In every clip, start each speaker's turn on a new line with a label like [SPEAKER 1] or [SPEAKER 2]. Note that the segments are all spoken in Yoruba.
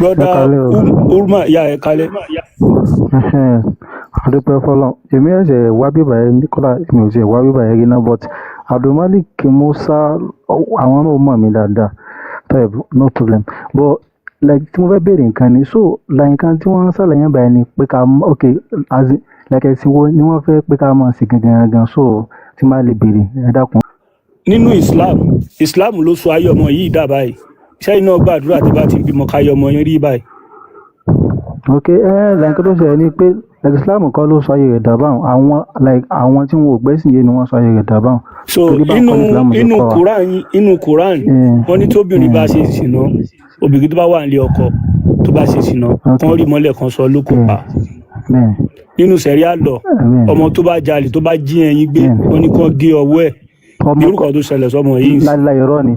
[SPEAKER 1] Brother.
[SPEAKER 2] Ẹ kálẹ́ o.
[SPEAKER 1] Urma ya, ẹ kálẹ́.
[SPEAKER 2] Ẹhẹ́n, a dúpẹ́ fọ́lọ́run. Èmi ẹ̀ṣẹ̀ wá bíbà yẹn ní kọ́lá, mi ò tiẹ̀ wá bíbà yẹn rí náà, but Abdulmalik Musa, àwọn náà mọ̀ mí dáadáa. Tọ́ no problem, but like tí mo fẹ́ béèrè nǹkan ni, so like nǹkan tí wọ́n ń ṣàlàyé báyìí ni pé ká ok, as in, like ẹ̀sìn wo ni wọ́n fẹ́ pé ká máa sìn gangan gangan? So tí máa lè béèrè, ẹ dákun.
[SPEAKER 1] Nínú Islam, Islam ló sọ ayé ọmọ yìí dà báyìí. Sẹ́yìn náà gbàdúrà tí bá ti ń bímọ káyé ọmọ yẹn rí báyìí?
[SPEAKER 2] Ok, ẹ like nǹkan tó ṣẹlẹ̀ ni pé like Islam kọ́ ló sọ ayé rẹ̀ dà báwọn. Àwọn like àwọn tí wọn ò gbẹ́sìn yé ni wọ́n sọ ayé rẹ̀ dà báwọn.
[SPEAKER 1] So
[SPEAKER 2] Torí báwọn
[SPEAKER 1] inú
[SPEAKER 2] kọ́ ní Islam ṣe
[SPEAKER 1] inú
[SPEAKER 2] kọ́ wa.
[SPEAKER 1] Quran, inú Quran, wọ́n ní tóbìnrin bá ṣe ṣìnà, obìnrin tó bá wà nílé ọkọ tó bá ṣe ṣìnà, kán rí mọ́lẹ̀, kan sọ lóko pa. Nínú sharia law, ọmọ tó bá jalè, tó bá jí ẹyin gbé, wọ́n ní kán gé ọwọ́ ẹ̀.
[SPEAKER 2] Ọmọ
[SPEAKER 1] Ní orúkọ tó ṣẹlẹ̀ sọmọ yìí ń sìn.
[SPEAKER 2] Láíláí, irọ́ ni.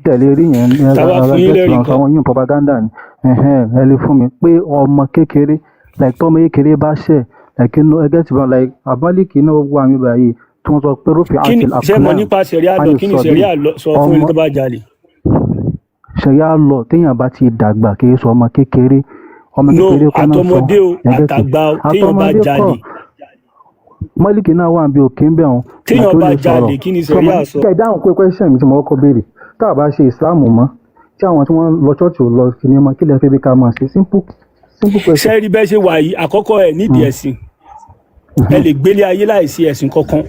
[SPEAKER 2] Tẹ̀lé rí yẹn ní
[SPEAKER 1] Tá a bá fún yín lẹ́rìí kan.
[SPEAKER 2] àwọn yín propaganda ni. Ẹ̀hẹ́n, ẹ lè fún mi pé ọmọ kékeré, like tọ́mọ kékeré bá ṣẹ̀, like inú ẹgẹ́ tí wọ́n like Abálíkì náà wà mí báyìí tí wọ́n sọ pé rúfin
[SPEAKER 1] Kí ni
[SPEAKER 2] àti
[SPEAKER 1] ṣé mọ̀ nípa sharia law? Kí ni sharia law sọ fún ẹni tó bá jalè?
[SPEAKER 2] Sharia law, téèyàn bá ti dàgbà, kì í sọ ọmọ kékeré, ọmọ
[SPEAKER 1] No.
[SPEAKER 2] kékeré kọ́ náà sọ.
[SPEAKER 1] Àtọmọdé o,
[SPEAKER 2] Ẹgẹ́ tí
[SPEAKER 1] àtàgbà o, téèyàn bá
[SPEAKER 2] àtọmọdé kọ́.
[SPEAKER 1] jalè.
[SPEAKER 2] Mọ́líkì náà wà bí òkè ń bẹ̀ wọn.
[SPEAKER 1] Téèyàn bá jalè, kí ni sharia sọ?
[SPEAKER 2] Kẹ́ ẹ dáhùn pé question mi tí mo kọ́kọ́ béèrè, tá a bá ṣe ìsìláàmù mọ́, tí àwọn tí wọ́n lọ ṣọ́ọ̀ṣì ò lọ kìíní mọ́, kí lẹ fẹ́ bí ká máa ṣe? Simple, simple question.
[SPEAKER 1] Ṣé rí bẹ́ẹ̀ ṣe wà yìí, àkọ́kọ́, ẹ̀ nídìí ẹ̀sìn. Ẹ lè gbélé ayé láìsí ẹ̀sìn kankan.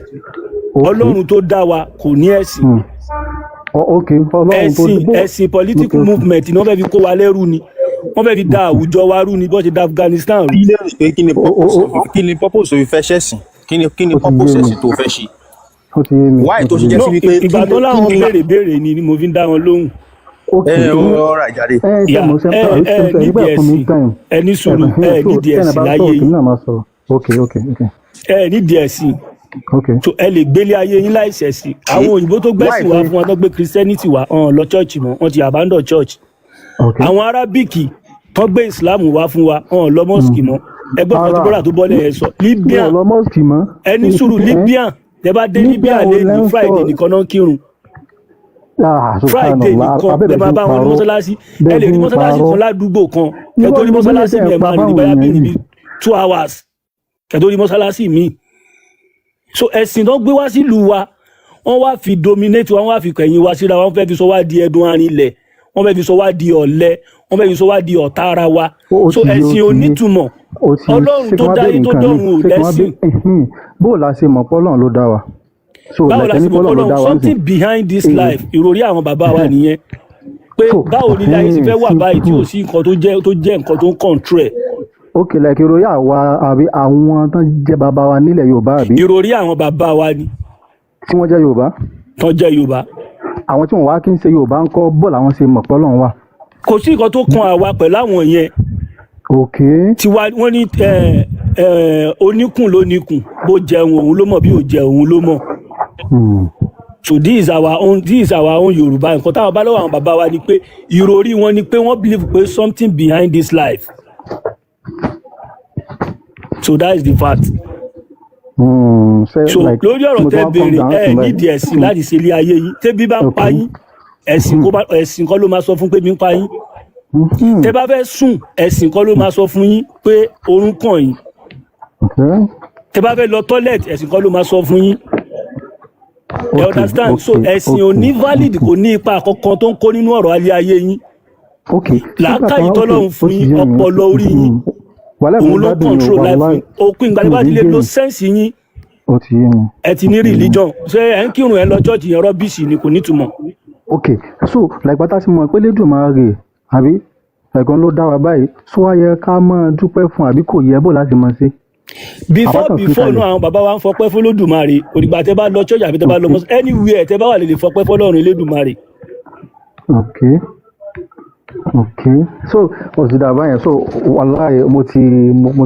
[SPEAKER 1] Ọlọ́run tó dá wa kò ní ẹ̀sìn.
[SPEAKER 2] Ok, Ọlọ́run tó
[SPEAKER 1] Ẹ̀sìn, ẹ̀sìn political movement ni wọ́n fẹ́ fi kó wa lẹ́rú ni, wọ́n fẹ́ fi da àwùjọ wa rú ni, bó ṣe da Afghanistan rú.
[SPEAKER 3] Kí lè rò pé kí ni purpose, kí ni purpose tó fi fẹ́ ṣẹ̀sìn? Kí ni
[SPEAKER 2] Ó ti
[SPEAKER 3] purpose
[SPEAKER 2] yé mi.
[SPEAKER 3] ẹ̀sìn tó fẹ́ ṣe?
[SPEAKER 2] Ó ti yé mi.
[SPEAKER 3] Why
[SPEAKER 2] Ó
[SPEAKER 3] tó
[SPEAKER 2] ti
[SPEAKER 3] ṣe
[SPEAKER 2] yé
[SPEAKER 3] jẹ́
[SPEAKER 2] mi.
[SPEAKER 1] No,
[SPEAKER 3] sí wípé
[SPEAKER 1] ìgbà tó láwọn béèrè béèrè ni mo fi ń dá wọn lóhùn.
[SPEAKER 2] Ok.
[SPEAKER 3] Ẹ ọ̀rọ̀ àjàre.
[SPEAKER 2] Ẹ ṣe
[SPEAKER 1] Yà
[SPEAKER 2] mo ṣe
[SPEAKER 1] ẹ ẹ
[SPEAKER 2] ṣe
[SPEAKER 1] nídìí
[SPEAKER 2] nígbà fún mi
[SPEAKER 1] ẹ̀sìn.
[SPEAKER 2] time.
[SPEAKER 1] Ẹ ní sùúrù, ẹ nídìí ẹ̀sìn láyé
[SPEAKER 2] Kí
[SPEAKER 1] yín.
[SPEAKER 2] náà máa sọ̀rọ̀. Ok.
[SPEAKER 1] Ẹ nídìí ẹ̀sìn. So ẹ lè gbélé ayé yín láìsẹ̀sìn. Àwọn òyìnbó tó gbẹ́sìn
[SPEAKER 3] Why
[SPEAKER 1] wá fún wọn, tó gbé Christianity wá, ọ̀hún lọ church mọ́, wọ́n ti abandon church. Àwọn Arabic tó gbé Islam wá fún wa, ọ̀hún lọ mosque mọ́. Ẹgbẹ́ kan tó
[SPEAKER 2] Ara.
[SPEAKER 1] bọ́dà tó bọ́lẹ̀ yẹn sọ
[SPEAKER 2] Mi
[SPEAKER 1] Libya.
[SPEAKER 2] ò lọ mosque mọ́.
[SPEAKER 1] Ẹ ní sùúrù, Libya, tẹ bá dé
[SPEAKER 2] Libya
[SPEAKER 1] Libya
[SPEAKER 2] wo
[SPEAKER 1] lé
[SPEAKER 2] lẹ́
[SPEAKER 1] ní
[SPEAKER 2] ń
[SPEAKER 1] Friday
[SPEAKER 2] sọ?
[SPEAKER 1] nìkan náà kírun.
[SPEAKER 2] Ah,
[SPEAKER 1] Friday
[SPEAKER 2] subhanallah.
[SPEAKER 1] nìkan lẹ
[SPEAKER 2] Abẹ́bẹ̀
[SPEAKER 1] máa
[SPEAKER 2] ti ń
[SPEAKER 1] bá wọn ní
[SPEAKER 2] parọ́.
[SPEAKER 1] mọ́sálásí. Ẹ
[SPEAKER 2] Bẹ́ẹ̀
[SPEAKER 1] lè
[SPEAKER 2] ti
[SPEAKER 1] rí
[SPEAKER 2] ń
[SPEAKER 1] mọ́sálásí
[SPEAKER 2] parọ́.
[SPEAKER 1] kan ládùúgbò kan, ẹ
[SPEAKER 2] Irọ́
[SPEAKER 1] tó rí
[SPEAKER 2] ni
[SPEAKER 1] mọ́sálásí
[SPEAKER 2] bílẹ̀
[SPEAKER 1] mi, ẹ
[SPEAKER 2] tẹ̀ ń pa
[SPEAKER 1] máa rìn ní
[SPEAKER 2] fáwọn
[SPEAKER 1] báyà bí
[SPEAKER 2] èèyàn
[SPEAKER 1] níbi
[SPEAKER 2] yìí.
[SPEAKER 1] 2 hours ẹ tó rí mọ́sálásí mi. So ẹ̀sìn tó gbé wá sílùú wa, wọ́n wá fi dominate wa, wọ́n wá fi kẹ̀yìn wa síra, wọ́n fẹ́ fi sọ wá di ẹdun arinlẹ̀, wọ́n fẹ́ fi sọ wá di ọ̀lẹ, wọ́n fẹ́ fi sọ wá di ọ̀tá ara wa.
[SPEAKER 2] Ó
[SPEAKER 1] So
[SPEAKER 2] ti yé, ó
[SPEAKER 1] ẹ̀sìn
[SPEAKER 2] ti yé.
[SPEAKER 1] onítùmọ̀.
[SPEAKER 2] Ó ti
[SPEAKER 1] Ọlọ́run
[SPEAKER 2] ṣé kí
[SPEAKER 1] tó
[SPEAKER 2] wọ́n
[SPEAKER 1] dáyé
[SPEAKER 2] béèrè
[SPEAKER 1] tó
[SPEAKER 2] nǹkan
[SPEAKER 1] dọ́run
[SPEAKER 2] mi?
[SPEAKER 1] ò
[SPEAKER 2] Ṣé kí wọ́n
[SPEAKER 1] lẹ́sìn.
[SPEAKER 2] béèrè bó o la ṣe mọ̀ pé Ọlọ́run ló dá wa? So
[SPEAKER 1] Báwo
[SPEAKER 2] like
[SPEAKER 1] la
[SPEAKER 2] ẹni
[SPEAKER 1] ṣe
[SPEAKER 2] pé
[SPEAKER 1] mọ̀
[SPEAKER 2] Ọlọ́run ló
[SPEAKER 1] Ọlọ́run?
[SPEAKER 2] dá wa
[SPEAKER 1] Something
[SPEAKER 2] nísìn.
[SPEAKER 1] behind this life. Ìròrí àwọn bàbá wa nìyẹn pé
[SPEAKER 2] So
[SPEAKER 1] báwo ni ilé ayé ṣe fẹ́ wà báyìí tí ò sí nǹkan tó jẹ́ nǹkan tó ń control ẹ̀?
[SPEAKER 2] Ok, like ìròyìn àwa àbí àwọn tó jẹ́ bàbá wa nílẹ̀ Yorùbá, àbí?
[SPEAKER 1] Ìròrí àwọn bàbá wa ni.
[SPEAKER 2] Tí wọ́n jẹ́ Yorùbá.
[SPEAKER 1] Tó jẹ́ Yorùbá.
[SPEAKER 2] Àwọn tí wọ́n wá kí ń ṣe Yorùbá ń kọ́, bó làwọn ṣe mọ̀ pé Ọlọ́run wà?
[SPEAKER 1] Kò sí nǹkan tó kan àwa pẹ̀lú àwọn yẹn. Tiwa, wọ́n ní ẹ, ẹ, oníkùn ló níkùn, bó jẹun òun ló mọ̀, bí ò jẹun òun ló mọ̀. So this is our own Yorùbá. Nǹkan táwọn bá lọ́wọ́ àwọn bàbá wa ni pé ìròrí wọn ni pé wọ́n believe pé something behind this life. So that is the fact.
[SPEAKER 2] Ṣe
[SPEAKER 1] So
[SPEAKER 2] like
[SPEAKER 1] lórí ọ̀rọ̀
[SPEAKER 2] mo ti
[SPEAKER 1] tẹ́
[SPEAKER 2] wá calm
[SPEAKER 1] béèrè,
[SPEAKER 2] down
[SPEAKER 1] ẹ
[SPEAKER 2] sí báyìí.
[SPEAKER 1] nídìí ẹ̀sìn láti ṣe ilé ayé yín. Tẹ́bí bá ń pa yín, ẹ̀sìn kó bá ẹ̀sìn kọ́ ló máa sọ fún pé bí ń pa yín. Tẹ́ bá fẹ́ sùn, ẹ̀sìn kọ́ ló máa sọ fún yín pé oorun kàn yín. Tẹ́ bá fẹ́ lọ toilet, ẹ̀sìn kọ́ ló máa sọ fún yín. You understand? So ẹ̀sìn ò ní valid, kò ní ipa kankan tó ń kó nínú ọ̀rọ̀ alẹ́ ayé yín. Làákàyè tọ́lọ́run fún yín, ọpọlọ orí yín,
[SPEAKER 2] Wàhálà
[SPEAKER 1] òun ló control life yín. Òpin ìgbà tí bá ti lè lo sense yín,
[SPEAKER 2] Ó ti yé mi.
[SPEAKER 1] ẹ ti ní religion. Ṣé ẹ ń kírun, ẹ lọ church yẹn, rubbish ni, kò nítumọ̀.
[SPEAKER 2] Ok, so like pátá sí mọ̀ pé Lédùmarè àbí ẹ̀gbọ́n ló dá wa báyìí, so wá yẹ ká máa dúpẹ́ fún àbí kò yẹ? Bó láti mọ̀ sí?
[SPEAKER 1] Before
[SPEAKER 2] Àwa kàn fi
[SPEAKER 1] before
[SPEAKER 2] kalẹ̀.
[SPEAKER 1] náà, àwọn bàbá wa ń fọpẹ́ f'Olódùmarè. Òdìgbà tẹ́ bá lọ church àbí tẹ́ bá lọ mosque, anywhere tẹ́ bá wà, lè fọpẹ́ f'Ọlọ́run Elédùmarè.
[SPEAKER 2] Ok, so o ti dàbá yẹn. So wàláhì, mo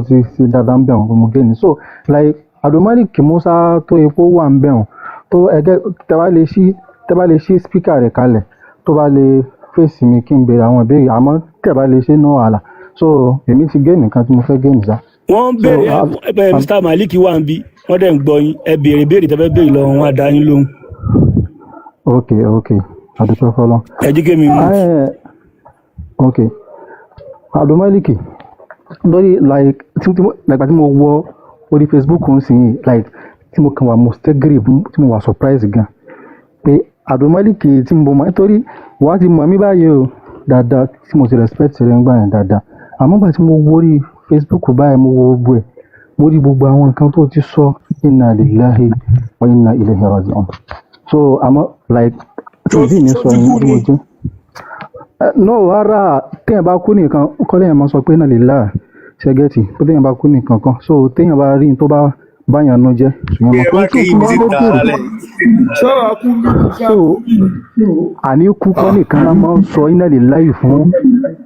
[SPEAKER 2] ti ṣe dáadáa ń bẹ̀ wọ́n, mo gé ni. So like Abdulmalik Musa tó epo wà ń bẹ̀ wọ́n tó ẹgẹ́, tẹ́ bá lè ṣí speaker rẹ̀ kalẹ̀, tó bá lè fèsì mi kí n béèrè àwọn ìbéèrè, àmọ́ tẹ́ bá lè ṣe náà wàhálà. So èmi ti gé nìkan tí mo fẹ́ gé nìsa.
[SPEAKER 1] Wọ́n ń
[SPEAKER 2] So
[SPEAKER 1] béèrè ẹ. Mr Malik wà ń bí, wọ́n dẹ̀ ń gbọ́ yín. Ẹ béèrè béèrè tẹ́ fẹ́ béèrè lọ́wọ́ wọn, á dá yín lóhùn.
[SPEAKER 2] Ok, àdúpẹ́ fọlọ́.
[SPEAKER 1] Ẹ jí kémi mú.
[SPEAKER 2] Ok. Abdulmalik, lórí like tí mo like tí mo wọ orí Facebook ń sìn yìí, like tí mo kàn wà mustagrib, tí mo wà surprise gan pé Abdulmalik tí mo mọ̀, nítorí wàá ti mọ̀ mí báyìí o dáadáa, tí mo ti respect rẹ̀ ń gbà yẹn dáadáa. Àmọ́ gbà tí mo wo orí Facebook báyìí, mo wo gbogbo ẹ̀, mo rí gbogbo àwọn nǹkan tó ti sọ, inna lillahi wa inna ilayhi raji'un. So àmọ́ like tí ìdí mi sọ ní bí mo jẹ́. No, rárá, téèyàn bá kú nìkan kọ́ léèyàn máa sọ pé inna lillahi, ṣé ẹ get? Pé téèyàn bá kú nìkan kan, so téèyàn bá rí n tó bá báyàn nu jẹ́, ṣùgbọ́n
[SPEAKER 3] Ẹ
[SPEAKER 2] mo
[SPEAKER 3] má
[SPEAKER 2] pé tí
[SPEAKER 3] kéyìí mi
[SPEAKER 2] wọ́n
[SPEAKER 3] síta
[SPEAKER 2] ló béèrè.
[SPEAKER 3] lálẹ́.
[SPEAKER 4] Sọ̀rọ̀ kú bí.
[SPEAKER 2] So àní kú kọ́ nìkan náà máa ń sọ inna lillahi fún.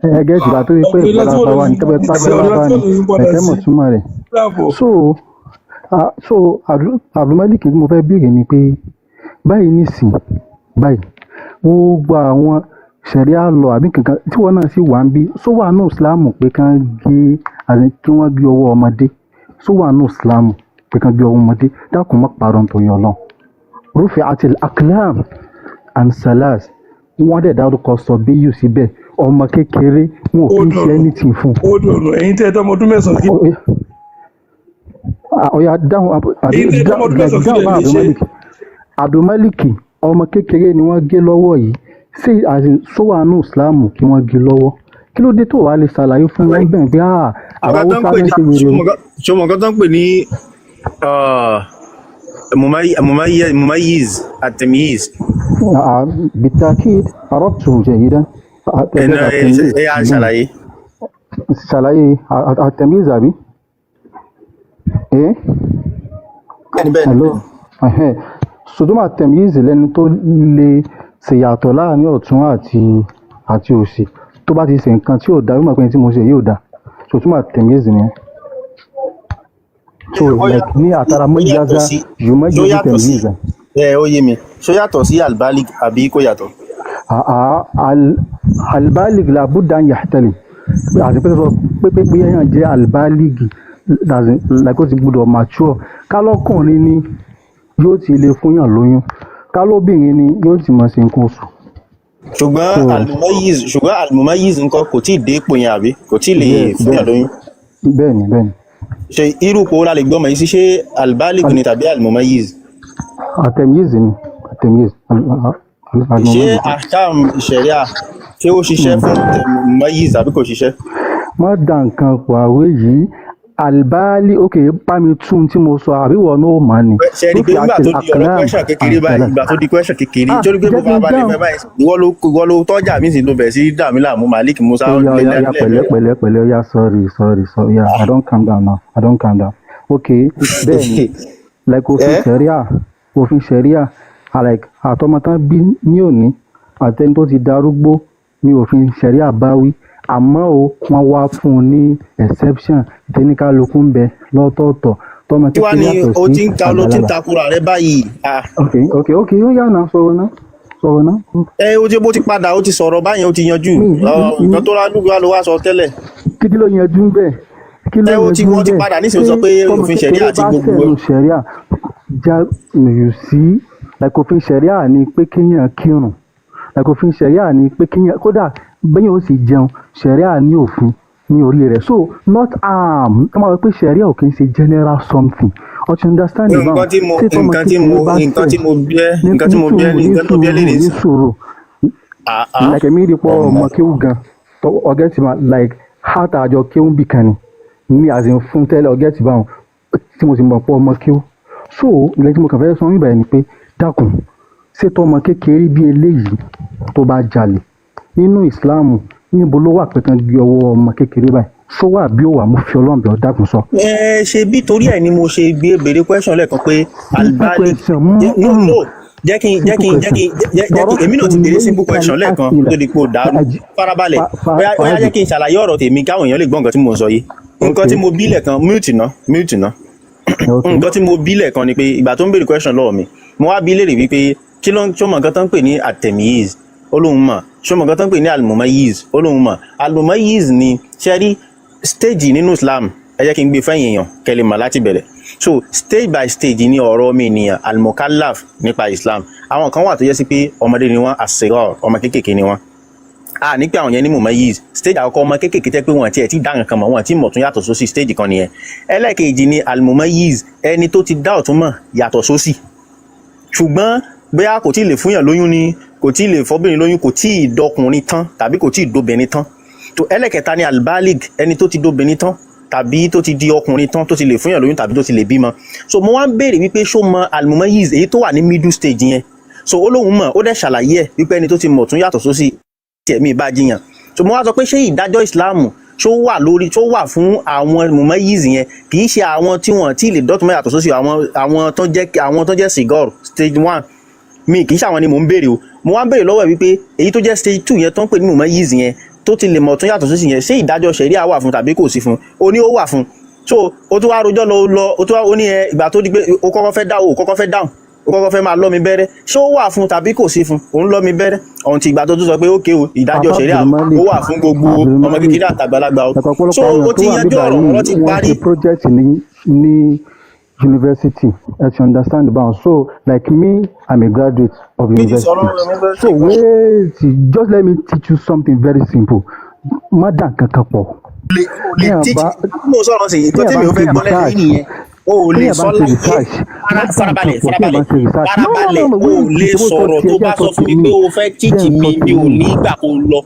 [SPEAKER 2] Ẹ get? Bá tó yẹ pé
[SPEAKER 4] Ọ̀gbìn
[SPEAKER 2] ìgbàlá bá wà ní tẹ́pẹ́ pàṣẹ bá ní ẹ̀kẹ́ mọ̀ túmọ̀ rẹ̀.
[SPEAKER 4] Dàbọ̀.
[SPEAKER 2] So Abdulmalik, tí mo fẹ́ béèrè ni pé báyìí nísìn báyìí, gbogbo àwọn sharia law àbí kankan tí wọ́n náà sì wà ń bí, só wà ní Islam pé kán gé, àti kí wọ́n gé ọwọ́ ọmọdé? Só wà ní Islam pé kán gé ọwọ́ ọmọdé? Dákun, má parọ́ nítorí Ọlọ́run. Rufi'atil aqlam an salas, wọ́n dẹ̀ dárúkọ sọ bíyù síbẹ̀, ọmọ kékeré, wọn ò
[SPEAKER 4] Ó
[SPEAKER 2] fi ń ṣe
[SPEAKER 4] dọ̀nà.
[SPEAKER 2] anything fún
[SPEAKER 4] Ó dọ̀nà. Ẹ̀yin tẹ́ ẹ tọ́mọ ọdún 9 kí
[SPEAKER 2] un. Ọ̀ya, dáhùn àbí
[SPEAKER 4] Ẹ̀yin tẹ́ ẹ tọ́mọ ọdún 9 kí
[SPEAKER 2] dáhùn
[SPEAKER 4] lẹ
[SPEAKER 2] bá
[SPEAKER 4] lè ṣe.
[SPEAKER 2] Abdulmalik. Abdulmalik, ọmọ kékeré ni wọ́n gé lọ́wọ́ yìí, ṣé sówàánù Islam kí wọ́n gé lọ́wọ́? Kí ló dé tó wàá lè ṣàlàyé fún wọn bẹ́ẹ̀ pé àwọn
[SPEAKER 3] Nǹkan tó ń
[SPEAKER 2] Haúsá
[SPEAKER 3] pè
[SPEAKER 2] náà
[SPEAKER 3] ní
[SPEAKER 2] ṣe wèrè o?
[SPEAKER 3] Ṣọmọ nǹkan tó ń pè ní mumayyiz, at-tamyiz?
[SPEAKER 2] بالتأكيد عرفته جيدا.
[SPEAKER 3] Ẹ ẹ yà ṣàlàyé.
[SPEAKER 2] Ṣàlàyé التمييز àbí?
[SPEAKER 3] Bẹ́ẹ̀ni, bẹ́ẹ̀ni.
[SPEAKER 2] Hello. Sọdọ́mà, التمييز lẹni tó lè ṣèyàtọ̀ láàrin ọ̀tún àti òsì. Tó bá ti ṣe nǹkan tí ò dá, yóò mọ̀ pé ní tí mo ṣe yóò dá. Sọdọ́mà التمييز nìyẹn. So
[SPEAKER 3] Ó
[SPEAKER 2] like
[SPEAKER 3] yàtọ̀
[SPEAKER 2] ní àtàrà
[SPEAKER 3] ó yàtọ̀
[SPEAKER 2] mọ́jáza
[SPEAKER 3] sí
[SPEAKER 2] yùmọ́
[SPEAKER 3] ṣó
[SPEAKER 2] jẹ́
[SPEAKER 3] yàtọ̀ sí
[SPEAKER 2] تمييز.
[SPEAKER 3] Ẹ ó yé mi. Ṣó yàtọ̀ sí albalig àbí kò yàtọ̀?
[SPEAKER 2] البالغ لابد أن يحتلم, àti pé sọ pé èèyàn jẹ́ البالغ, as in, like ó ti gbọ́dọ̀ mature. Kálọ́kùnrin ni, yóò ti lè fúnyàn lóyún. Kálóbìnrin ni, yóò ti mọ̀ sí nǹkan oṣù.
[SPEAKER 3] Ṣùgbọ́n
[SPEAKER 2] So
[SPEAKER 3] almumayyiz, ṣùgbọ́n almumayyiz ńkọ́, kò tí ì dé ipò yẹn àbí kò tí ì lè
[SPEAKER 2] Yes.
[SPEAKER 3] fúnyàn
[SPEAKER 2] Bẹ́ẹ̀.
[SPEAKER 3] lóyún?
[SPEAKER 2] Bẹ́ẹ̀ ni.
[SPEAKER 3] Ṣe irú ipò wo la lè gbọ́mọ yìí sí? Ṣé albalig ni tàbí almumayyiz?
[SPEAKER 2] التمييز ni, التمييز.
[SPEAKER 3] Ṣé
[SPEAKER 2] المميز.
[SPEAKER 3] ahkam sharia, ṣé ó ṣiṣẹ́ fún mumayyiz àbí kò ṣiṣẹ́?
[SPEAKER 2] Má da nǹkan pọ̀ àwé yìí. البالغ, ok, bá mi tún tí mo sọ, àbí wọ́n náà mọ̀ ni.
[SPEAKER 3] Ṣe rí i pé nígbà tó di ọ̀rọ̀ question kékeré báyìí, ìgbà tó di question kékeré, torí pé mo
[SPEAKER 2] Jẹ́ kí n
[SPEAKER 3] farabalẹ̀
[SPEAKER 2] dáhùn.
[SPEAKER 3] fẹ́ báyìí, ìwọ ló tọ́jà mí sí, ló bẹ̀rẹ̀ sí dà mí láàmú. Malik Musa.
[SPEAKER 2] Oya, oya, oya, pẹ̀lẹ́, pẹ̀lẹ́, pẹ̀lẹ́, oya, sorry, sorry, sorry, yeah, I don calm down now, I don calm down. Okay, bẹ́ẹ̀ ni, like òfin ṣẹ̀ríà, òfin ṣẹ̀ríà, like àtọmọ tán bí ní òní àtẹni tó ti darúgbó ní òfin ṣẹ̀ríà bá wí. Àmọ́ o, wọ́n wá fún un ní exception tẹnikálukú ń bẹ lọ́tọ̀ọ̀tọ̀, tọmọ
[SPEAKER 3] Kí wàá
[SPEAKER 2] kékeré
[SPEAKER 3] ní
[SPEAKER 2] yàtọ̀
[SPEAKER 3] o
[SPEAKER 2] sí
[SPEAKER 3] ti ń ta ló ti ń
[SPEAKER 2] àgbàlagbà.
[SPEAKER 3] Takura rẹ báyìí.
[SPEAKER 2] Ok, ó yá náà, sọ̀rọ̀ náà, sọ̀rọ̀ náà.
[SPEAKER 3] Ẹ o ti bó ti padà, ó ti sọ̀rọ̀ báyìí, ó ti yanjú. Nǹkan tó rádúgbò ló wá sọ tẹ́lẹ̀.
[SPEAKER 2] Kí ló yanjú ń bẹ̀? Kí ló
[SPEAKER 3] Ẹ o ti
[SPEAKER 2] yanjú ń
[SPEAKER 3] wọ́n ti
[SPEAKER 2] bẹ̀?
[SPEAKER 3] padà nísìnyí, ó sọ pé
[SPEAKER 2] Tọmọ
[SPEAKER 3] òfin ṣẹ̀ríà
[SPEAKER 2] kékeré
[SPEAKER 3] àti
[SPEAKER 2] bá
[SPEAKER 3] gbogbo
[SPEAKER 2] sẹ̀nu ṣẹ̀ríà já, you see, like òfin ṣẹ̀ríà ni pé kéèyàn kírun, like òfin ṣẹ̀ríà ni pé kéèyàn, kódà bẹ́yìn ó sì jẹun, ṣẹ̀ríà ní òfin ní orí rẹ̀. So not arm ká máa wọ pé ṣẹ̀ríà ò kì í ṣe general something, o ti understand?
[SPEAKER 3] Nǹkan
[SPEAKER 2] Ìbáwọn
[SPEAKER 3] tí mo
[SPEAKER 2] ṣé tọmọ
[SPEAKER 3] nǹkan tí
[SPEAKER 2] kékeré
[SPEAKER 3] mo
[SPEAKER 2] bá
[SPEAKER 3] nǹkan tí
[SPEAKER 2] ṣẹ̀
[SPEAKER 3] mo bí ẹ
[SPEAKER 2] ní
[SPEAKER 3] nǹkan tí
[SPEAKER 2] ní
[SPEAKER 3] mo bí ẹ
[SPEAKER 2] sùúrù,
[SPEAKER 3] ní
[SPEAKER 2] ní
[SPEAKER 3] nǹkan tí mo bí ẹ
[SPEAKER 2] sùúrù,
[SPEAKER 3] lè
[SPEAKER 2] ní
[SPEAKER 3] ní
[SPEAKER 2] sùúrù.
[SPEAKER 3] Ah.
[SPEAKER 2] Like èmi rí pọ̀ ọmọ kéwù gan, ọgẹ́ ti máa like heart àjọ kéwù bì kan ni as in fún tẹ́lẹ̀, ọgẹ́ ti bá wọn tí mo sì mọ̀ pọ̀ ọmọ kéwù. So ilẹ̀ tí mo kàn fẹ́ sọ níbàyẹn ni pé, dákun, ṣé tọmọ kékeré bí eléyìí tó bá jalè, nínú ìsìláàmù, níbo ló wà pé kán gbé ọwọ́ ọmọ kékeré báyìí? Sọ wà bí ó wà? Mo fi Ọlọ́run bẹ̀ ọ́, dákun, sọ.
[SPEAKER 3] Ẹ ṣe bí torí ẹ ni mo ṣe gbé béèrè question lẹ́ẹ̀kan pé
[SPEAKER 2] Simple
[SPEAKER 3] albalig
[SPEAKER 2] question.
[SPEAKER 3] No, no, jẹ́ kí n èmi náà ti béèrè simple question lẹ́ẹ̀kan tó di pé o dàrú. Farabalẹ̀, bóyá jẹ́ kí n ṣàlàyé ọ̀rọ̀ tèmi káwọn èèyàn lè gbọ́ nǹkan tí mò ń sọ yìí. Nǹkan tí mo bí lẹ́ẹ̀kan, mute ná, mute ná. Nǹkan tí mo bí lẹ́ẹ̀kan ni pé ìgbà tó ń béèrè question lọ́wọ́ mi, mo wá bí léèrè wípé kí ló ń ṣó mọ̀ nǹkan tó ń pè ní التمييز, ó lóun mọ̀. Ṣó mọ̀ nǹkan tó ń pè ní المميز, ó lóun mọ̀. المميز ni, ṣe rí stage nínú Islam, ẹ jẹ́ kí n gbé fẹ́yìn èèyàn kẹ́ lè mọ̀ láti bẹ̀rẹ̀. So stage by stage ní ọ̀rọ̀ ọmọ ènìyàn المكلف nípa Islam. Àwọn kan wà tó yẹ sí pé ọmọdé ni wọ́n, الصغار, ọmọ kéékèèké ni wọ́n. A ní pé àwọn yẹn ní mumayiz. Stage àkọ́kọ́, ọmọ kéékèèké tẹ́ pé wọ́n tiẹ̀ ti dá nǹkan mọ̀, wọ́n ti mọ̀ tún yàtọ̀ sósì, stage kan nìyẹn. Ẹlẹ́ẹ̀kejì ni almumayiz, ẹni tó ti dá ọ̀tún mọ̀ yàtọ̀ sósì, ṣùgbọ́n bóyá kò tí ì lè fúnyàn lóyún ni, kò tí ì lè fọ́bìnrin lóyún, kò tí ì dọkùnrin tán tàbí kò tí ì dobìnrin tán. Tó ẹlẹ́kẹta ni albalig, ẹni tó ti dobìnrin tán tàbí tó ti di ọkùnrin tán, tó ti lè fúnyàn lóyún tàbí tó ti lè bímọ. So mo wá ń béèrè wípé ṣó mọ almumayiz, èyí tó wà ní middle stage yẹn? So ó lóun mọ̀, ó dẹ̀ ṣàlàyé ẹ̀ wípé ẹni tó ti mọ̀ tún yàtọ̀ sósì tiẹ̀ mi bá jiyàn. So mo wá sọ pé ṣé ìdájọ́ ìsìláàmù ṣó wà lórí, ṣó wà fún àwọn mumayiz yẹn? Kì í ṣe àwọn tí wọ́n ti lè dọ́tún mọ́ yàtọ̀ sósì, àwọn tó jẹ́ sigor stage one mi, kì í ṣe àwọn ni mò ń béèrè o. Mo wá ń béèrè lọ́wọ́ ẹ̀ wípé èyí tó jẹ́ stage two yẹn, tó ń pè ní mumayiz yẹn, tó ti lè mọ̀ tún yàtọ̀ sósì yẹn, ṣé ìdájọ́ ṣẹ̀ríà wà fún tàbí kò sí fún? Ó ní ó wà fún. So ó tún wá rojọ́ lọ lọ, ó tún wá ó ní ẹ ìgbà tó di pé ó kọ́kọ́ fẹ́ dáhùn, ó kọ́kọ́ fẹ́ dáhùn, ó kọ́kọ́ fẹ́ máa lọ́ mi bẹ́rẹ́. Ṣé ó wà fún tàbí kò sí fún? Òun lọ́ mi bẹ́rẹ́ ọ̀hún ti ìgbà tó tún sọ pé ókè o, ìdájọ́
[SPEAKER 2] Bàbá
[SPEAKER 3] ṣẹ̀ríà
[SPEAKER 2] Abdulmalik,
[SPEAKER 3] ó wà fún gbogbo ọmọ
[SPEAKER 2] Abdulmalik,
[SPEAKER 3] kékeré àtàgbàlagbà o.
[SPEAKER 2] ọ̀pọ̀lọpọ̀
[SPEAKER 3] So
[SPEAKER 2] àwọn
[SPEAKER 3] ó
[SPEAKER 2] èèyàn tó
[SPEAKER 3] ti
[SPEAKER 2] wà
[SPEAKER 3] yanjú
[SPEAKER 2] níbà
[SPEAKER 3] ọ̀rọ̀,
[SPEAKER 2] yìí
[SPEAKER 3] ọ̀rọ̀ ti
[SPEAKER 2] wọ́n
[SPEAKER 3] parí.
[SPEAKER 2] ṣe project ní university, ẹ ti understand báwọn. So like me, I'm a graduate of
[SPEAKER 3] Mi ti
[SPEAKER 2] university.
[SPEAKER 3] sọ̀rọ̀ university.
[SPEAKER 2] So wait, just let me teach you something very simple. Má dà nǹkan kan pọ̀.
[SPEAKER 3] Lè o lè
[SPEAKER 2] Téèyàn
[SPEAKER 3] teach
[SPEAKER 2] bá
[SPEAKER 3] mo sọ̀rọ̀ sí nǹkan
[SPEAKER 2] téèyàn
[SPEAKER 3] tí mi
[SPEAKER 2] bá
[SPEAKER 3] ò
[SPEAKER 2] ń
[SPEAKER 3] fẹ́
[SPEAKER 2] ṣe
[SPEAKER 3] gbọ́ lẹ́nu
[SPEAKER 2] research
[SPEAKER 3] yín nìyẹn. O ò lè
[SPEAKER 2] téèyàn bá
[SPEAKER 3] sọ
[SPEAKER 2] ń ṣe
[SPEAKER 3] láyé.
[SPEAKER 2] research, má
[SPEAKER 3] Fara
[SPEAKER 2] dà nǹkan
[SPEAKER 3] farabalẹ̀
[SPEAKER 2] pọ̀. Téèyàn bá
[SPEAKER 3] farabalẹ̀
[SPEAKER 2] ń ṣe research, no no
[SPEAKER 3] farabalẹ̀.
[SPEAKER 2] no no
[SPEAKER 3] O ò
[SPEAKER 2] wait,
[SPEAKER 3] lè
[SPEAKER 2] ṣe bó sọ
[SPEAKER 3] sọ̀rọ̀
[SPEAKER 2] tiẹ̀,
[SPEAKER 3] tó
[SPEAKER 2] jẹ́
[SPEAKER 3] bá
[SPEAKER 2] sọ
[SPEAKER 3] sọ fún mi
[SPEAKER 2] tèmi,
[SPEAKER 3] pé o fẹ́ teach
[SPEAKER 2] jẹ́ n
[SPEAKER 3] mi,
[SPEAKER 2] sọ
[SPEAKER 3] mi ò
[SPEAKER 2] tèmi,
[SPEAKER 3] ní gbà kó lọ.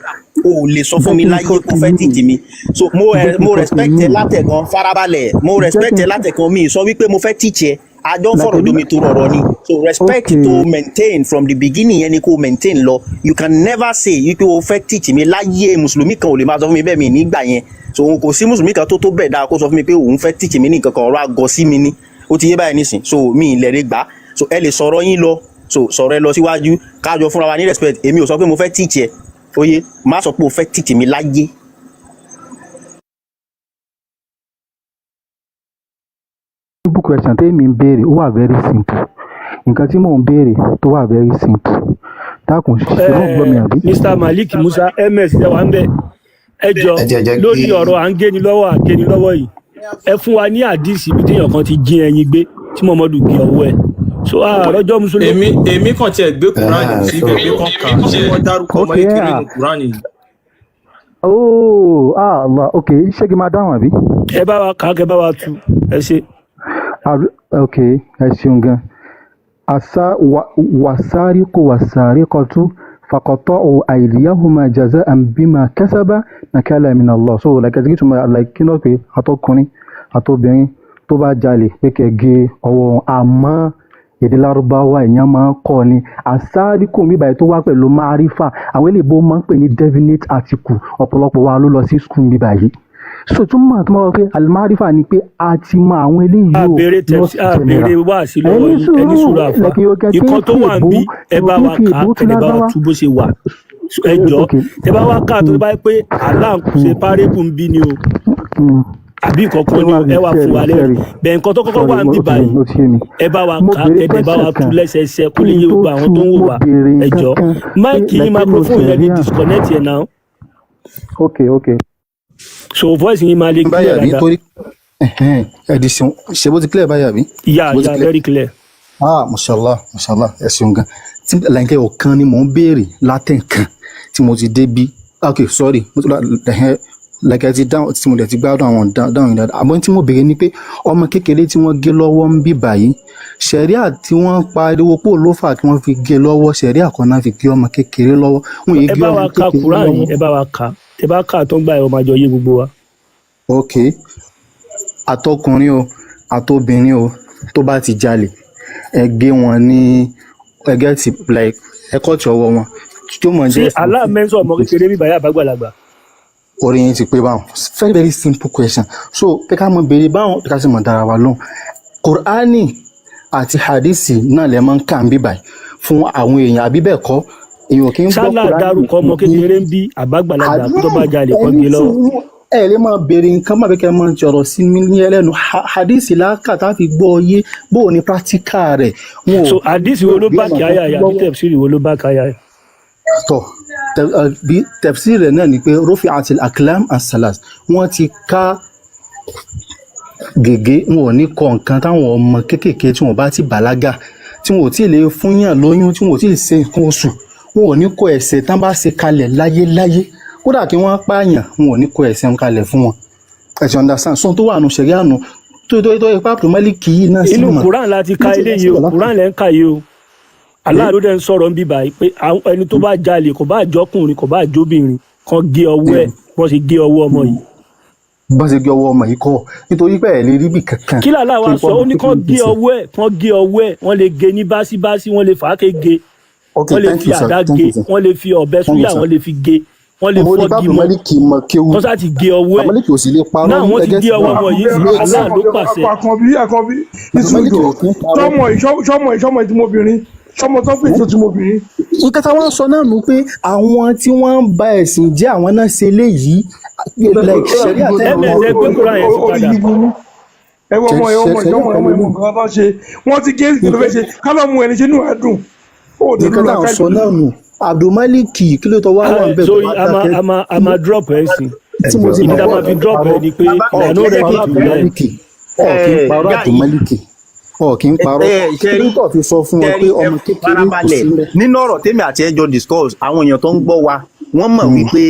[SPEAKER 3] O ò lè sọ fún
[SPEAKER 2] jẹ́
[SPEAKER 3] mi
[SPEAKER 2] kí n
[SPEAKER 3] láyé
[SPEAKER 2] sọ
[SPEAKER 3] kó fẹ́
[SPEAKER 2] tèmi,
[SPEAKER 3] teach mi. So mo
[SPEAKER 2] jẹ́
[SPEAKER 3] ẹ
[SPEAKER 2] kí n
[SPEAKER 3] mo
[SPEAKER 2] sọ
[SPEAKER 3] respect
[SPEAKER 2] tèmi,
[SPEAKER 3] ẹ látẹ̀kan. Farabalẹ̀, mo
[SPEAKER 2] jẹ́
[SPEAKER 3] respect
[SPEAKER 2] kí
[SPEAKER 3] ẹ
[SPEAKER 2] n
[SPEAKER 3] látẹ̀kan. Mi sọ wípé mo fẹ́ teach ẹ, àjọ ń
[SPEAKER 2] like
[SPEAKER 3] fọ̀rọ̀
[SPEAKER 2] èmi
[SPEAKER 3] jomi tó rọrọ ni. So respect
[SPEAKER 2] okay
[SPEAKER 3] to maintain from the beginning yẹn ni kó maintain lọ. You can never say wípé o fẹ́ teach mi láyé. Mùsùlùmí kan ò lè máa sọ fún mi bẹ́ẹ̀, mi nígbà yẹn. So òun kò sí mùsùlùmí kan tó bẹ̀ dáa kó sọ fún mi pé òun fẹ́ teach mi ní nǹkan kan. Ọ̀rọ̀ àgọ́ sí mi ni, ó ti yé báyìí nísìn. So mi ì lẹ̀rẹ̀ gbà. So ẹ lè sọ̀rọ̀ yín lọ, so sọ̀rọ̀ ẹ lọ síwájú, kájọ fúnra wa ní respect. Èmi ò sọ pé mo fẹ́ teach ẹ, ó yé? Má sọ pé o fẹ́ teach mi láyé.
[SPEAKER 2] Simple question tèmi ń béèrè, ó wà very simple. Nǹkan tí mò ń béèrè tó wà very simple, dákun, ṣe ló ń gbọ́ mi àbí?
[SPEAKER 1] Mr Malik Musa ms, ẹ wà ń bẹ, ẹ jọ
[SPEAKER 5] Ẹ jẹ́ jẹ́
[SPEAKER 1] lórí
[SPEAKER 5] kí
[SPEAKER 1] ọ̀rọ̀ à ń géni lọ́wọ́, à ń géni lọ́wọ́ yìí, ẹ fún wa ní àdìsí ibi téèyàn kan ti jí ẹyin gbé tí Muhammadu gé ọwọ́ ẹ̀. So àròjọ mùsùlùmí.
[SPEAKER 6] Èmi kàn tiẹ̀ gbé kúránì síbẹ̀ pé kàn kà á, ṣé wọ́n dárúkọ ọmọ
[SPEAKER 2] Okay.
[SPEAKER 6] kékeré
[SPEAKER 2] Ah
[SPEAKER 6] nù kúránì yìí?
[SPEAKER 2] Oh, ah, Allah, okay, ṣé kí n máa dáhùn àbí?
[SPEAKER 1] Ẹ bá wa kà á, kẹ bá wa tu, ẹ ṣe.
[SPEAKER 2] Okay, ẹ ṣeun gan. Asa wasariqu wasariqatu faqata'u aydiyahuma jaza'an bima kasaba nakala min Allah. So like ẹsẹ̀ kìtùmọ̀ like kí náà pé àtọkùnrin àtobìnrin tó bá jalè pé kẹ́ gé ọwọ́ wọn. Àmọ́ èdè Lárúbáwá èèyàn máa ń kọ́ ni àsáríkù mi báyìí tó wá pẹ̀lú márífà, àwọn eléèbó máa ń pè ní definite article. Ọ̀pọ̀lọpọ̀ wa ló lọ sí school mi báyìí, so túmọ̀ tó máa wọ pé alimarifa ni pé a ti mọ àwọn eléyìí
[SPEAKER 1] a
[SPEAKER 2] o
[SPEAKER 1] béèrè
[SPEAKER 2] not
[SPEAKER 1] tẹ̀sí a
[SPEAKER 2] general.
[SPEAKER 1] béèrè wáàsí lọ́wọ́
[SPEAKER 2] Ẹni
[SPEAKER 1] yín, ẹni
[SPEAKER 2] sùúrù
[SPEAKER 1] sùúrù àfa
[SPEAKER 2] lẹ́kìn yóò kẹ́ tí
[SPEAKER 1] ìkan
[SPEAKER 2] ń
[SPEAKER 1] tó
[SPEAKER 2] fi
[SPEAKER 1] wà ń
[SPEAKER 2] èbó
[SPEAKER 1] bí, ẹ bá
[SPEAKER 2] tí
[SPEAKER 1] wa
[SPEAKER 2] ń fi
[SPEAKER 1] kà á,
[SPEAKER 2] èbó tún
[SPEAKER 1] kẹ̀lẹ́ bá wa
[SPEAKER 2] lárúbáwá.
[SPEAKER 1] tú bó ṣe wà. So, ẹ jọ
[SPEAKER 2] Okay.
[SPEAKER 1] tẹ bá wa kà á, tó bá yẹ pé Allah ń ṣe párébù ń bí ni o àbí nǹkan
[SPEAKER 2] Ṣé
[SPEAKER 1] kan ni
[SPEAKER 2] wàá
[SPEAKER 1] o,
[SPEAKER 2] rí
[SPEAKER 1] ẹ wá fún
[SPEAKER 2] sẹ́ẹ̀rì
[SPEAKER 1] wa lẹ́rìí
[SPEAKER 2] sẹ́ẹ̀rì
[SPEAKER 1] bẹ́ẹ̀. Nǹkan tó kọ́kọ́
[SPEAKER 2] sọ́ọ̀rì
[SPEAKER 1] wà ń
[SPEAKER 2] mo
[SPEAKER 1] bí
[SPEAKER 2] ó ti yé
[SPEAKER 1] báyìí,
[SPEAKER 2] mi, ó ti yé mi.
[SPEAKER 1] ẹ bá wa
[SPEAKER 2] Mo
[SPEAKER 1] kà á,
[SPEAKER 2] béèrè
[SPEAKER 1] kẹ̀dẹ̀ bá wa
[SPEAKER 2] question
[SPEAKER 1] tú
[SPEAKER 2] kan
[SPEAKER 1] lẹ́sẹẹsẹ kó
[SPEAKER 2] kí
[SPEAKER 1] lè
[SPEAKER 2] n
[SPEAKER 1] yé
[SPEAKER 2] tó
[SPEAKER 1] gbogbo àwọn
[SPEAKER 2] tú
[SPEAKER 1] tó ń wò
[SPEAKER 2] mo
[SPEAKER 1] wá.
[SPEAKER 2] béèrè
[SPEAKER 1] Ẹ
[SPEAKER 2] nǹkan
[SPEAKER 1] jọ
[SPEAKER 2] kan pé
[SPEAKER 1] máìkì yín,
[SPEAKER 2] like nínú
[SPEAKER 1] microphone yẹn lè
[SPEAKER 2] sẹ̀ríà.
[SPEAKER 1] disconnect yẹn náà.
[SPEAKER 2] Okay.
[SPEAKER 1] So voice yín máa lè clear
[SPEAKER 5] báyà bí
[SPEAKER 1] dáadáa.
[SPEAKER 5] torí ẹ̀hẹ́n, ẹ di ṣeun. Ṣe bó ti clear báyà bí?
[SPEAKER 1] Yà
[SPEAKER 5] Ṣe bó ti
[SPEAKER 1] yà
[SPEAKER 5] clear?
[SPEAKER 1] Very clear.
[SPEAKER 5] Ah, mashallah, mashallah, ẹ ṣeun gan. Tí lẹ́yìn ọ̀kan ni mò ń béèrè látẹ̀kan tí mo ti dé bí. Ok, sorry, mo ti ẹ̀hẹ́n lẹ́kẹ̀ ti dáhùn tí mo dẹ̀ ti gbádùn àwọn dáhùn yìí dáadáa. Àmọ́ tí mo béèrè ni pé ọmọ kékeré tí wọ́n gé lọ́wọ́ ń bí báyìí, ṣẹ̀ríà tí wọ́n pariwo pò ló fà kí wọ́n fi gé lọ́wọ́, ṣẹ̀ríà kan náà fi gé ọmọ kékeré lọ́wọ́. Wọ́n yìí
[SPEAKER 1] Ẹ
[SPEAKER 5] gé
[SPEAKER 1] bá
[SPEAKER 5] ọmọ
[SPEAKER 1] wa ka
[SPEAKER 5] kékeré
[SPEAKER 1] Quran yìí,
[SPEAKER 5] lọ́wọ́.
[SPEAKER 1] ẹ bá wa kà á. Tẹ bá kà á tó ń gbà ẹ, ó máa jọ yé gbogbo wa.
[SPEAKER 5] Ok, àtọkùnrin o àtobìnrin o tó bá ti jalè, ẹ gé wọn ní ẹgẹ ti like ẹ kọ́ọ̀tì ọwọ́ wọn tí ó mọ̀
[SPEAKER 1] Ṣé
[SPEAKER 5] jẹ́
[SPEAKER 1] Allah mẹ́sàn ọmọ kékeré bíbáyà àbágbàlagbà?
[SPEAKER 5] Orí yín ti pé báwọn. Very very simple question. So pé ká mọ béèrè báwọn, pé ká sì mọ dára wa lóhùn. Kùránì àti hadisi náà lè máa ń kà ń bí báyìí fún àwọn èèyàn, àbí bẹ́ẹ̀ kọ́? Èèyàn kì í gbọ́
[SPEAKER 1] Ṣálá
[SPEAKER 5] Kùránì
[SPEAKER 1] dárúkọ ọmọ
[SPEAKER 5] ní
[SPEAKER 1] kékeré ń bí àbágbàlagbà tó bá jalè kọ́
[SPEAKER 5] ẹni
[SPEAKER 1] gé lọ́wọ́?
[SPEAKER 5] sùúrù, ẹ lè máa béèrè nǹkan má bẹ́ẹ̀ kẹ́ máa jọ̀rọ̀ sí mi ní ẹlẹ́nu. Hadisi láàkà tá a fi gbọ́ ọ yé bó o ní practical rẹ̀ wọn ò
[SPEAKER 1] So àdìsí wo ló
[SPEAKER 5] gbé
[SPEAKER 1] bá
[SPEAKER 5] ọmọ
[SPEAKER 1] kí
[SPEAKER 5] kan
[SPEAKER 1] àyà yìí àbí
[SPEAKER 5] lọ́wọ́.
[SPEAKER 1] Tẹ̀síìrì wo ló bá kí àyà yìí?
[SPEAKER 5] Tọ bí tafsir rẹ̀ náà ni pé rufi àti aklam asalas, wọ́n ti ká gègé, wọn ò ní kọ nǹkan táwọn ọmọ kéékèèké tí wọn bá ti bàlágà, tí wọn ò tí ì lè fúnyàn lóyún, tí wọn ò tí ì ṣe nǹkan oṣù, Wọn ò ní kọ ẹ̀ṣẹ̀ tán bá ṣe kalẹ̀ láyéláyé. Kódà kí wọ́n pààyàn, wọn ò ní kọ ẹ̀ṣẹ̀ wọn kalẹ̀ fún wọn. Ẹ ti understand? So tó wà nù ṣẹ̀ríà nù tó ipá Abdulmalik yìí náà sì
[SPEAKER 1] Inú
[SPEAKER 5] mọ̀.
[SPEAKER 1] Quran la ti ka eléyìí o. Quran lẹ́ ń kà yìí o. Allah ló dẹ̀ ń sọ̀rọ̀ ń bí báyìí pé ẹni tó bá jalè, kò bá jọkùnrin, kò bá jóbìnrin, kan gé ọwọ́ ẹ̀ bọ́n ṣe gé ọwọ́ ọmọ yìí.
[SPEAKER 5] Bọ́n ṣe gé ọwọ́ ọmọ yìí kọ́, nítorí pé ẹ̀ lè rí bí kankan.
[SPEAKER 1] Kí làlá wa
[SPEAKER 5] Kí n
[SPEAKER 1] sọ? Ó ní kán gé ọwọ́ ẹ̀, kán gé ọwọ́ ẹ̀. Wọ́n lè gé ní báṣíbáṣí, wọ́n lè fàáké gé,
[SPEAKER 5] Okay,
[SPEAKER 1] wọ́n lè
[SPEAKER 5] thank
[SPEAKER 1] fi
[SPEAKER 5] you, sir.
[SPEAKER 1] àdá
[SPEAKER 5] Thank
[SPEAKER 1] gé,
[SPEAKER 5] you, sir.
[SPEAKER 1] wọ́n lè fi ọ̀bẹ
[SPEAKER 5] Thank you,
[SPEAKER 1] súyà,
[SPEAKER 5] sir.
[SPEAKER 1] wọ́n lè fi gé, wọ́n lè
[SPEAKER 5] Mo rí
[SPEAKER 1] fọ́gi
[SPEAKER 5] bábù
[SPEAKER 1] mọ́,
[SPEAKER 5] Málíkì mọ kéwú.
[SPEAKER 1] kán sá ti gé ọwọ́ ẹ̀.
[SPEAKER 5] Málíkì ò sì lè parọ́.
[SPEAKER 1] Náà wọ́n ti
[SPEAKER 5] Ẹgẹ́
[SPEAKER 1] gé
[SPEAKER 5] tí
[SPEAKER 1] ọwọ́ ọmọ yìí sí. Allah ló pàṣẹ.
[SPEAKER 4] Àkànbí, Àkànbí,
[SPEAKER 5] Málíkì
[SPEAKER 4] ìsúndò
[SPEAKER 5] ò kí ń parọ́.
[SPEAKER 4] Sọmọ ìṣọmọ ìṣọmọ ìtìmọbìnrin sọmọ tó pè tó tìmọbìnrin.
[SPEAKER 5] Nǹkan táwọn sọ náà nù pé àwọn tí wọ́n ń ba ẹ̀sìn jẹ́, àwọn náà ṣe léyìí, like ṣẹ̀rí
[SPEAKER 1] Ms ẹ gbé Quran yẹn sí padà.
[SPEAKER 4] Ẹ wọ ọmọ, ẹ wọ ọmọ ìṣọmọ ọmọ ìmọ̀ nǹkan tó ṣe, wọ́n ti gé kí ló fẹ́ ṣe kálọ̀mù ẹni ṣe nù á dùn. Ó dé
[SPEAKER 5] Nǹkan
[SPEAKER 4] lóra
[SPEAKER 5] táwọn
[SPEAKER 4] ká
[SPEAKER 5] sọ náà nù. Abdulmalik, kí ló tọ́ wá wà ń bẹ̀ tó
[SPEAKER 1] Sorry,
[SPEAKER 5] wá
[SPEAKER 1] a máa
[SPEAKER 5] dákẹ́
[SPEAKER 1] a máa a máa drop ẹ̀ sí.
[SPEAKER 5] tí mo ti
[SPEAKER 1] Ìdí
[SPEAKER 5] mọ̀
[SPEAKER 1] tá a máa fi drop ẹ̀ ni pé
[SPEAKER 3] Bàbá
[SPEAKER 1] we are
[SPEAKER 5] ọ̀
[SPEAKER 1] not
[SPEAKER 5] kí ń
[SPEAKER 1] ready
[SPEAKER 5] parọ́
[SPEAKER 1] to learn.
[SPEAKER 5] Abdulmaliki, ọ̀ kí ń parọ́
[SPEAKER 3] Guy.
[SPEAKER 5] Abdulmaliki, ọ̀ kí ń parọ́.
[SPEAKER 3] Ẹ
[SPEAKER 5] Kí ló
[SPEAKER 3] ṣe rí
[SPEAKER 5] tọ́ fi sọ fún wọn pé
[SPEAKER 3] ṣe rí ẹ
[SPEAKER 5] ọmọ kékeré kò
[SPEAKER 3] farabalẹ̀
[SPEAKER 5] sílẹ̀?
[SPEAKER 3] Nínú ọ̀rọ̀ tèmi àti ẹjọ́ discuss, àwọn èèyàn tó ń gbọ́ wa, wọ́n mọ̀ wípé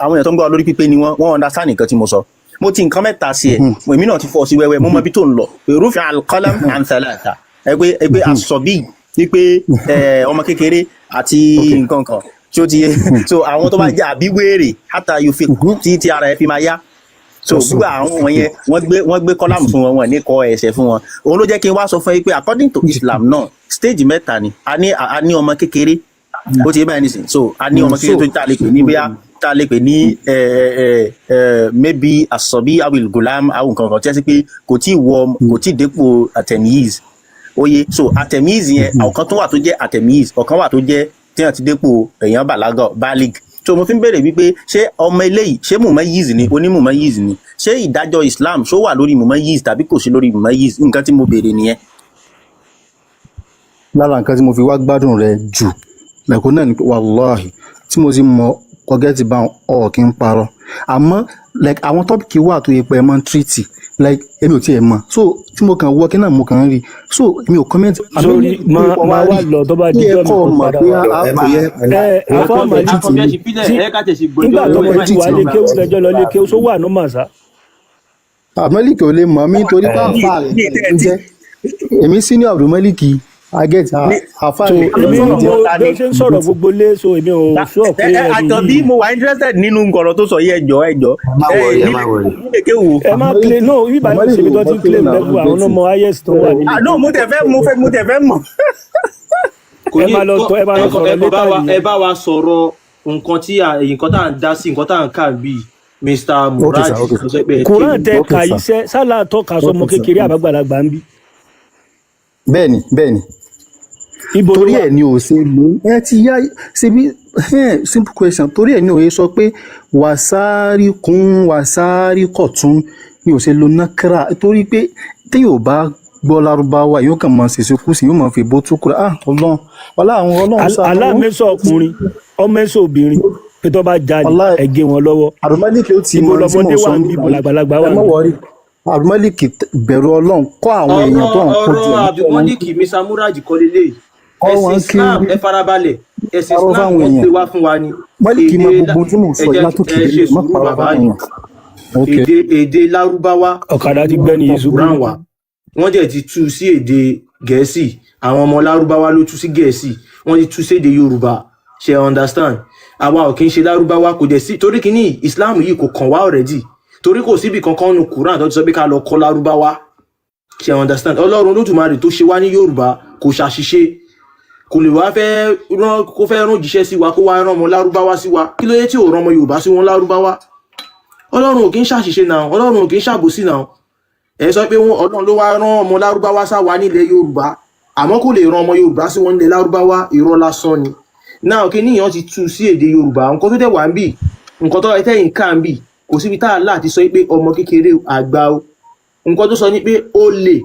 [SPEAKER 3] àwọn èèyàn tó ń gbọ́ wa lórí pípé ni wọ́n understand nǹkan tí mo sọ. Mo ti nǹkan mẹ́ta sí ẹ, èmi náà ti fọ́ sí wẹ́wẹ́. Mo mọ ibi tó ń lọ. Rufi al-qalam an thalatha, ẹ pé asọ̀bí wípé ọmọ kékeré àti nǹkan kan tí ó ti yé. So àwọn tó bá jẹ́ àbí wéèrè hátà yóò fi tí ara ẹ fi máa yá. So gbogbo àwọn wọ̀nyẹn, wọ́n gbé kọ́lámù fún wọn, wọn ní kọ ẹ̀ṣẹ̀ fún wọn. Òun ló jẹ́ kí n wá sọ fún yín pé according to Islam náà, stage mẹ́ta ni a ní. A ní ọmọ kékeré, ó ti yé báyìí nísìnyí. So a ní ọmọ kékeré tó tá a lè pè ní bóyá tá a lè pè ní ẹ ẹ ẹ maybe asọ̀bí awil gulam àwọn nǹkan kan tí a sì pé kò tí ì wọ, kò tí ì dépò atemiz oye. So atemiz yẹn, ọ̀kan tó wà tó jẹ́ atemiz, ọ̀kan wà tó jẹ́ tí wọ́n ti dépò èèyàn bàlágà, balig. So mo fi ń béèrè wípé ṣé ọmọ eléyìí, ṣé mumayiz ni? Onímumayiz ni. Ṣé ìdájọ́ Islam ṣó wà lórí mumayiz tàbí kò sí lórí mumayiz? Nǹkan tí mo béèrè nìyẹn.
[SPEAKER 5] Lára nǹkan tí mo fi wá gbádùn rẹ jù lẹ́kọ̀ọ́ náà ni pé wàláhì tí mo ti mọ ọgẹ́ ti bá ọ̀ kí ń parọ́, àmọ́ like àwọn topic wà tó yẹ pé ẹ máa ń treat, like èmi ò tiẹ̀ mọ̀. So tí mo kàn wọ kí náà mo kàn ń rí, so èmi ò comment.
[SPEAKER 1] Sórí máa wá lọ, tó bá
[SPEAKER 5] kí ẹ
[SPEAKER 1] dijọ́ mi
[SPEAKER 5] kọ́
[SPEAKER 1] kó
[SPEAKER 5] mọ̀
[SPEAKER 1] padà
[SPEAKER 5] pé
[SPEAKER 1] wá.
[SPEAKER 5] a kò yẹ
[SPEAKER 1] Ẹ afọ Malik,
[SPEAKER 6] Akọbí, ẹ ṣì fílẹ̀.
[SPEAKER 1] tí
[SPEAKER 6] Ẹ ká tẹ̀sí gbọ́jọ́
[SPEAKER 1] nígbà
[SPEAKER 6] ẹ
[SPEAKER 1] tọmọ
[SPEAKER 6] má
[SPEAKER 1] ti wà
[SPEAKER 6] ti
[SPEAKER 1] lé kéwú, tẹjọ lọ lé kéwú, só wà ní màsà.
[SPEAKER 5] Abdulmalik ò lè mọ̀ mí torí pé àfa rẹ̀
[SPEAKER 3] Ní
[SPEAKER 5] ló
[SPEAKER 3] tẹ́ ẹ ti
[SPEAKER 5] jẹ́. Èmi senior Abdulmalik aget, àfa
[SPEAKER 1] So
[SPEAKER 5] rẹ̀
[SPEAKER 1] èmi
[SPEAKER 5] ló
[SPEAKER 1] mo
[SPEAKER 5] jẹ́.
[SPEAKER 1] bí ó ṣe ń sọ̀rọ̀ gbogbo lé, so èmi ò sọ pé ẹni
[SPEAKER 3] Àkànbí,
[SPEAKER 1] yìí
[SPEAKER 3] mo wà interested nínú nǹkan tó sọ yìí. Ẹjọ́, ẹjọ́.
[SPEAKER 7] Ẹ má worry, ẹ má worry.
[SPEAKER 3] Nílé kéwù.
[SPEAKER 1] Ẹ má claim no, bíbá yóò ṣe ibi tó ti ń claim level àwọn ọmọ highest tó wà nílé.
[SPEAKER 3] Ah no, mo fẹ́ mọ̀.
[SPEAKER 6] Kò
[SPEAKER 1] Ẹ
[SPEAKER 6] ní
[SPEAKER 1] máa lọ tọ, ẹ máa lọ
[SPEAKER 6] ẹ
[SPEAKER 1] sọ̀rọ̀
[SPEAKER 6] kàn bá
[SPEAKER 1] later
[SPEAKER 6] wa ẹ
[SPEAKER 1] nìyẹn.
[SPEAKER 6] bá wa sọ̀rọ̀ nǹkan tí nǹkan tá à ń dá sí, nǹkan tá à ń kà bíi Mr
[SPEAKER 5] Okay
[SPEAKER 6] Murad
[SPEAKER 5] sir, okay
[SPEAKER 6] ló sọ pé ẹ
[SPEAKER 1] Quran
[SPEAKER 6] kéwú.
[SPEAKER 1] tẹ
[SPEAKER 5] Okay
[SPEAKER 1] kà
[SPEAKER 5] sir.
[SPEAKER 1] iṣẹ́ sálà tọ́ka sọmọ
[SPEAKER 5] Okay sir.
[SPEAKER 1] kékeré àbágbàlagbà ń bí.
[SPEAKER 5] Bẹ́ẹ̀ni, bẹ́ẹ̀ni.
[SPEAKER 1] Ibo ló
[SPEAKER 5] Torí
[SPEAKER 1] wà?
[SPEAKER 5] ẹ̀ ni ò ṣe lò ẹ ti yá ṣebí simple question. Torí ẹ̀ ni òye sọ pé wàsáárì kún wàsáárì kọ̀tún ni ò ṣe lo nákàrà, torí pé téèyàn ò bá gbọ́ lárúbáwá, yóò kàn máa ṣèṣe kú sí, yóò máa fi bó tú kúrò. Ah, Ọlọ́run, ọlá àwọn Ọlọ́run ṣàánú.
[SPEAKER 1] Aláàmẹ́sọ̀ ọkùnrin, ọmẹ́sọ̀ obìnrin, pé tó bá jalè,
[SPEAKER 5] Ọlá
[SPEAKER 1] ẹ gé wọn lọ́wọ́.
[SPEAKER 5] Abdulmalik ó ti
[SPEAKER 1] Ibo
[SPEAKER 5] mọ tí mò
[SPEAKER 1] lọmọdé
[SPEAKER 5] ń sọ
[SPEAKER 1] wà ń bí,
[SPEAKER 5] nípa
[SPEAKER 1] ibo
[SPEAKER 5] yìí.
[SPEAKER 1] làgbàlagbà
[SPEAKER 5] Ẹ
[SPEAKER 1] wà ń
[SPEAKER 5] má
[SPEAKER 1] bí.
[SPEAKER 5] worry, Abdulmalik, bẹ̀rù Ọlọ́run, kọ́ àwọn èèyàn tó
[SPEAKER 6] Ọ̀rọ̀
[SPEAKER 5] ń kó jẹ
[SPEAKER 6] ọ̀rọ̀
[SPEAKER 5] ní kọ́ wọn
[SPEAKER 6] Abdulmalik, Mr Murad kọ́ lélẹ̀.
[SPEAKER 5] Kọ́
[SPEAKER 6] Ẹ̀sìn
[SPEAKER 5] wọn
[SPEAKER 6] Islam,
[SPEAKER 5] kiri
[SPEAKER 6] ẹ farabalẹ̀, ẹ̀sìn
[SPEAKER 5] parọ́
[SPEAKER 6] Islam
[SPEAKER 5] fáwọn
[SPEAKER 6] wọ́n
[SPEAKER 5] èèyàn.
[SPEAKER 6] gbé wá fún wa ni.
[SPEAKER 5] Malik mọ
[SPEAKER 6] Èdè
[SPEAKER 5] gbogbo tí mò ń
[SPEAKER 6] ẹ
[SPEAKER 5] sọ yìí
[SPEAKER 6] jẹ́
[SPEAKER 5] látòkè
[SPEAKER 6] ẹ ṣe
[SPEAKER 5] délé, má
[SPEAKER 6] sùúrù
[SPEAKER 5] parọ́
[SPEAKER 6] bàbá
[SPEAKER 5] fáwọn
[SPEAKER 6] yìí.
[SPEAKER 5] èèyàn. Ok.
[SPEAKER 6] Èdè Lárúbáwá
[SPEAKER 1] Ọ̀kadà ti gbẹ́ni yìí ṣubú.
[SPEAKER 6] Quran wa, wọ́n dẹ̀ ti tú sí èdè Gẹ̀ẹ́sì. Àwọn ọmọ Lárúbáwá ló tú sí Gẹ̀ẹ́sì, wọ́n ti tú sí èdè Yorùbá. Ṣe understand? Àwa ò kí ń ṣe Lárúbáwá, kò dẹ̀ sí torí kíní Islam yìí kò kàn wá already, torí kò síbi kankan nu Quran tó ti sọ pé ká lọ kọ́ Lárúbáwá. Ṣe understand? Ọlọ́run Olódùmarè tó ṣe wá ní Yorùbá kò ṣàṣìṣe, kò lè wá fẹ́ rán, kó fẹ́ rán òjíṣẹ́ sí wa, kó wá rán ọmọ Lárúbáwá sí wa. Kí ló dé tí ò rán ọmọ Yorùbá sí wọn Lárúbáwá? Ọlọ́run ò kí ń ṣàṣìṣe náà, Ọlọ́run ò kí ń ṣàbòsí náà. Ẹ sọ pé wọn Ọlọ́run ló wá rán ọmọ Lárúbáwá sáwa nílẹ̀ Yorùbá, àmọ́ kò lè rán ọmọ Yorùbá sí wọn nílẹ̀ Lárúbáwá. Irọ́ lásán ni. Náà kí níyàn ti tú sí èdè Yorùbá, nǹkan tó dẹ̀ wá ń bì, nǹkan tó tẹ̀yìn ká ń bì, kò síbi tá a láti sọ pé ọmọ kékeré, àgbà o. Nǹkan tó sọ ni pé olè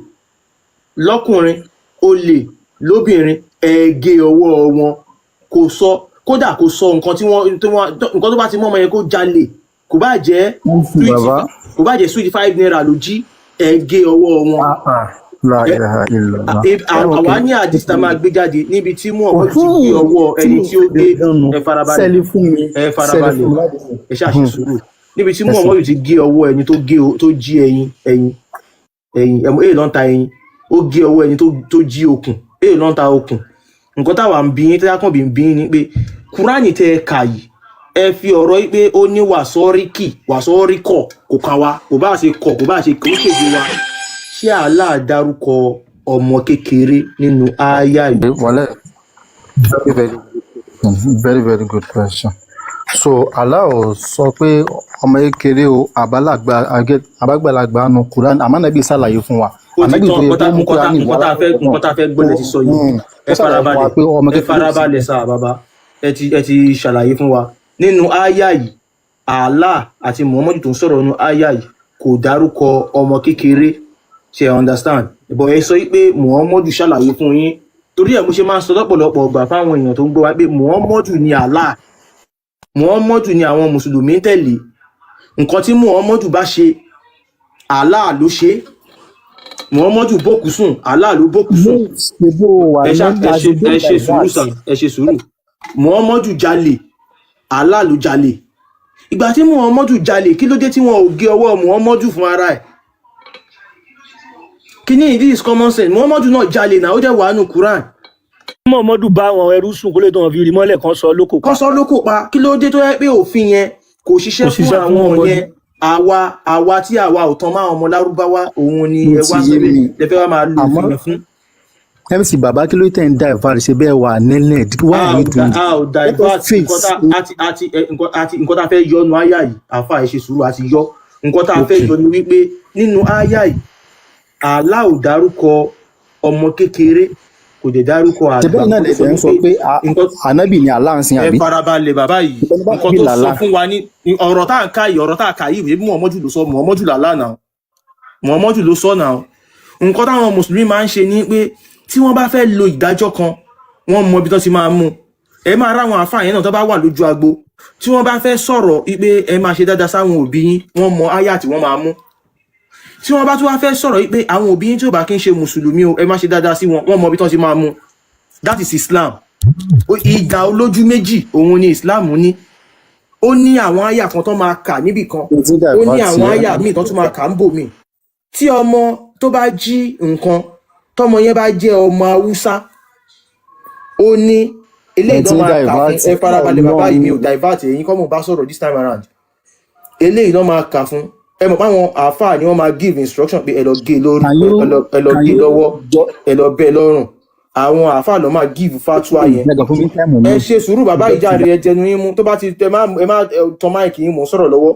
[SPEAKER 6] lọ́kùnrin, olè lóbìnrin, ẹ gé ọwọ́ wọn. Kò sọ, kódà kò sọ nǹkan tí wọ́n nǹkan tó bá ti mú ọmọ yẹn kó jalè, kò bá jẹ́ sweet,
[SPEAKER 5] Bàbá
[SPEAKER 6] kò bá jẹ́ sweet ₦5 ló jí, ẹ gé ọwọ́ wọn.
[SPEAKER 5] La ilaha illallah.
[SPEAKER 6] Àwa ní àdìs tá a máa gbé jáde níbi tí Muhammadu ti gbé ọwọ́
[SPEAKER 5] Tí
[SPEAKER 6] ẹni
[SPEAKER 5] mo
[SPEAKER 6] tí ó gbé.
[SPEAKER 5] fẹ́ gan nu,
[SPEAKER 6] Ẹ farabalẹ̀.
[SPEAKER 5] Sẹ́ẹ̀lì fún mi,
[SPEAKER 6] Ẹ
[SPEAKER 5] sẹ́ẹ̀lì
[SPEAKER 6] farabalẹ̀.
[SPEAKER 5] fún mi láti sìn.
[SPEAKER 6] Ẹ ṣáà ṣe sùúrù. Níbi tí
[SPEAKER 5] Ẹ̀sìn.
[SPEAKER 6] Muhammadu ti gé ọwọ́ ẹni tó gé tó jí ẹyin, ẹyin, ẹyin, ẹmu èyí ló ń ta ẹyin, ó gé ọwọ́ ẹni tó jí okùn, èyí ló ń ta okùn. Nǹkan táwa ń bí yín, tí akànbí ń bí yín ni pé Kúránì tẹ ẹ kà yìí, ẹ fi ọ̀rọ̀ yìí pé ó ní wàsọ́ríkì, wàsọ́ríkọ̀, kò kàn wá, kò bá ṣe kọ̀, kò bá ṣe kò ń ṣèṣe wa. Ṣé Allah dárúkọ ọmọ kékeré nínú ááyà yìí?
[SPEAKER 5] Wọlé, very very good, very very good question. So Allah ò sọ pé ọmọ kékeré o, àbálàgbà, àbágbàlagbà nu Quran, àmọ́ Ànábì ṣàlàyé fún wa.
[SPEAKER 6] Ó ti
[SPEAKER 5] Ànábì
[SPEAKER 6] tán.
[SPEAKER 5] tó yẹ
[SPEAKER 6] Nǹkan
[SPEAKER 5] kó
[SPEAKER 6] tá
[SPEAKER 5] mú
[SPEAKER 6] nǹkan tá
[SPEAKER 5] Quran wá
[SPEAKER 6] nǹkan tá a fẹ́
[SPEAKER 5] látọ̀dọ̀
[SPEAKER 6] nǹkan tá a fẹ́ gbọ́ lẹ ti sọ yìí.
[SPEAKER 5] Ó
[SPEAKER 6] Ẹ
[SPEAKER 5] ṣàlàyé fún wa
[SPEAKER 6] farabalẹ̀.
[SPEAKER 5] pé ọmọ
[SPEAKER 6] Ẹ
[SPEAKER 5] kékeré ò sí.
[SPEAKER 6] farabalẹ̀ sáà bàbá. Ẹ ti ṣàlàyé fún wa nínú ááyà yìí, Allah àti Muhammadu tó ń sọ̀rọ̀ nínú ááyà yìí kò dárúkọ ọmọ kékeré. Ṣe understand? But ẹ sọ pé Muhammadu ṣàlàyé fún yín. Torí ẹ̀ mo ṣe máa ń sọ lọ́pọ̀lọpọ̀ ọgbà fáwọn èèyàn tó ń gbọ́ wa pé Muhammadu ni Allah, Muhammadu ni àwọn mùsùlùmí ń tẹ̀lé. Nǹkan tí Muhammadu bá ṣe, Allah ló ṣe é. Muhammadu bókú sùn, Allah ló bókú sùn.
[SPEAKER 5] Ṣebó wà
[SPEAKER 6] Ẹ ṣá
[SPEAKER 5] ní
[SPEAKER 6] ẹ ṣe
[SPEAKER 5] as
[SPEAKER 6] ẹ ṣe
[SPEAKER 5] like
[SPEAKER 6] sùúrù
[SPEAKER 5] that.
[SPEAKER 6] sà, ẹ ṣe sùúrù. Muhammadu jalè, Allah ló jalè. Ìgbà tí Muhammadu jalè, kí ló dé tí wọn ò gé ọwọ́ Muhammadu fún ara ẹ̀? Kíní, this is common sense. Muhammadu náà jalè náà, ó dẹ̀ wà nù Quran.
[SPEAKER 1] Muhammadu bá àwọn ẹrú sùn, kó lè tó wọn fi rí mọ́lẹ̀ kan sọ lóko pa.
[SPEAKER 6] Kọ́ sọ lóko pa. Kí ló dé tó yẹ pé òfin yẹn kò ṣiṣẹ́
[SPEAKER 1] Kò
[SPEAKER 6] fún
[SPEAKER 1] ṣiṣẹ́ fún
[SPEAKER 6] àwọn
[SPEAKER 1] Muhammadu.
[SPEAKER 6] yẹn? Àwa tí àwa ò tán máa ọmọ Lárúbáwá òun ni
[SPEAKER 5] Mo
[SPEAKER 6] ẹ
[SPEAKER 5] ti
[SPEAKER 6] wá
[SPEAKER 5] yé
[SPEAKER 6] sọ pé
[SPEAKER 5] mi.
[SPEAKER 6] lẹ fẹ́ wá máa lo
[SPEAKER 5] Àmọ́
[SPEAKER 6] òfin yẹn fún.
[SPEAKER 5] MC bàbá, kí ló tẹ̀ ń divert? Ṣe bẹ́ẹ̀ wà nílẹ̀? Why
[SPEAKER 6] A
[SPEAKER 5] are
[SPEAKER 6] ò
[SPEAKER 5] you
[SPEAKER 6] da
[SPEAKER 5] doing
[SPEAKER 6] a ò
[SPEAKER 5] this? Let us
[SPEAKER 6] divert. Nǹkan
[SPEAKER 5] face.
[SPEAKER 6] tá a ti a ti ẹ, nǹkan a ti nǹkan tá a fẹ́ yọ nu àyà yìí, àfa, ẹ ṣe sùúrù, àti yọ nǹkan tá a fẹ́ yọ ni wípé nínú àyà yìí, Allah ò dárúkọ ọmọ kékeré, kò dẹ̀ dárúkọ
[SPEAKER 5] Ṣe
[SPEAKER 6] àgbà.
[SPEAKER 5] bẹ́ẹ̀ náà
[SPEAKER 6] Nǹkan
[SPEAKER 5] lè
[SPEAKER 6] tó sọ
[SPEAKER 5] ń
[SPEAKER 6] ni
[SPEAKER 5] sọ
[SPEAKER 6] pé
[SPEAKER 5] pé
[SPEAKER 6] nǹkan
[SPEAKER 5] Ànábì ni Allah ń sìn,
[SPEAKER 6] ẹ
[SPEAKER 5] àbí?
[SPEAKER 6] farabalẹ̀ bàbá yìí.
[SPEAKER 5] Ìbẹ̀ni bá
[SPEAKER 6] Nǹkan
[SPEAKER 5] Ànábì
[SPEAKER 6] tó sọ
[SPEAKER 5] làlá.
[SPEAKER 6] fún wa ní ọ̀rọ̀ tá à ń ká yìí, ọ̀rọ̀ tá à kà yìí, ìwé Muhammadu ló sọ, Muhammadu làlá náà, Muhammadu ló sọ náà. Nǹkan táwọn mùsùlùmí máa ń ṣe ni pé tí wọ́n bá fẹ́ lo ìdájọ́ kan, wọ́n mọ ibi tó ti máa mú. Ẹ máa ráwọn àáfàá yẹn náà tó bá wà lójú agbo, tí wọ́n bá fẹ́ sọ̀rọ̀ wípé ẹ máa ṣe dáadáa sáwọn òbí yín, wọ́n mọ áyà tí wọ́n máa mú. Tí wọ́n bá tún wá fẹ́ sọ̀rọ̀ wípé àwọn òbí yín tí ò bá kí ń ṣe mùsùlùmí o, ẹ má ṣe dáadáa sí wọn, wọ́n mọ ibi tó ti máa mú. That is Islam. Ìdá olójú méjì òun ni Islam ní. Ó ní àwọn àyà kan tó máa kà níbì kan,
[SPEAKER 5] Mo ti ń
[SPEAKER 6] ó ní
[SPEAKER 5] divert
[SPEAKER 6] àwọn
[SPEAKER 5] yẹn.
[SPEAKER 6] àyà míì tó tún máa kà ń bò míì. Tí ọmọ tó bá jí nǹkan, tọmọ yẹn bá jẹ́ ọmọ Haúsá, ó ní eléyìí
[SPEAKER 5] Ẹ
[SPEAKER 6] tó
[SPEAKER 5] ti ń
[SPEAKER 6] máa kà fún.
[SPEAKER 5] divert.
[SPEAKER 6] Ẹ farabalẹ̀ bàbá yìí, mi ò
[SPEAKER 5] Ọlọ́run.
[SPEAKER 6] divert. Ẹ̀yin kọ́ mo bá sọ̀rọ̀ this time around. Eléyìí ló máa kà fún. Ẹ mọ̀ páwọn àáfàá ni wọ́n máa give instruction pé ẹ lọ gé e lórí,
[SPEAKER 5] Can you
[SPEAKER 6] ẹ lọ
[SPEAKER 5] can
[SPEAKER 6] gé e
[SPEAKER 5] you
[SPEAKER 6] lọ́wọ́,
[SPEAKER 5] jọ
[SPEAKER 6] ẹ lọ bẹ́ ẹ lọ́rùn. Àwọn àáfàá ló máa give fatwa yẹn.
[SPEAKER 5] Ẹgbẹ́ fún mi time
[SPEAKER 6] Ẹ
[SPEAKER 5] mi.
[SPEAKER 6] ṣe sùúrù bàbá yìí jàre, ẹ jẹnu yín mú. Tó bá ti ẹ má tán mic yín, mò ń sọ̀rọ̀ lọ́wọ́.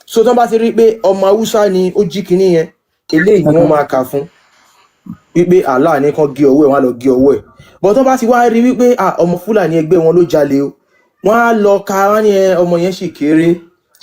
[SPEAKER 6] So tó bá ti rí pé ọmọ Haúsá ni ó jí kinní yẹn, eléyìí ni wọ́n máa kà fún wípé Allah ní kán gé ọwọ́ ẹ̀, wọ́n á lọ gé ọwọ́ ẹ̀. But tó bá ti wá rí wípé ah, ọmọ Fúlàní ẹgbẹ́ wọn ló jalè o, wọ́n á lọ ka, wọ́n ní ẹ, ọmọ yẹn sì kéré.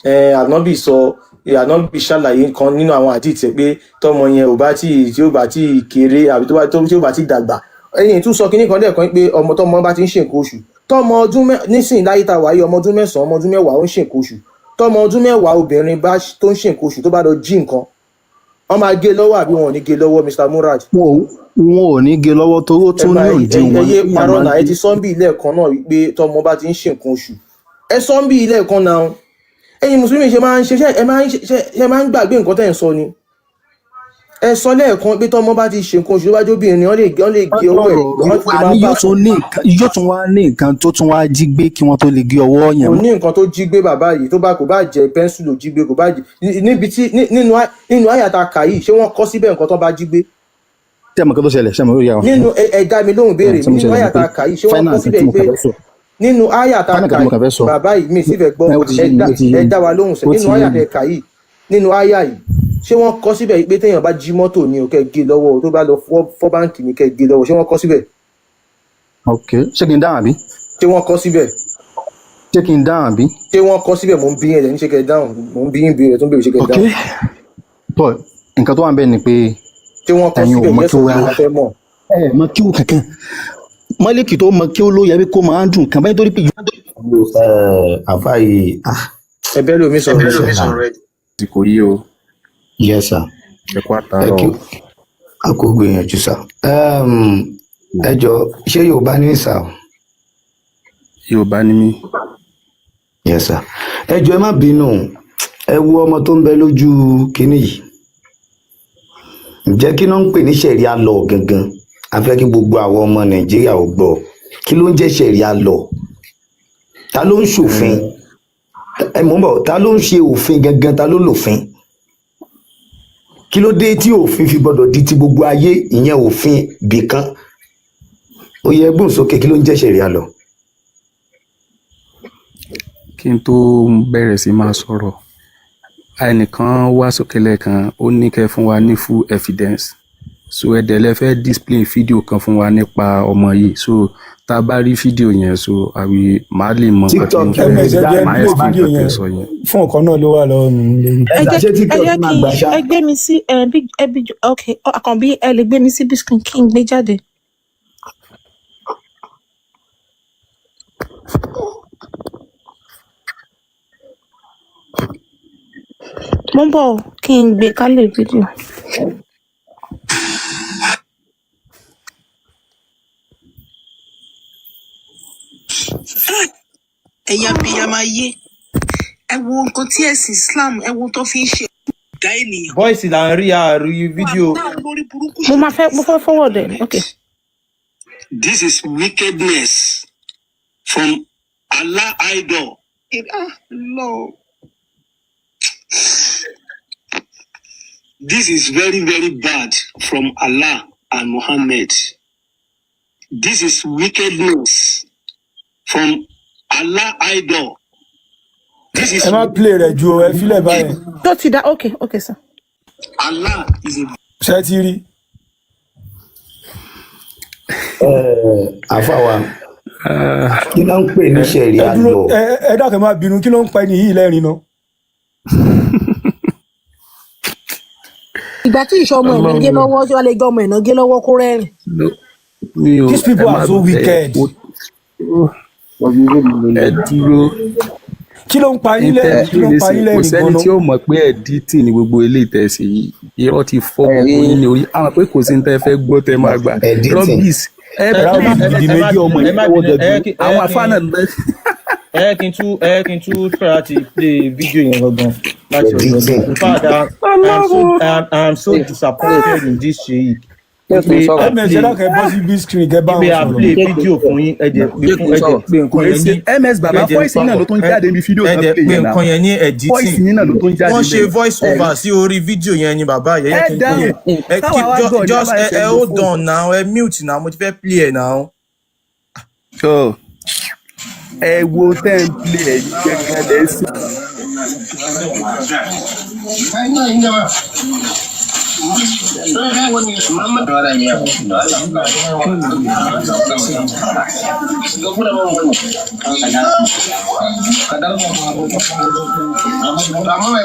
[SPEAKER 6] Ẹ Ànábì sọ, ẹ, Ànábì ṣàlàyé nǹkan nínú àwọn àdìtẹ̀ pé tọmọ yẹn ò bá tí tí ó bá tí kéré àbí tó bá tó tí ó bá tí dàgbà. Ẹ̀yin tún sọ kinní kan lẹ́ẹ̀kan pé ọmọ tọmọ bá ti ń ṣe nǹkan oṣù, tọmọ ọdún nísìnyí láyé tá a wáyé, ọmọ ọdún 9, ọmọ ọdún 10 ó ń ṣe nǹkan oṣù. Tọmọ ọdún 10 obìnrin bá tó ń ṣe nǹkan oṣù, tó bá lọ jí nǹkan, wọ́n máa gé lọ́wọ́ àbí wọn ò ní gé lọ́wọ́, Mr Murad?
[SPEAKER 5] Wọn ò ní gé lọ́wọ́ torí ó
[SPEAKER 6] Ẹ
[SPEAKER 5] tún
[SPEAKER 6] máa
[SPEAKER 5] ní
[SPEAKER 6] ẹ
[SPEAKER 5] òdiwọ̀n
[SPEAKER 6] ẹ yé
[SPEAKER 5] tí a
[SPEAKER 6] parọ́
[SPEAKER 5] máa ń
[SPEAKER 6] náà. Ẹ
[SPEAKER 5] gé.
[SPEAKER 6] ti sọ́ńbì lẹ́ẹ̀kan náà wípé tọmọ bá ti ń ṣe nǹkan oṣù. Ẹ sọ́ńbì lẹ́ẹ̀kan náà. Ẹ̀yin mùsùlùmí ṣe máa ń ṣe, ṣe ẹ máa ń ṣe, ṣe máa ń gbàgbé nǹkan tẹ́ ń sọ ni. Ẹ sọ lẹ́ẹ̀kan pé tọmọ bá ti ṣe nǹkan oṣù, tó bá jóbìnrin, wọ́n lè gé ọwọ́ ẹ̀, wọ́n ti lè máa
[SPEAKER 5] Àní
[SPEAKER 6] bá
[SPEAKER 5] yóò tún ní nǹkan, yóò tún wá ní nǹkan tó tún wá jí gbé kí wọ́n tó lè gé ọwọ́ yẹn
[SPEAKER 6] Kò
[SPEAKER 5] mọ́.
[SPEAKER 6] ní nǹkan tó jí gbé bàbá yìí. Tó bá kò bá jẹ pencil ló jí gbé, kò bá jẹ níbi tí nínú àyàtà kà yìí, ṣé wọ́n kọ́ síbẹ̀ nǹkan tó bá jí gbé?
[SPEAKER 5] Tí a mọ̀ kí ló ṣẹlẹ̀, ṣé mo rí àwọn.
[SPEAKER 6] Nínú ẹ dá mi lóhùn béèrè
[SPEAKER 5] Tí
[SPEAKER 6] mi.
[SPEAKER 5] mo
[SPEAKER 6] Nínú
[SPEAKER 5] ṣẹlẹ̀ ni
[SPEAKER 6] àyàtà
[SPEAKER 5] pé
[SPEAKER 6] kà yìí, ṣé wọ́n kọ́
[SPEAKER 5] final
[SPEAKER 6] síbẹ̀
[SPEAKER 5] tí mo
[SPEAKER 6] pé
[SPEAKER 5] kàn fẹ́ sọ,
[SPEAKER 6] nínú àyàtà
[SPEAKER 5] final
[SPEAKER 6] kà
[SPEAKER 5] tí mo kàn fẹ́ sọ.
[SPEAKER 6] Bàbá yìí, mi sì fẹ́ gbọ́.
[SPEAKER 5] Ẹ ó ti
[SPEAKER 6] Ẹ
[SPEAKER 5] yé mi,
[SPEAKER 6] dá
[SPEAKER 5] ó ti yé
[SPEAKER 6] ẹ
[SPEAKER 5] mi,
[SPEAKER 6] dá wa lóhùn sẹ́.
[SPEAKER 5] ó
[SPEAKER 6] Nínú
[SPEAKER 5] ti yé
[SPEAKER 6] àyà
[SPEAKER 5] mi.
[SPEAKER 6] tẹ kà yìí, nínú àyà yìí, ṣé wọ́n kọ́ síbẹ̀ pé téèyàn bá jí mọ́tò ni ò kẹ́ gé lọ́wọ́, tó bá lọ fọ́ báǹkì ni kẹ́ gé lọ́wọ́? Ṣé wọ́n kọ́ síbẹ̀?
[SPEAKER 5] Ok, ṣé kí n dáhùn àbí?
[SPEAKER 6] Ṣé wọ́n kọ́ síbẹ̀?
[SPEAKER 5] Ṣé kí n dáhùn àbí?
[SPEAKER 6] Ṣé wọ́n kọ́ síbẹ̀? Mò ń bí yín, ẹ̀ ní ṣe kẹ́ dáhùn. Mò ń bí yín béèrè, tó ń béèrè ṣe kẹ́
[SPEAKER 5] Ok,
[SPEAKER 6] dáhùn.
[SPEAKER 5] Tọ́ nǹkan tó wà ń bẹ̀ ni pé
[SPEAKER 6] Ṣé wọ́n kọ́
[SPEAKER 5] ẹ̀yin ò
[SPEAKER 6] síbẹ̀?
[SPEAKER 5] mọ
[SPEAKER 6] Yes
[SPEAKER 5] kí ó
[SPEAKER 6] or no
[SPEAKER 5] rárá.
[SPEAKER 6] la fẹ́ mọ̀.
[SPEAKER 5] Ẹ mọ kí ó kankan. Mọ́lẹ́kì tó mọ kí ó ló yẹ kó máa ń dùn kàn báyìí torí pé
[SPEAKER 7] Àfa yìí, ah.
[SPEAKER 6] Ẹ bẹ́ẹ̀ lómi sọ̀rọ̀
[SPEAKER 7] Yes,
[SPEAKER 6] sir.
[SPEAKER 7] sir.
[SPEAKER 8] Àsìkò yìí o.
[SPEAKER 7] Yes, sir.
[SPEAKER 8] Ẹ kú
[SPEAKER 7] Ẹ
[SPEAKER 8] àtàárọ̀
[SPEAKER 7] kí
[SPEAKER 8] o.
[SPEAKER 7] A kò gbìyànjú sà. Ẹ jọ, ṣé Yorùbá ní sà o?
[SPEAKER 8] Yorùbá ni mí.
[SPEAKER 7] Yes sir. Ẹ jọ, ẹ má bínú, ẹ wo ọmọ tó ń bẹ lójú kinní yìí. Ǹjẹ́ kí ló ń pè ní Sharia law gangan? A fẹ́ kí gbogbo àwọn ọmọ Nàìjíríà ò gbọ́, kí ló ń jẹ́ Sharia law? Ta ló ń ṣòfin? Ẹ mọ̀ ń bọ̀, ta ló ń ṣe òfin gangan? Ta ló lòfin? Kí ló dé tí òfin fi gbọdọ̀ di ti gbogbo ayé, ìyẹn òfin bìkan? Ó yẹ gbóhùn sókè, kí ló ń jẹ́ Sharia law?
[SPEAKER 8] Kí n tó bẹ̀rẹ̀ sí máa sọ̀rọ̀, ẹnìkan wá sókè lẹ́ẹ̀kan, ó ní kẹ́ fún wa ní full evidence. So ẹ dẹ̀ lẹ fẹ́ display fídíò kan fún wa nípa ọmọ yìí. So tá a bá rí fídíò yẹn, so àwì máa lè mọ nǹkan tí mo
[SPEAKER 7] TikTok
[SPEAKER 8] fẹ́
[SPEAKER 4] Ms, ẹ jẹ́
[SPEAKER 8] máa
[SPEAKER 4] play
[SPEAKER 8] explain
[SPEAKER 4] fídíò
[SPEAKER 8] nǹkan tẹ́
[SPEAKER 4] yẹn
[SPEAKER 8] sọ yẹn.
[SPEAKER 4] fún ọ̀kan náà ló wà lọ́wọ́ mi lórí.
[SPEAKER 7] Ẹ
[SPEAKER 9] Ẹ
[SPEAKER 7] sà,
[SPEAKER 9] jẹ́
[SPEAKER 7] ṣé
[SPEAKER 9] ẹ
[SPEAKER 7] TikTok
[SPEAKER 9] jẹ́
[SPEAKER 7] máa
[SPEAKER 9] kí
[SPEAKER 7] gbà ṣá?
[SPEAKER 9] Ẹ gbé mi sí ẹ bí ẹ bí, ok, Àkànbí, ẹ lè gbé mi sí big screen kí n gbé jáde. Mo ń bọ̀, kí n gbé kálẹ̀ fídíò.
[SPEAKER 10] Ẹ̀yin abiyamọ ayé, ẹ wo nǹkan tí ẹ̀sìn Islam, ẹ wo ohun tó fi ń ṣe ọ̀gá ènìyàn.
[SPEAKER 6] Voice là ń rí, àárí fídíò.
[SPEAKER 10] Lórí burúkú.
[SPEAKER 9] Mo máa fẹ́, mo fẹ́ forward ẹ̀, ok.
[SPEAKER 11] This is wickedness from Allah idol.
[SPEAKER 10] Ah, no.
[SPEAKER 11] This is very, very bad from Allah and Muhammad. This is wickedness from Allah idol. This is
[SPEAKER 4] Ẹ má play rẹ̀ ju o, ẹ filẹ̀ báyẹn.
[SPEAKER 9] Tó ti dá, ok, ok sir.
[SPEAKER 11] Allah is a
[SPEAKER 4] Ṣé ti rí?
[SPEAKER 7] Àfàwà, kí ló ń pè ní
[SPEAKER 4] Ẹ
[SPEAKER 7] Sharia
[SPEAKER 4] dúró
[SPEAKER 7] law?
[SPEAKER 4] Ẹ dákẹ́, má bínú, kí ló ń pa ẹni yìí lẹ́rìn náà?
[SPEAKER 12] Ìgbà tí ìṣọ́ ọmọ ẹ̀ náà gé
[SPEAKER 8] Ọlọ́run
[SPEAKER 12] lọ́wọ́, tí wàá lè gbé ọmọ ẹ̀ náà gé lọ́wọ́ kó rẹ́rìn.
[SPEAKER 8] No, mi ò
[SPEAKER 4] These
[SPEAKER 8] ẹ
[SPEAKER 4] people
[SPEAKER 8] má
[SPEAKER 4] are so
[SPEAKER 8] ẹ
[SPEAKER 4] wicked.
[SPEAKER 8] Ẹ dúró.
[SPEAKER 4] Kí ló ń pa yín
[SPEAKER 8] Intẹ
[SPEAKER 4] lẹ́rìn? Kí ló ń pa yín
[SPEAKER 8] kò
[SPEAKER 4] lẹ́rìn
[SPEAKER 8] sẹ́ni
[SPEAKER 4] gan-an?
[SPEAKER 8] tí ó mọ̀ pé editing ni gbogbo eléyìí tẹ̀ sí yìí. Irọ́ ti fọ́ gbogbo yín ní orí àwọn pé kò sí ní tẹ́ fẹ́ gbọ́ tẹ́ máa gbà.
[SPEAKER 7] Editing.
[SPEAKER 8] Rubbish. Ẹ
[SPEAKER 6] Ẹ
[SPEAKER 8] play
[SPEAKER 6] má ẹ
[SPEAKER 8] fídíò
[SPEAKER 6] ẹ má
[SPEAKER 8] méjì ọmọ
[SPEAKER 6] ẹ
[SPEAKER 8] yìí
[SPEAKER 6] má
[SPEAKER 8] lọ́wọ́
[SPEAKER 6] bínú, ẹ
[SPEAKER 8] gẹ̀gùn.
[SPEAKER 6] kí ẹ
[SPEAKER 8] Àwọn
[SPEAKER 6] kí
[SPEAKER 8] àfáà náà lẹ.
[SPEAKER 6] Ẹ kí n tún try láti play video yẹn gangan láti ọ̀dọ̀ mi.
[SPEAKER 7] Editing.
[SPEAKER 6] In fact, I am so disappointed in this sheik wípé a
[SPEAKER 4] Ms, ẹ
[SPEAKER 6] play
[SPEAKER 4] dákẹ́, bọ́ sí big screen kẹ́ bá
[SPEAKER 6] wípé
[SPEAKER 4] wọn
[SPEAKER 6] a
[SPEAKER 4] sọ̀rọ̀.
[SPEAKER 6] play video fún yín, ẹ dẹ̀ pé fún, ẹ dẹ̀ pé
[SPEAKER 8] Kò
[SPEAKER 6] nǹkan
[SPEAKER 8] lè
[SPEAKER 6] yẹn
[SPEAKER 8] ṣe
[SPEAKER 6] ní
[SPEAKER 8] ms baba,
[SPEAKER 6] ẹ dẹ̀
[SPEAKER 8] voice yín náà ló tún
[SPEAKER 6] ẹ
[SPEAKER 8] jáde níbi fídíò
[SPEAKER 6] ẹ
[SPEAKER 8] tán
[SPEAKER 6] dẹ̀
[SPEAKER 8] play
[SPEAKER 6] pé
[SPEAKER 8] yẹn náà.
[SPEAKER 6] nǹkan yẹn ní
[SPEAKER 8] Voice
[SPEAKER 6] editing.
[SPEAKER 8] yín náà ló tún jáde
[SPEAKER 6] Wọ́n ṣe
[SPEAKER 8] níbẹ̀.
[SPEAKER 6] voice over sí orí fídíò yẹn ni bàbá yẹn
[SPEAKER 8] Ẹ
[SPEAKER 6] yẹ kí n
[SPEAKER 8] dáhùn,
[SPEAKER 6] play ẹ
[SPEAKER 8] táwa
[SPEAKER 6] keep
[SPEAKER 8] wá
[SPEAKER 6] just
[SPEAKER 8] gọ̀ ní
[SPEAKER 6] just
[SPEAKER 8] abáyé
[SPEAKER 6] ẹ
[SPEAKER 8] ṣe
[SPEAKER 6] ẹ
[SPEAKER 8] lo
[SPEAKER 6] hold
[SPEAKER 8] fóònù.
[SPEAKER 6] on now, ẹ mute now, mo ti fẹ́ play ẹ now.
[SPEAKER 8] So ẹ wo tẹ́ ń play, ẹ̀yin gẹ́gẹ́ lẹ́ sí.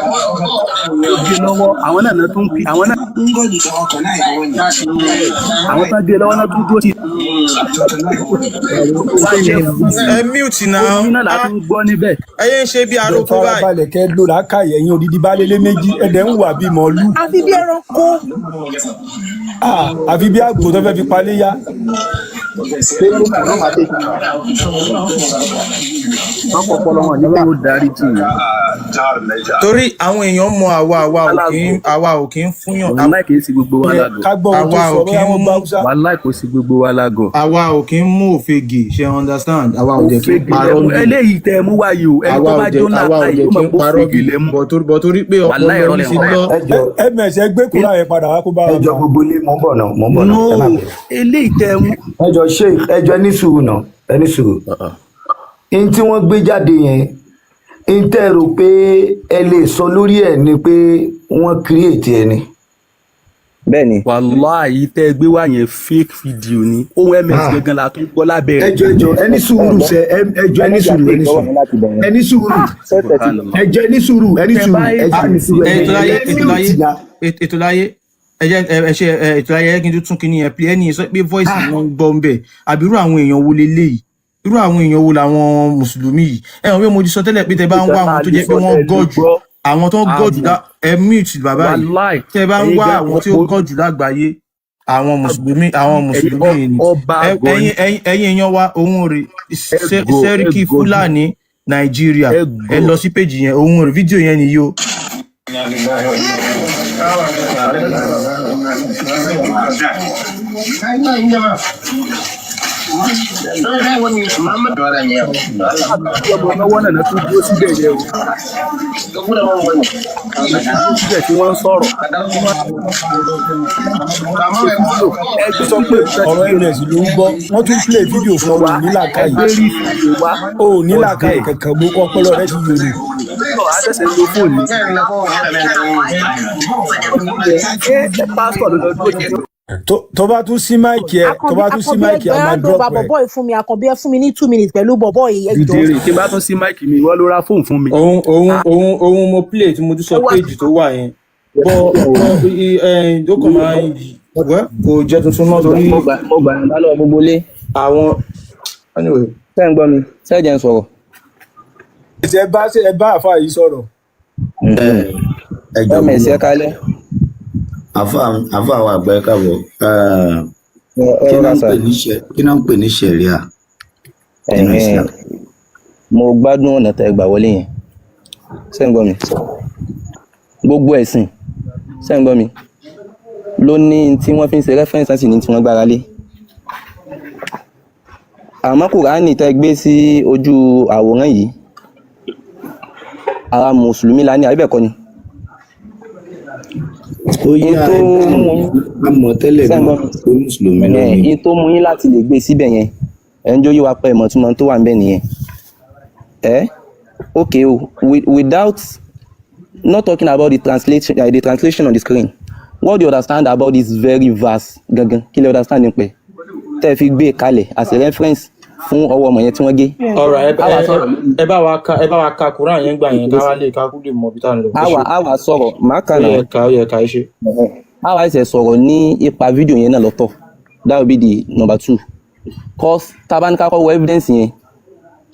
[SPEAKER 8] Gé lọ́wọ́, àwọn náà náà tún pè, àwọn náà, àwọn tán gé lọ́wọ́ náà tún dúró sí wá jẹ́
[SPEAKER 6] Ẹ mute now.
[SPEAKER 8] Ojú náà la
[SPEAKER 6] Ah,
[SPEAKER 8] tún gbọ́ níbẹ̀.
[SPEAKER 6] Ẹ yẹn ń ṣe bí
[SPEAKER 4] Ẹ
[SPEAKER 6] aróko báyìí.
[SPEAKER 4] farabalẹ̀ kẹ́ lò lákàyè, ẹ̀yin odidi baálé méjì, ẹ dẹ̀ ń wà bíi màálù.
[SPEAKER 12] Àfi bí ẹranko.
[SPEAKER 4] Ah, àfi bí àgbò tó fẹ́ fi paléyá.
[SPEAKER 8] Wọ́n pọpọlọ wọn ní pé ó darí jì yín.
[SPEAKER 6] Torí àwọn èèyàn mọ àwa, àwa ò kí ń fúnyàn.
[SPEAKER 8] Wàláì kìí sí gbogbo wa
[SPEAKER 4] Yẹ
[SPEAKER 8] lágọ̀.
[SPEAKER 4] ká gbọ́ ohun tó
[SPEAKER 6] Àwa
[SPEAKER 4] sọ,
[SPEAKER 6] ò kí
[SPEAKER 4] bóyá
[SPEAKER 6] ń
[SPEAKER 4] wọ́n
[SPEAKER 6] mú
[SPEAKER 4] gbọ́ Haúsá.
[SPEAKER 8] Wàláì kò sí gbogbo wa lágọ̀.
[SPEAKER 6] Àwa ò kí ń mú òfegè, ṣe understand? Àwa ò dẹ̀ kí ń
[SPEAKER 8] Òfegè
[SPEAKER 6] parọ́
[SPEAKER 8] lẹ́mú
[SPEAKER 6] bí.
[SPEAKER 8] Eléyìí tẹ́ ẹ mú wáyé o, ẹni
[SPEAKER 6] Àwa
[SPEAKER 8] tó
[SPEAKER 6] ò
[SPEAKER 8] bá
[SPEAKER 6] dẹ̀
[SPEAKER 8] jó ńlá
[SPEAKER 6] àwa ò
[SPEAKER 8] káyìí
[SPEAKER 6] dẹ̀
[SPEAKER 8] ó
[SPEAKER 6] kí
[SPEAKER 8] mọ̀
[SPEAKER 6] ń
[SPEAKER 8] pé
[SPEAKER 6] parọ́
[SPEAKER 8] òfegè
[SPEAKER 6] bí.
[SPEAKER 8] lẹ́mú.
[SPEAKER 6] Bọ̀ torí pé
[SPEAKER 8] Wàláì
[SPEAKER 6] ọpọlọ
[SPEAKER 8] irọ́
[SPEAKER 6] yín
[SPEAKER 8] lẹ́
[SPEAKER 6] ti
[SPEAKER 8] ń pa.
[SPEAKER 6] lọ.
[SPEAKER 7] Ẹ jọ.
[SPEAKER 4] Ms, ẹ gbé kúrò yẹn padà wá kó bá
[SPEAKER 7] Ẹ
[SPEAKER 4] wa
[SPEAKER 7] jọ,
[SPEAKER 4] kà.
[SPEAKER 7] gbogbo ilé, mò ń bọ̀ náà, mò ń bọ̀
[SPEAKER 8] No,
[SPEAKER 7] náà, ẹ má bínú.
[SPEAKER 8] eléyìí tẹ́ ẹ mú.
[SPEAKER 7] Ẹ jọ sheik, ẹ jọ, ẹ ní sùúrù náà, ẹ ní sùúrù. N tí wọ́n gbé jáde yẹn, n tẹ́ rò pé ẹ lè sọ lórí ẹ̀ ni pé wọ́n create ẹ ni.
[SPEAKER 3] Bẹ́ẹ̀ni.
[SPEAKER 8] Wàláì tẹ́ ẹ gbé wá yẹn, fake video ni. Ohun ms
[SPEAKER 7] Ah.
[SPEAKER 8] gangan la tún gbọ́ lábẹ́
[SPEAKER 7] Ẹ
[SPEAKER 8] rẹ̀.
[SPEAKER 7] jọ, ẹ jọ, ẹ ní sùúrù sẹ, ẹ jọ, ẹ ní sùúrù, ẹ ní sùúrù, ẹ ní sùúrù,
[SPEAKER 8] Subhanallah.
[SPEAKER 7] ẹ jọ, ẹ ní sùúrù, ẹ ní
[SPEAKER 8] Tẹ́
[SPEAKER 7] sùúrù,
[SPEAKER 8] bá
[SPEAKER 7] ẹ jọ, ẹ ní sùúrù, ẹ
[SPEAKER 6] Ètò láyé,
[SPEAKER 7] ẹ
[SPEAKER 6] ètò láyé,
[SPEAKER 7] mute na.
[SPEAKER 6] Ètò láyé, ẹ jẹ́ ẹ ṣe ẹ ètò láyé, ẹ kí n tún tún kíní yẹn play. Ẹni sọ pé voice ni wọ́n ń gbọ́ ń bẹ̀, àbí irú àwọn èèyàn wo leléyìí? Irú àwọn èèyàn wo làwọn mùsùlùmí yìí? Ẹ hàn pé mo ti sọ tẹ́lẹ̀ pé tẹ bá ń
[SPEAKER 8] Nǹkan
[SPEAKER 6] wá
[SPEAKER 8] tá
[SPEAKER 6] àwọn
[SPEAKER 8] a
[SPEAKER 6] tó
[SPEAKER 8] lè
[SPEAKER 6] jẹ́ pé
[SPEAKER 8] sọ
[SPEAKER 6] wọ́n
[SPEAKER 8] tẹ́ ẹ lè
[SPEAKER 6] gọ̀ jù,
[SPEAKER 8] gbọ́
[SPEAKER 6] àwọn tó gọ̀ jù
[SPEAKER 8] àmọ́
[SPEAKER 6] ẹ mute bàbá yìí.
[SPEAKER 8] Wàláì
[SPEAKER 6] Tẹ bá ń
[SPEAKER 8] ẹ̀yin
[SPEAKER 6] wá
[SPEAKER 8] gan
[SPEAKER 6] àwọn tí ó
[SPEAKER 8] mo
[SPEAKER 6] gọ̀ jù lágbàáyé, Àwọn mùsùlùmí, àwọn
[SPEAKER 13] Ẹ̀yin
[SPEAKER 6] mùsùlùmí yìí ni.
[SPEAKER 13] Ọba àgọ́ ni.
[SPEAKER 6] Ẹ̀yin èèyàn wa, òun rè
[SPEAKER 13] Ẹgọ
[SPEAKER 6] Sẹ́ríkì
[SPEAKER 13] ẹgọ
[SPEAKER 6] Fúlàní Nàìjíríà, ẹ
[SPEAKER 13] ẹgọ.
[SPEAKER 6] lọ sí péjì yẹn, òun rè fídíò yẹn nìyí o.
[SPEAKER 13] Ọmọ lọ́wọ́ náà tún dúró síbẹ̀ yẹn o, àwọn tún dúró síbẹ̀ tí wọ́n ń sọ̀rọ̀, tí wọ́n ṣe fídíò.
[SPEAKER 14] Ẹ sọ pé ọ̀rọ̀ ms ló ń gbọ́, wọ́n tún play fídíò fún ọ.
[SPEAKER 13] Wá
[SPEAKER 14] Ò ní làákàyè.
[SPEAKER 13] Ẹgbẹ́ rí fídíò wá.
[SPEAKER 14] O ò ní làákàyè
[SPEAKER 13] Ọ̀dẹ̀
[SPEAKER 14] kankan, gbogbo ọpọlọ rẹ ti yòrò.
[SPEAKER 13] Á ṣẹ̀ṣẹ̀ lo fóònù ni. Ṣé pásítọ̀ ló lọ dúró tì?
[SPEAKER 14] Tó bá tún sí mic ẹ, tó
[SPEAKER 12] Àkànbí,
[SPEAKER 14] bá tún sí
[SPEAKER 12] Àkànbí,
[SPEAKER 14] mic ẹ,
[SPEAKER 12] ẹgbẹ́
[SPEAKER 14] a máa
[SPEAKER 12] hand over
[SPEAKER 14] drop ẹ.
[SPEAKER 12] bọ̀bọ̀ yìí fún mi. Àkànbí, ẹ fún mi ní 2 minutes pẹ̀lú bọ̀bọ̀ yìí, ẹ jọ̀ọ́.
[SPEAKER 8] Dìdìrì, tí n bá tún sí mic mi, ìwọ ló ra fóònù fún mi.
[SPEAKER 6] Òun mo play tí mo tún sọ
[SPEAKER 12] Ẹ wá
[SPEAKER 6] péjì tó wà yẹn bọ bọ ó kàn máa ń wẹ́, kò jẹ́ tuntun náà torí
[SPEAKER 15] Mo gbà yànda lọ́wọ́ gbogbo ilé.
[SPEAKER 6] Àwọn anyway.
[SPEAKER 15] Ṣé ń gbọ́ mi? Ṣé ẹ jẹ́ ń sọ̀rọ̀?
[SPEAKER 14] Ṣe ẹ bá àfa yìí sọ̀rọ̀.
[SPEAKER 7] Ẹ jọ
[SPEAKER 15] Ms
[SPEAKER 7] mú
[SPEAKER 15] ẹ kálẹ́.
[SPEAKER 7] Àfa àwọn àgbà, ẹ káàbọ̀.
[SPEAKER 15] Ẹ ẹ
[SPEAKER 7] Kí
[SPEAKER 15] rọra
[SPEAKER 7] náà ń
[SPEAKER 15] sà.
[SPEAKER 7] pè ní kí náà ń pè ní ṣẹ̀ríà nínú
[SPEAKER 15] Ẹ̀hẹ́n.
[SPEAKER 7] Islam?
[SPEAKER 15] Mo gbádùn ọ̀nà tẹ́ ẹ gbà wọlé yẹn. Ṣé ń gbọ́ mi? Gbogbo ẹ̀sìn, ṣé ń gbọ́ mi, ló ní tí wọ́n fi ń ṣe reference àti ní tí wọ́n gbára lé. Àmọ́ Kùránì tẹ́ gbé sí ojú àwòrán yìí, ara mùsùlùmí la ní, àbí bẹ́ẹ̀ kọ́ ni?
[SPEAKER 7] Ó
[SPEAKER 15] In
[SPEAKER 7] yá
[SPEAKER 15] tó mú yín,
[SPEAKER 7] a mọ̀ tẹ́lẹ̀
[SPEAKER 15] ṣé ń
[SPEAKER 7] náà
[SPEAKER 15] gbọ́ mi?
[SPEAKER 7] pé mùsùlùmí ló ní.
[SPEAKER 15] In tó mú yín láti lè gbé síbẹ̀ yẹn, ẹ̀ ń jó yé wa pé ìmọ̀túnmọ̀ tó wà ń bẹ̀ nìyẹn. Ẹ́ okay o, without not talking about the translation on the screen, what do you understand about this very verse gangan? Kí lè understand nípa ẹ̀ tẹ́ ẹ fi gbé e kalẹ̀ as a reference fún ọwọ́ ọmọ yẹn tí wọ́n gé?
[SPEAKER 6] Ọ̀rọ̀ ẹ
[SPEAKER 15] A wá
[SPEAKER 6] ẹ
[SPEAKER 15] sọ̀rọ̀ lórí
[SPEAKER 6] ẹ bá wa ka Quran yẹn gbà yẹn, káwá lè ká kú lè mọ ibi tá à ń lọ. Ẹ
[SPEAKER 15] a
[SPEAKER 6] ṣe.
[SPEAKER 15] wá a wá sọ̀rọ̀, màá kà
[SPEAKER 6] Ó
[SPEAKER 15] náà.
[SPEAKER 6] yẹ ká, ó yẹ ká, ẹ ṣe.
[SPEAKER 15] A wá ṣẹ̀ sọ̀rọ̀ ní ipa fídíò yẹn náà lọ́tọ̀. That will be the number two, cause tabanika kọ́ wọ evidence yẹn,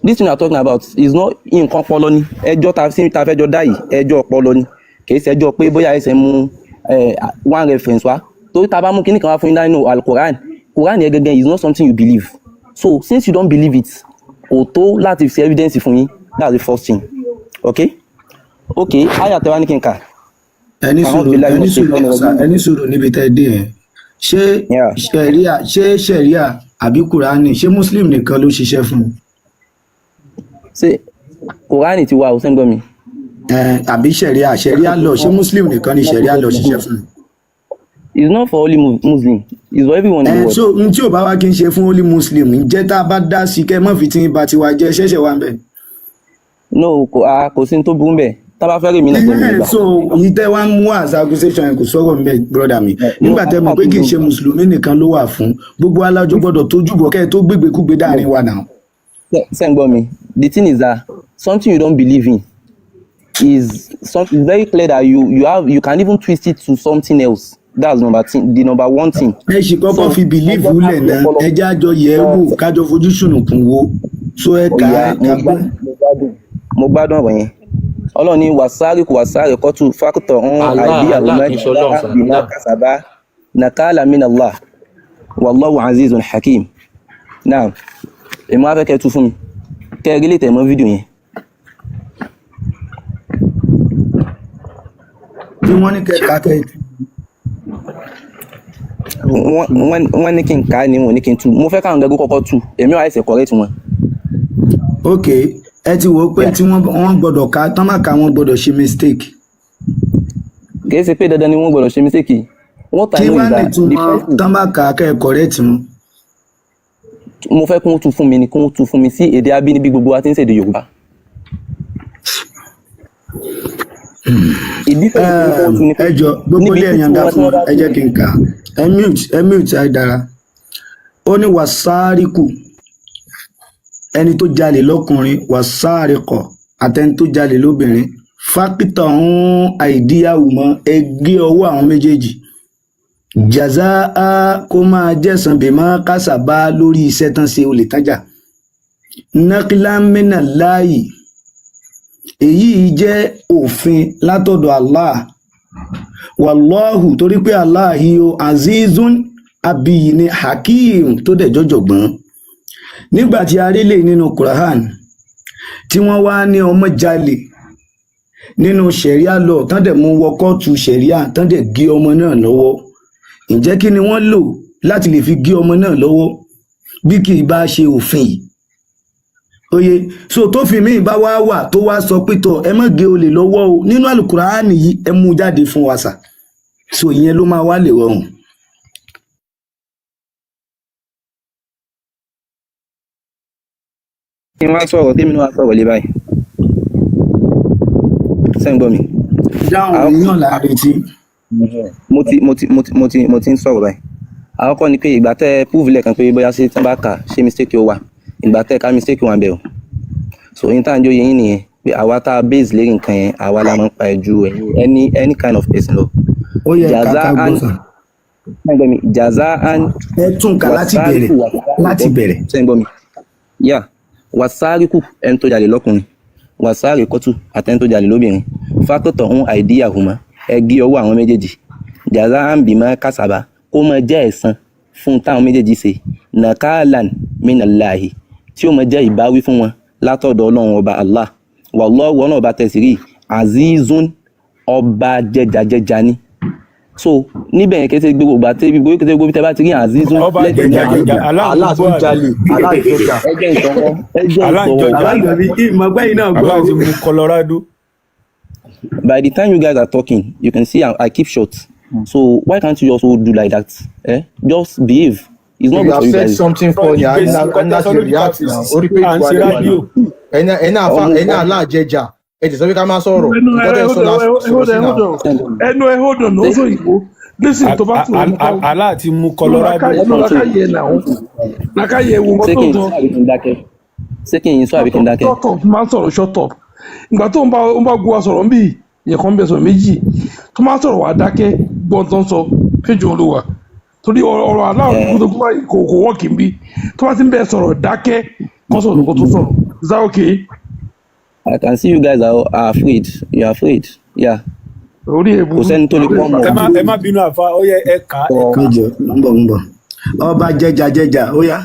[SPEAKER 15] this thing we are talking about is not nǹkan ọpọlọ ni. Ẹjọ́ ta sí ta fẹ́ jọ dá yìí, ẹjọ́ ọpọlọ ni, kì í ṣe ẹjọ́ pé bóyá ẹsẹ̀ mú one reference wá. Torí ta bá mú kíní kan wá fún yín nínú Alukoran, Quran yẹn gangan is not something you believe. So since you don't believe it, kò tó láti fi evidence fún yín. That's the first thing. Okay, aya tẹ wá ní kí n kà.
[SPEAKER 7] Ẹni
[SPEAKER 15] Àwọn
[SPEAKER 7] sùúrù,
[SPEAKER 15] bíláì
[SPEAKER 7] ẹni
[SPEAKER 15] mo ṣe
[SPEAKER 7] sùúrù
[SPEAKER 15] fẹ́
[SPEAKER 7] sà, ẹni sùúrù níbi tẹ́ ẹ dé yẹn. Ṣé ṣẹ̀ríà, ṣé ṣẹ̀ríà àbí Kùránì, ṣé muslim nìkan ló ṣiṣẹ́ fún un?
[SPEAKER 15] Ṣé Quran ti wà ó sẹ́ńgbọ́n mi?
[SPEAKER 7] Ẹ àbí ṣẹ̀ríà, ṣẹ̀ríà lọ, ṣé muslim nìkan ni ṣẹ̀ríà lọ ṣiṣẹ́ fún un?
[SPEAKER 15] It's not for only Muslim, it's for everyone in the
[SPEAKER 7] Ẹ
[SPEAKER 15] world.
[SPEAKER 7] so n tí ò bá wá kí n ṣe fún only muslim, ǹjẹ́ tá a bá dá sí, kẹ́ ẹ mọ́ fi tí ń ba tiwa jẹ́, ṣẹ̀ṣẹ̀ wà ń bẹ̀?
[SPEAKER 15] No, kò a kò sí ní tó burú bẹ́ẹ̀. Tá a bá fẹ́ rí mi náà pẹ̀lú
[SPEAKER 7] Ẹhẹ́n,
[SPEAKER 15] ìgbà.
[SPEAKER 7] so yìí tẹ́ wá ń mú as accusation yẹn, kò sọ̀rọ̀ ń bẹ̀, brother mi. Nígbà tẹ́ mọ̀ pé kì í ṣe mùsùlùmí nìkan ló wà fún, gbogbo alájọ gbọ́dọ̀ tójú bọ̀ kẹ́ ẹ tó gbégbékúgbé dáàrin wa náà.
[SPEAKER 15] Ṣé ń gbọ́ mi? The thing is that something you don't believe in is something very clear that you can even twist it to something else. That's number thing, the number one thing.
[SPEAKER 7] Ẹ sì kọ́kọ́ fi belief lẹ̀ náà, ẹ jẹ́ àjọ yẹ̀ ẹ́ wò, kájọ fojú sùnùkùn wo. So ẹ kà á,
[SPEAKER 15] Oya,
[SPEAKER 7] ẹ kà gbọ́.
[SPEAKER 15] Mo gbádùn ọ̀rọ̀ yẹn. Ọlọ́run ní والسارق والسارقة فاقطعوا
[SPEAKER 6] Allah
[SPEAKER 15] أيديهما
[SPEAKER 6] Allah kì í ṣe Ọlọ́run
[SPEAKER 15] جزاء
[SPEAKER 6] sà
[SPEAKER 15] بما
[SPEAKER 6] Allah.
[SPEAKER 15] كسبا نكالا من الله والله عزيز حكيم. Now, èmi wá fẹ́ kẹ́ ẹ tú fún mi, kẹ́ ẹ rí lè tẹ̀ mọ́ fídíò yẹn.
[SPEAKER 7] Bí wọ́n ní kẹ́ ká kẹ́ ẹ tú.
[SPEAKER 15] Wọ́n ní kí n kà á ni, wọ́n ní kí n tú. Mo fẹ́ káwọn gẹ́gẹ́ kọ́kọ́ tú, èmi wá ẹsẹ̀ correct wọn.
[SPEAKER 7] Ok, ẹ ti wò ó pé tí wọ́n gbọ́dọ̀ ká tán, má ká, wọ́n gbọ́dọ̀ ṣe mistake.
[SPEAKER 15] Kì í ṣe pé dandan ni wọ́n gbọ́dọ̀ ṣe mistake. What I
[SPEAKER 7] Kí
[SPEAKER 15] know
[SPEAKER 7] wá
[SPEAKER 15] is that the
[SPEAKER 7] nìtumọ̀
[SPEAKER 15] person
[SPEAKER 7] tán bá kà á kẹ́ ẹ correct wọn?
[SPEAKER 15] Mo fẹ́ kí wọ́n tú fún mi ni, kí wọ́n tú fún mi sí èdè abínibí gbogbo wa tí ń ṣèdè Yorùbá. Ìdí tó ń fi kó tú ni pé
[SPEAKER 7] Ẹ jọ, gbogbo
[SPEAKER 15] níbi
[SPEAKER 7] ilé
[SPEAKER 15] títú
[SPEAKER 7] ẹ̀yàn dá
[SPEAKER 15] wọn tí
[SPEAKER 7] fún
[SPEAKER 15] wọ́n
[SPEAKER 7] wọn,
[SPEAKER 15] bá
[SPEAKER 7] ẹ
[SPEAKER 15] tú
[SPEAKER 7] jẹ́ kí n kà á. Ẹ mute, ẹ mute àìdára. Ó ní والسارق, ẹni tó jalè lọ́kùnrin, والسارقة, àtẹni tó jalè lóbìnrin, فاقطعوا أيديهما, ẹ gé ọwọ́ àwọn méjèèjì, جزاء, kó máa jẹ̀san, بما كسبا, lórí iṣẹ́ tán ṣe, olè tájà, نكالا من الله, èyí jẹ́ òfin látọ̀dọ̀ Allah, والله, torí pé Allah yìí o عزيز, Abiyi ni Hakeem tó dẹ̀ jọ̀jọ̀gbọ́n. Nígbà tí a rí lè nínú Quran tí wọ́n wá ní ọmọ jalè nínú Sharia law, tán dẹ̀ mú wọ kóòtù Sharia, tán dẹ̀ gé ọmọ náà lọ́wọ́, ǹjẹ́ kí ni wọ́n lò láti lè fi gé ọmọ náà lọ́wọ́ bí kì í bá ṣe òfin yìí? Oye, so tófin míì bá wá wà tó wá sọ pé tọ ẹ má gé olè lọ́wọ́ o nínú Àlùkùránì yìí, ẹ mú jáde fún wa sà. So ìyẹn ló máa wá lè rọrùn.
[SPEAKER 15] Kí n wá sọ̀rọ̀, tèmi náà wá sọ̀rọ̀ lé báyìí. Ṣé ń gbọ́ mi?
[SPEAKER 7] Dáhùn yín náà là ń retí.
[SPEAKER 15] Mo ti ń sọ̀rọ̀ báyìí. Àkọ́kọ́ ni pé ìgbà tẹ́ ẹ prove lẹ́ẹ̀kan pé bóyá ṣé tí wọ́n bá kà ṣé mistake ó wà, ìgbà tẹ́ ẹ ká mistake wà ń bẹ̀ o. So yín tá à ń jó yẹn nìyẹn pé àwa tá a base lérí nǹkan yẹn, àwa la máa ń pa ẹ̀ ju ẹ̀yin any kind of person lọ.
[SPEAKER 7] Ó yẹ ká
[SPEAKER 15] Jaza
[SPEAKER 7] ká gbọ́
[SPEAKER 15] an
[SPEAKER 7] sà.
[SPEAKER 15] Ṣé ń gbọ́ mi? Jaza an
[SPEAKER 7] Ẹ tún kà láti bẹ̀rẹ̀, láti bẹ̀rẹ̀.
[SPEAKER 15] Ṣé ń gbọ́ mi? Yà wàsáríkù, ẹni tó jalè lọ́kùnrin, wàsáríkọ́tù, àtẹni tó jalè lóbìnrin, fákòtò ń àìdíyàhùmá, ẹ gé ọwọ́ àwọn méjèèjì. Jaza an bímọ kásábà, kó máa jẹ́ ẹ̀san fún táwọn méjèèjì ṣe, nàkàlàn minallahi, tí ó máa jẹ́ ìbáwí fún wọn látọ̀dọ̀ Ọlọ́run ọba Allah. Wallahu, Ọlọ́run ọba tẹ̀sí rí, azizun, ọba jẹjàjẹjà ni. So níbẹ̀ yẹn, kété gbogbo ìgbà tẹ́ gbogbo kété gbogbo tẹ́ bá ti rí azizun
[SPEAKER 14] Ọba
[SPEAKER 15] lẹ́gbẹ̀ẹ́
[SPEAKER 14] jẹjàjẹjà,
[SPEAKER 6] Allah tó ń jalè, Allah ìjẹjà.
[SPEAKER 15] Ẹ jẹ́ ìsọwọ́, ẹ jẹ́ ìsọwọ́.
[SPEAKER 7] Alájọbí ìmọ̀gbẹ́ yìí náà gbọ́.
[SPEAKER 14] Allah ti mú Colorado.
[SPEAKER 15] By the time you guys are talking, you can see I keep short. So why can't you also do like that? Eh? Just behave. It's not
[SPEAKER 16] You
[SPEAKER 15] good
[SPEAKER 16] have
[SPEAKER 15] for you
[SPEAKER 16] said
[SPEAKER 15] guys.
[SPEAKER 16] something funny.
[SPEAKER 14] Gbèsè
[SPEAKER 16] And
[SPEAKER 14] nǹkan tẹ́
[SPEAKER 16] that's
[SPEAKER 14] sọ
[SPEAKER 16] your
[SPEAKER 14] lórí
[SPEAKER 16] react now. Orí pé
[SPEAKER 14] à ń
[SPEAKER 16] ìwà
[SPEAKER 14] ṣe
[SPEAKER 16] lẹ́wà
[SPEAKER 14] rédíò.
[SPEAKER 16] náà. Ẹ̀yin náà fa ẹ̀yin náà aláàjẹjà. Ẹ ti sọ pé ká má sọ̀rọ̀.
[SPEAKER 4] Ẹnu
[SPEAKER 16] Nǹkan
[SPEAKER 4] ẹ
[SPEAKER 16] tẹ́ ń sọ
[SPEAKER 4] hold
[SPEAKER 16] la
[SPEAKER 4] on,
[SPEAKER 16] sọ̀rọ̀
[SPEAKER 4] hold
[SPEAKER 16] sí
[SPEAKER 4] on,
[SPEAKER 16] náà.
[SPEAKER 4] hold on, ẹnu ẹ hold on, ó sọ òyìnbó listen tó bá tún wọn kọ.
[SPEAKER 14] Allah ti mú Colorado.
[SPEAKER 4] Làkàyè náà, làkàyè wo
[SPEAKER 15] Ṣé
[SPEAKER 4] nǹkan tó
[SPEAKER 15] kí
[SPEAKER 4] ń
[SPEAKER 15] n
[SPEAKER 4] sọ.
[SPEAKER 15] sọ àbí kí n dákẹ́? Ṣé kí n sọ àbí kí n dákẹ́?
[SPEAKER 4] Shut up, máa ń sọ̀rọ̀, shut up. Ìgbà tó ń bá gbọ́ wa sọ̀rọ̀ ń bì yẹn kan, bẹ̀ sọ̀rọ̀ méjì tó máa ń sọ̀rọ̀, wà á dákẹ́ gbọ́n tó ń sọ péjọ olúwa, torí ọ̀rọ̀ aláwọ̀
[SPEAKER 15] Eh,
[SPEAKER 4] tó kó báyìí kò wọ́ọ̀kì ń bí tó bá ti ń bẹ̀ sọ̀rọ̀, dákẹ́ kó sọ̀rọ̀, kó tó sọ̀rọ̀. Is that okay?
[SPEAKER 15] I can see you guys are afraid. You are afraid. Yeah.
[SPEAKER 4] Orí ẹ̀
[SPEAKER 15] Kò
[SPEAKER 4] burú.
[SPEAKER 15] sẹ́ni tó lè pọ́ mọ́.
[SPEAKER 14] Ẹ má bínú àfa, ó yẹ ẹ kà á, ẹ kà á.
[SPEAKER 7] Méjọ ń bọ̀, ń bọ̀, ọba jẹjàjẹjà, ó yá.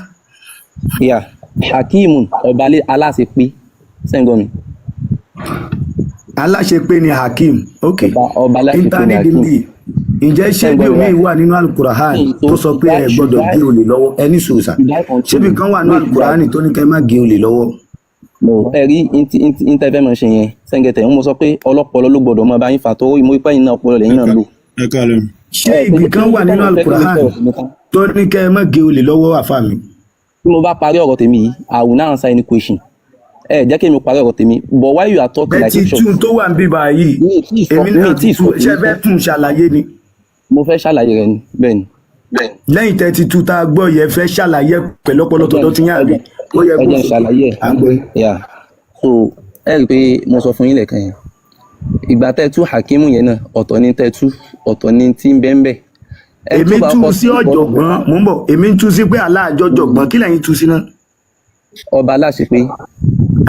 [SPEAKER 15] Yeah. Hakeem, ọba aláṣepé. Ṣé ń gbọ́ mi?
[SPEAKER 7] Aláṣepé ni Hakeem, ok.
[SPEAKER 15] Ọba aláṣepé ni
[SPEAKER 7] Intanẹ́ẹ̀tì
[SPEAKER 15] Hakeem.
[SPEAKER 7] bíi ǹjẹ́
[SPEAKER 15] Ṣé
[SPEAKER 7] ṣé
[SPEAKER 15] ń
[SPEAKER 7] bí
[SPEAKER 15] gbọ́ mi
[SPEAKER 7] omi
[SPEAKER 15] báyìí?
[SPEAKER 7] wà nínú Alukurahan
[SPEAKER 15] Kí n tó
[SPEAKER 7] tó sọ pé ẹ gbọ́dọ̀ gé olè lọ́wọ́? Ẹ ní sùúrù.
[SPEAKER 15] Should I
[SPEAKER 7] Ṣébi
[SPEAKER 15] continue?
[SPEAKER 7] kan wà nínú
[SPEAKER 15] Wait, should I?
[SPEAKER 7] Alukurahan tó ní kẹ́ má gé olè lọ́wọ́?
[SPEAKER 15] No, ẹ rí ntí ẹ fẹ́ máa ṣe yẹn, sẹ́ńgẹ̀tẹ̀ ń mo sọ pé ọlọ́pọlọ ló gbọ́dọ̀ máa bá yín fà tó mo ipá yín náà, ọpọlọ lẹ́yìn náà lò.
[SPEAKER 3] Ẹ káàlẹ́.
[SPEAKER 7] Ṣé
[SPEAKER 15] Ẹ
[SPEAKER 7] ibì
[SPEAKER 15] ṣe
[SPEAKER 7] kan wà nínú
[SPEAKER 15] fẹ́ kí mi
[SPEAKER 7] Alukurahan
[SPEAKER 15] sọ̀rọ̀ tèmi tán.
[SPEAKER 7] tó ní kẹ́ má gé olè lọ́wọ́, àfa mi?
[SPEAKER 15] Tí mo bá parí ọ̀rọ̀ tèmi yìí, I will now answer any question. Ẹ jẹ́ kí mi parí ọ̀rọ̀ tèmi, but while you are talking,
[SPEAKER 7] Bẹ́ẹ̀
[SPEAKER 15] I
[SPEAKER 7] ti
[SPEAKER 15] keep short.
[SPEAKER 7] tún tó wà ń bíbá yìí,
[SPEAKER 15] Mi ì tí ì sọ
[SPEAKER 7] èmi
[SPEAKER 15] mi
[SPEAKER 7] náà
[SPEAKER 15] ì tí
[SPEAKER 7] ti
[SPEAKER 15] ì
[SPEAKER 7] tú.
[SPEAKER 15] sọ
[SPEAKER 7] Ṣé
[SPEAKER 15] tèmi
[SPEAKER 7] fẹ́
[SPEAKER 15] tán.
[SPEAKER 7] tún ṣàlàyé ni?
[SPEAKER 15] Mo fẹ́ ṣàlàyé rẹ̀ ni, bẹ́ẹ̀ ni.
[SPEAKER 7] Lẹ́yìn tẹ́ ti tú tá a gbọ́ yẹ, fẹ́ ṣàlàyé pẹ̀lú ọpọlọ
[SPEAKER 15] Ẹ jẹ́
[SPEAKER 7] tọ̀dọ̀ tí yín
[SPEAKER 15] ẹ
[SPEAKER 7] àbí
[SPEAKER 15] jẹ́
[SPEAKER 7] ó yẹ
[SPEAKER 15] ẹ
[SPEAKER 7] kó
[SPEAKER 15] jẹ́ n ṣàlàyé ẹ̀.
[SPEAKER 7] à ń gbọ́ yín.
[SPEAKER 15] Yeah. So ẹ rí i pé mo sọ fún yín lẹ́ẹ̀kan yẹn. Ìgbà tẹ́ tú Hakeem yẹn náà, ọ̀tọ̀ ni tẹ́ tú, ọ̀tọ̀ ni tí ń bẹ́ ń bẹ̀. Ẹ
[SPEAKER 7] Èmi
[SPEAKER 15] tó bá
[SPEAKER 7] tú
[SPEAKER 15] kọ́
[SPEAKER 7] sí ọ̀jọ̀gbọ́n, mò ń bọ̀, èmi ń tú sí pé aláàjọ jọ̀gbọ́n. Kí lẹ́yìn tú sí náà?
[SPEAKER 15] Ọba aláṣepé.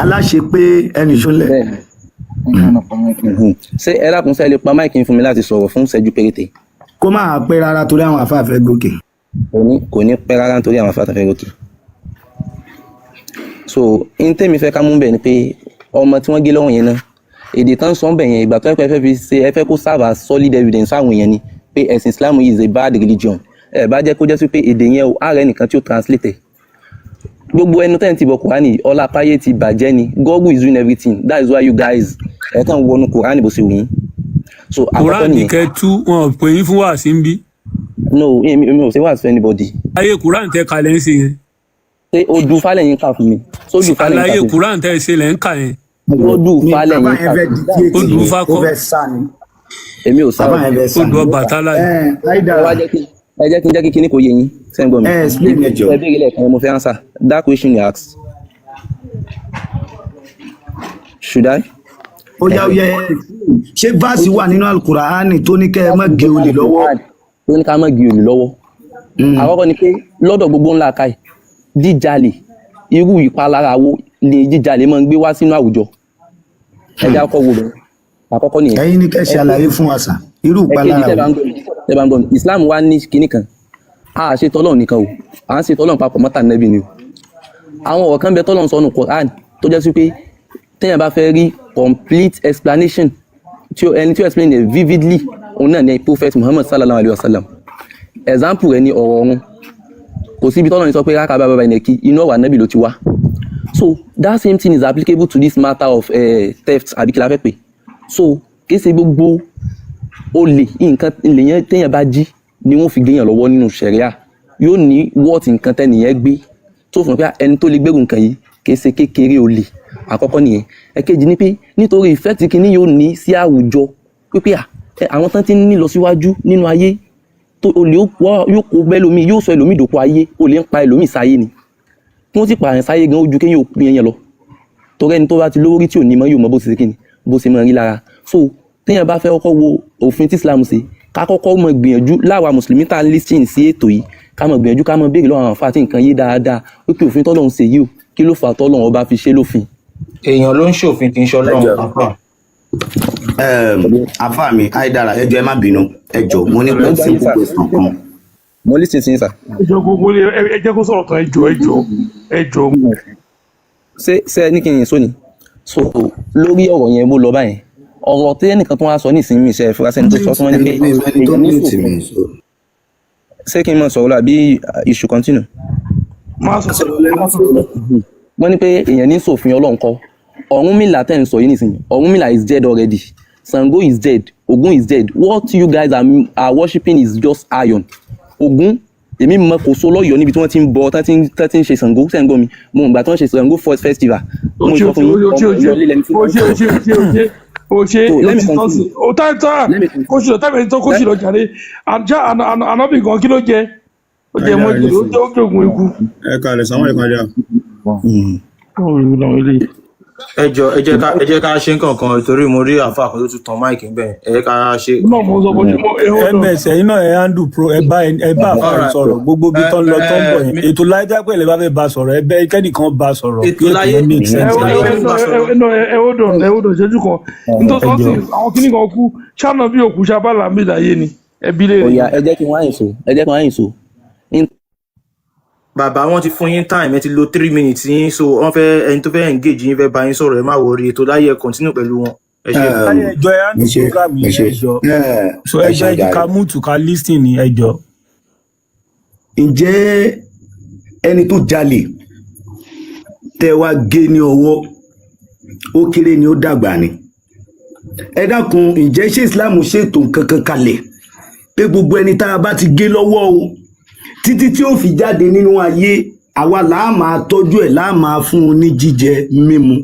[SPEAKER 7] Aláṣepé, ẹnì ṣúnlẹ̀.
[SPEAKER 15] Bẹ́ẹ̀ ni. Ṣé ẹ dákun, ṣé ẹ lè pa mic fún mi láti sọ̀rọ̀ fún ìṣẹ́jú péréte?
[SPEAKER 7] Kó máa pẹ́ rárá torí àwọn àfáà fẹ́ gòkè.
[SPEAKER 15] Kò ní pẹ́ rárá nítorí àwọn afáàtà fẹ́ gòkè. So n tẹ́mi fẹ́ ká mú bẹ̀ ni pé ọmọ tí wọ́n gé lọ́wọ́ yẹn náà, èdè tán sọ ń bẹ̀ yẹn, ìgbà tó ẹ fẹ́ fi ṣe, ẹ fẹ́ kó serve as solid evidence fáwọn èèyàn ni pé ẹ̀sìn Islam is a bad religion. Ẹ bá jẹ́ kó jẹ́ sí pé èdè yẹn o, ààrẹ nìkan tí ó translate ẹ̀. Gbogbo ẹnu tẹ́ ń ti bọ̀ Kùránì, ọlá páyé ti bàjẹ́ ni. Google is doing everything. That is why you guys ẹ kàn wọnú Kùránì bó ṣe wù yín. So àkọ́kọ́
[SPEAKER 1] Quran ní
[SPEAKER 15] nìyẹn.
[SPEAKER 1] kẹ́ tú, wọn ò pè yín fún wàásí ń bí.
[SPEAKER 15] No, èmi ò ṣe wàásù fún anybody.
[SPEAKER 1] Ayé Quran tẹ kalẹ̀ ń ṣe yẹn.
[SPEAKER 15] Ṣé odù falẹ̀ yín kà fún mi? Sódù falẹ̀ yín kà
[SPEAKER 1] Àlàyé
[SPEAKER 15] fún mi?
[SPEAKER 1] Quran tẹ ṣe lẹ̀ ń kà yẹn.
[SPEAKER 15] Odù
[SPEAKER 7] Ní
[SPEAKER 15] falẹ̀
[SPEAKER 7] bàbá
[SPEAKER 15] yín
[SPEAKER 7] yẹn
[SPEAKER 15] kà
[SPEAKER 7] fẹ́
[SPEAKER 15] fún mi.
[SPEAKER 7] dictate
[SPEAKER 1] Odù
[SPEAKER 7] ni,
[SPEAKER 1] Ifá
[SPEAKER 7] ó
[SPEAKER 1] kọ́.
[SPEAKER 7] fẹ́ sá ni.
[SPEAKER 15] Èmi ò sá o.
[SPEAKER 7] Bàbá yẹn fẹ́ sá
[SPEAKER 1] Odù
[SPEAKER 7] ni.
[SPEAKER 1] Ọbàtálá
[SPEAKER 7] Ẹ
[SPEAKER 1] ni.
[SPEAKER 7] Aida,
[SPEAKER 15] Ẹ wá jẹ́ kí n jẹ́ kí kíní kò yé yín. Ṣé ń gbọ́ mi?
[SPEAKER 7] Ẹ explain ẹ jọ.
[SPEAKER 15] Ẹ béèrè lẹ́ẹ̀kan, mo fẹ́ answer that question you asked. Should I?
[SPEAKER 7] Ó yá, ó yẹ. Ṣé verse wà nínú Alukurahani tó ní kẹ́ ẹ má gé olè lọ́wọ́?
[SPEAKER 15] Tó ní ká má gé olè lọ́wọ́. Àkọ́kọ́ ni pé lọ́dọ̀ gbogbo ńlá káì, jíjalè, irú ìpalára wo ni jíjalè máa ń gbé wá sínú àwùjọ? Ẹ jẹ́ àkọ́kọ́ wo bẹ̀rẹ̀. Àkọ́kọ́ nìyẹn.
[SPEAKER 7] Ẹ̀yin ní kẹ́ ṣe àlàyé fún wa sà, irú
[SPEAKER 15] Ẹ̀kejì,
[SPEAKER 7] ìpalára
[SPEAKER 15] tẹ́ bá
[SPEAKER 7] wo?
[SPEAKER 15] ń gbọ́ mi, tẹ́ bá ń gbọ́ mi, Islam wa ní kinní kan. A ṣe tọ́lọ́run nìkan o, à ń ṣe tọ́lọ́run papọ̀ mọ́ tànẹ́bì ni o. Àwọn ọ̀rọ̀ kan bẹ tọ́lọ́run sọ nù Quran tó jẹ́ sí pé téèyàn bá fẹ́ rí complete explanation tí ẹni tí ó explain it vividly, òun náà ni Prophet Muhammad sallallahu alayhi wa sallam. Example rẹ̀ ni ọ̀rọ̀ ọ̀run. Kò síbi tọ́lọ́run sọ pé rákà bá bàbá ìnẹ̀kí, inú ọ̀rọ̀ ànábì ló ti wá. So that same thing is applicable to this matter of theft, àbí kí la fẹ́ pè. So kì í ṣe gbogbo olè nǹkan lèyàn téèyàn bá jí ni wọ́n fi géèyàn lọ́wọ́ nínú ṣẹ̀ríà. Yóò ní wọ́ọ̀tì nǹkan tẹ́nìyẹn gbé tó fún un pé ẹni tó lè gbérù nǹkan yìí kì í ṣe kékeré olè. Àkọ́kọ́ nìyẹn. Ẹ̀kejì ni pé nítorí effect kìíní yóò ní sí àwùjọ, pípé àwọn tán ti ń ní lọ síwájú nínú ayé tó olè yóò kó bẹ́ẹ̀ lómi, yóò sọ ẹlòmíì dòkó ayé. Olè ń pa ẹlòmíì sáyé ni, kí wọ́n sì pààyàn sáyé gan ojú kéèyàn ò pín yẹn lọ, torí ẹni tó bá ti lówó rí tí ò ní mọ́, yóò mọ bó ṣe kíni, bó ṣe máa rí lára. So téèyàn bá fẹ́ kọ́kọ́ wo òfin tí Islam ṣe, ká kọ́kọ́ mọ gbìyànjú láwa mùsùlùmí tá a listen sí ètò yìí, ká mọ gbìyànjú, ká mọ béèrè lọ́wọ́ àwọn àfáà tí nǹkan yé dáadáa wípé òfin tọ́lọ́run ṣe yìí o, kí ló fà á tọ́lọ́run ọba fi ṣe lófin?
[SPEAKER 16] Èèyàn ló ń ṣòfin, kì í ṣe Ọlọ́run, àfà.
[SPEAKER 7] Àfà mi Aidara, ẹ jọ̀ọ́, ẹ má bínú, ẹ jọ̀ọ́, mo ní
[SPEAKER 15] Mo ń gbọ́ yín
[SPEAKER 7] simple
[SPEAKER 15] sà.
[SPEAKER 7] question kan.
[SPEAKER 15] Mo listen sí yín sà.
[SPEAKER 4] Ẹ jọ̀ọ́, gbogbo ẹ jẹ́ kó sọ̀rọ̀ tán. Ẹ jọ̀ọ́, ẹ jọ̀ọ́, ẹ jọ̀ọ́.
[SPEAKER 15] Ṣé ẹ ní kí n sọ ni? So lórí ọ̀rọ̀ yẹn, mo lọ báyẹn, ọ̀rọ̀ tí ẹnìkan tó wá sọ nísìnyí, ṣe ìfurasí ẹni tó sọ tí wọ́n ní pé
[SPEAKER 7] Mi ẹni tó
[SPEAKER 15] èèyàn ní
[SPEAKER 7] mute
[SPEAKER 15] sòfin
[SPEAKER 7] mi so.
[SPEAKER 15] Ṣé kí n máa sọ̀rọ̀ lọ àbí you should continue?
[SPEAKER 4] Máa sọ̀rọ̀, máa sọ̀rọ̀.
[SPEAKER 15] Wọ́n ní pé èèyàn ní sòfin Ọlọ́run kọ́. Ọ̀rúnmìlà tẹ̀ ń sọ yìí nísìnyí, Ọ̀rúnmìlà is dead already, Ṣàngó is dead, Ògún is dead. What you guys are worshiping is just iron. Ògún, èmi mọ kò so lọ́yọ̀ọ́ níbi tí wọ́n ti ń bọ, tán ti ń ṣe Ṣàngó. Ṣẹ́ ń gbọ́ mi? Mo ìgbà tí wọ́n ṣe Ṣàngó first festival,
[SPEAKER 4] O
[SPEAKER 15] mo
[SPEAKER 4] ṣe
[SPEAKER 15] sọ
[SPEAKER 4] o
[SPEAKER 15] fún yín,
[SPEAKER 4] ṣe o ṣe
[SPEAKER 15] ọmọ
[SPEAKER 4] o ṣe
[SPEAKER 15] Ọ̀yọ́ lílẹ̀ ní tí
[SPEAKER 4] o ṣe o ṣe o ṣe o ṣe o ṣe.
[SPEAKER 15] So
[SPEAKER 4] O
[SPEAKER 15] let me
[SPEAKER 4] ti tán sí
[SPEAKER 15] continue.
[SPEAKER 4] O tá tá
[SPEAKER 15] Let me continue.
[SPEAKER 4] kó sì lọ tábìlì tó kó sì lọ jàre. Àjá ànábì gan, kí ló jẹ? Ó jẹ mọ́jẹ, ó jẹ, ó jogun ikú.
[SPEAKER 3] Ẹ kàlẹ̀ sàwọn ìkàlẹ̀.
[SPEAKER 6] Ẹ jọ, ẹ jẹ́ ká ṣe nǹkan kan torí mo rí àáfàá kan tó tún tan mic bẹ́ẹ̀. Ẹ jẹ́ ká ṣe.
[SPEAKER 4] Náà mo sọ bójú mo ẹ hold on.
[SPEAKER 14] Ms, ẹ̀yin náà, ẹ handle pro, ẹ bá àfáà yìí sọ̀rọ̀. Gbogbo bí tán lọ tán bọ̀ yẹn, ètò láyé pẹ̀lẹ́ bá fẹ́ bá sọ̀rọ̀, ẹ bẹ́ kẹ́nìkan bá sọ̀rọ̀
[SPEAKER 6] Ètò
[SPEAKER 14] kí ètò
[SPEAKER 6] láyé
[SPEAKER 14] yẹn make
[SPEAKER 4] ẹ
[SPEAKER 14] sense.
[SPEAKER 4] ẹ ẹ ẹ ẹ hold on, ẹ hold on ìṣẹ́jú kan. Nítorí
[SPEAKER 14] Ẹ
[SPEAKER 4] wọ́n sì
[SPEAKER 14] jọ.
[SPEAKER 4] àwọn kíní kan kú ṣáná bí òkú ṣábàlà mi láyé ni ẹbí lè
[SPEAKER 15] Ó
[SPEAKER 4] rí.
[SPEAKER 15] yá, ẹ jẹ́ kí n wá yín so, ẹ jẹ́ kí n wá yín so.
[SPEAKER 6] Bàbá, wọn ti fún yín time, ẹ ti lo 3 minutes yín, so wọn fẹ́ ẹni tó fẹ́ engage yín, fẹ́ bá yín sọ̀rọ̀. Ẹ má worry, ètò láyé, ẹ continue pẹ̀lú wọn. Ẹ ṣe.
[SPEAKER 14] Láyé, ẹjọ, ẹ
[SPEAKER 7] Ẹ
[SPEAKER 14] handle
[SPEAKER 7] ṣe
[SPEAKER 14] program
[SPEAKER 7] ẹ
[SPEAKER 14] yìí.
[SPEAKER 7] ṣe.
[SPEAKER 14] Ẹjọ so
[SPEAKER 7] Ẹ
[SPEAKER 14] ẹjọ
[SPEAKER 7] ṣe
[SPEAKER 14] ẹ jẹ́ ká
[SPEAKER 7] jàre.
[SPEAKER 14] mute, ká listen ní, ẹjọ.
[SPEAKER 7] Ǹjẹ́ ẹni tó jalè tẹ́ wá gé ní ọwọ́, ó kéré ni ó dàgbà ni? Ẹ dákun, ǹjẹ́ ṣé Islam ṣètò nǹkan kan kalẹ̀ pé gbogbo ẹni tá a bá ti gé lọ́wọ́ o, títí tí ó fi jáde nínú ayé, àwa làá máa tọ́jú ẹ̀, làá máa fún un ní jíjẹ mímu?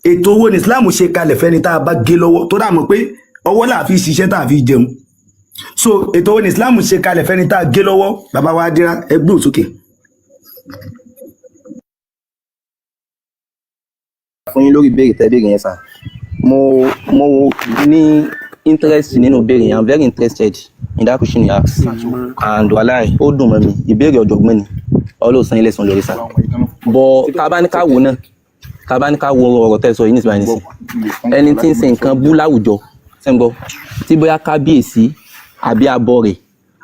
[SPEAKER 7] Ètò owó ní Islam ṣe kalẹ̀ fẹ́ni tá a bá gé lọ́wọ́, tó dà mọ̀ pé ọwọ́ là fi ṣiṣẹ́ tá a fi jẹun? So ètò owó ní Islam ṣe kalẹ̀ fẹ́ni tá a gé lọ́wọ́? Bàbá wa dira, ẹ gbóhùn sókè.
[SPEAKER 15] Fún yín lórí ìbéèrè tẹ́ béèrè yẹn sà, mo ní interest nínú ìbéèrè yẹn. I'm very interested in that question you ask, and wàláì, ó dùn mọ́ mi. Ìbéèrè ọ̀jọ̀gbọ́n ni. Ọlọ́sàn ilé sàn lórí sà bọ̀. Tá a bá ní ká wò náà, tá a bá ní ká wo ọ̀rọ̀ tẹ́ sọ yìí nísìnyí nísìnyí, ẹni tí ń ṣe nǹkan bú láwùjọ, ṣẹ́ ń gbọ́, tí bóyá kábíyèsí àbí abọ́ rẹ̀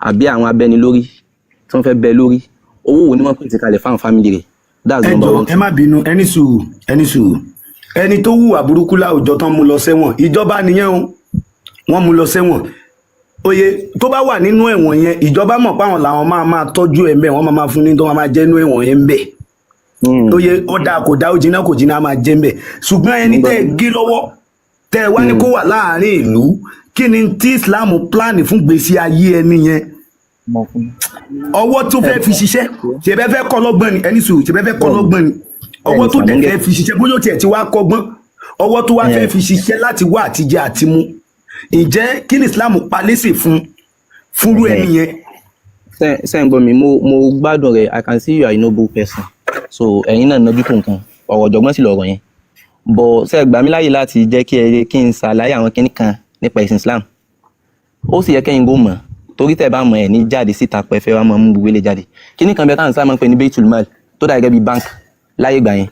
[SPEAKER 15] àbí àwọn abẹnilórí tí wọ́n fẹ́ bẹ lórí, owó wo ni wọ́n pèsè kalẹ̀ fáwọn family rẹ̀? That's
[SPEAKER 7] Ẹ
[SPEAKER 15] number
[SPEAKER 7] jọ,
[SPEAKER 15] one.
[SPEAKER 7] ẹ má bínú, ẹni sùúrù, ẹni sùúrù. Ẹni tó hùwà burúkú láwùjọ tán mú lọ sẹ́wọ̀n, ìjọba nìyẹn o, wọ́n mú lọ sẹ́wọ̀n. Oye tó bá wà nínú ẹ̀wọ̀n yẹn, ìjọba mọ̀ páwọn làwọn máa máa tọ́jú ẹ̀ ńbẹ̀, wọ́n máa máa fún ní tó máa máa jẹ́ nínú ẹ̀wọ̀n yẹn ńbẹ̀. Oye ó dáa kò dáa, ó jiná kò jiná, á máa jẹ́ ńbẹ̀. Ṣùgbọ́n ẹni tẹ́ ẹ gé lọ́wọ́, tẹ́ ẹ wá ní kó wà láàárín ìlú, kí ni tí Islam plan fún gbèsè ayé ẹni yẹn? Ọwọ́ tó fẹ́ fi ṣiṣẹ́, ṣe bẹ́ẹ̀ fẹ́ kọ́ lọ́gbọ́n ni? Ẹni sùúrù, ṣe bẹ́ẹ̀ fẹ́ kọ́ lọ́gbọ́n ni? Ọwọ́ tó dẹ̀ fẹ́ fi ṣiṣẹ́, bóyá ó tiẹ̀ ti wá kọ́gbọ́n, ọwọ́ tó wá fẹ́ fi ṣiṣẹ́ láti wá àtijẹ àti mu, ǹjẹ́ kí ni Islam palẹ́sì fún fúnrú ẹni yẹn?
[SPEAKER 15] Ṣé ń gbọ́ mi? Mo gbádùn rẹ̀. I can see you are a noble person, so ẹ̀yin náà nájú tó nǹkan. Ọ̀rọ̀ ọ̀jọ̀gbọ́n sì lọ̀rọ̀ yẹn bọ̀. Ṣe gbà mí láàyè láti jẹ́ kí ẹ kí n ṣàlàyé àwọn kinní kan nípa ẹ̀sìn Islam? Ó sì yẹ kẹ́yìn kó mọ̀, torí tẹ́ bá mọ̀, ẹ̀ ní jáde síta pẹ́ fẹ́ wá mọ̀ mú gbogbo ilé jáde. Kinní kan bẹ táwọn sábà máa ń pè ní Baitul Mal, tó dà gẹ́gẹ́ bí bank láyé ìgbà yẹn.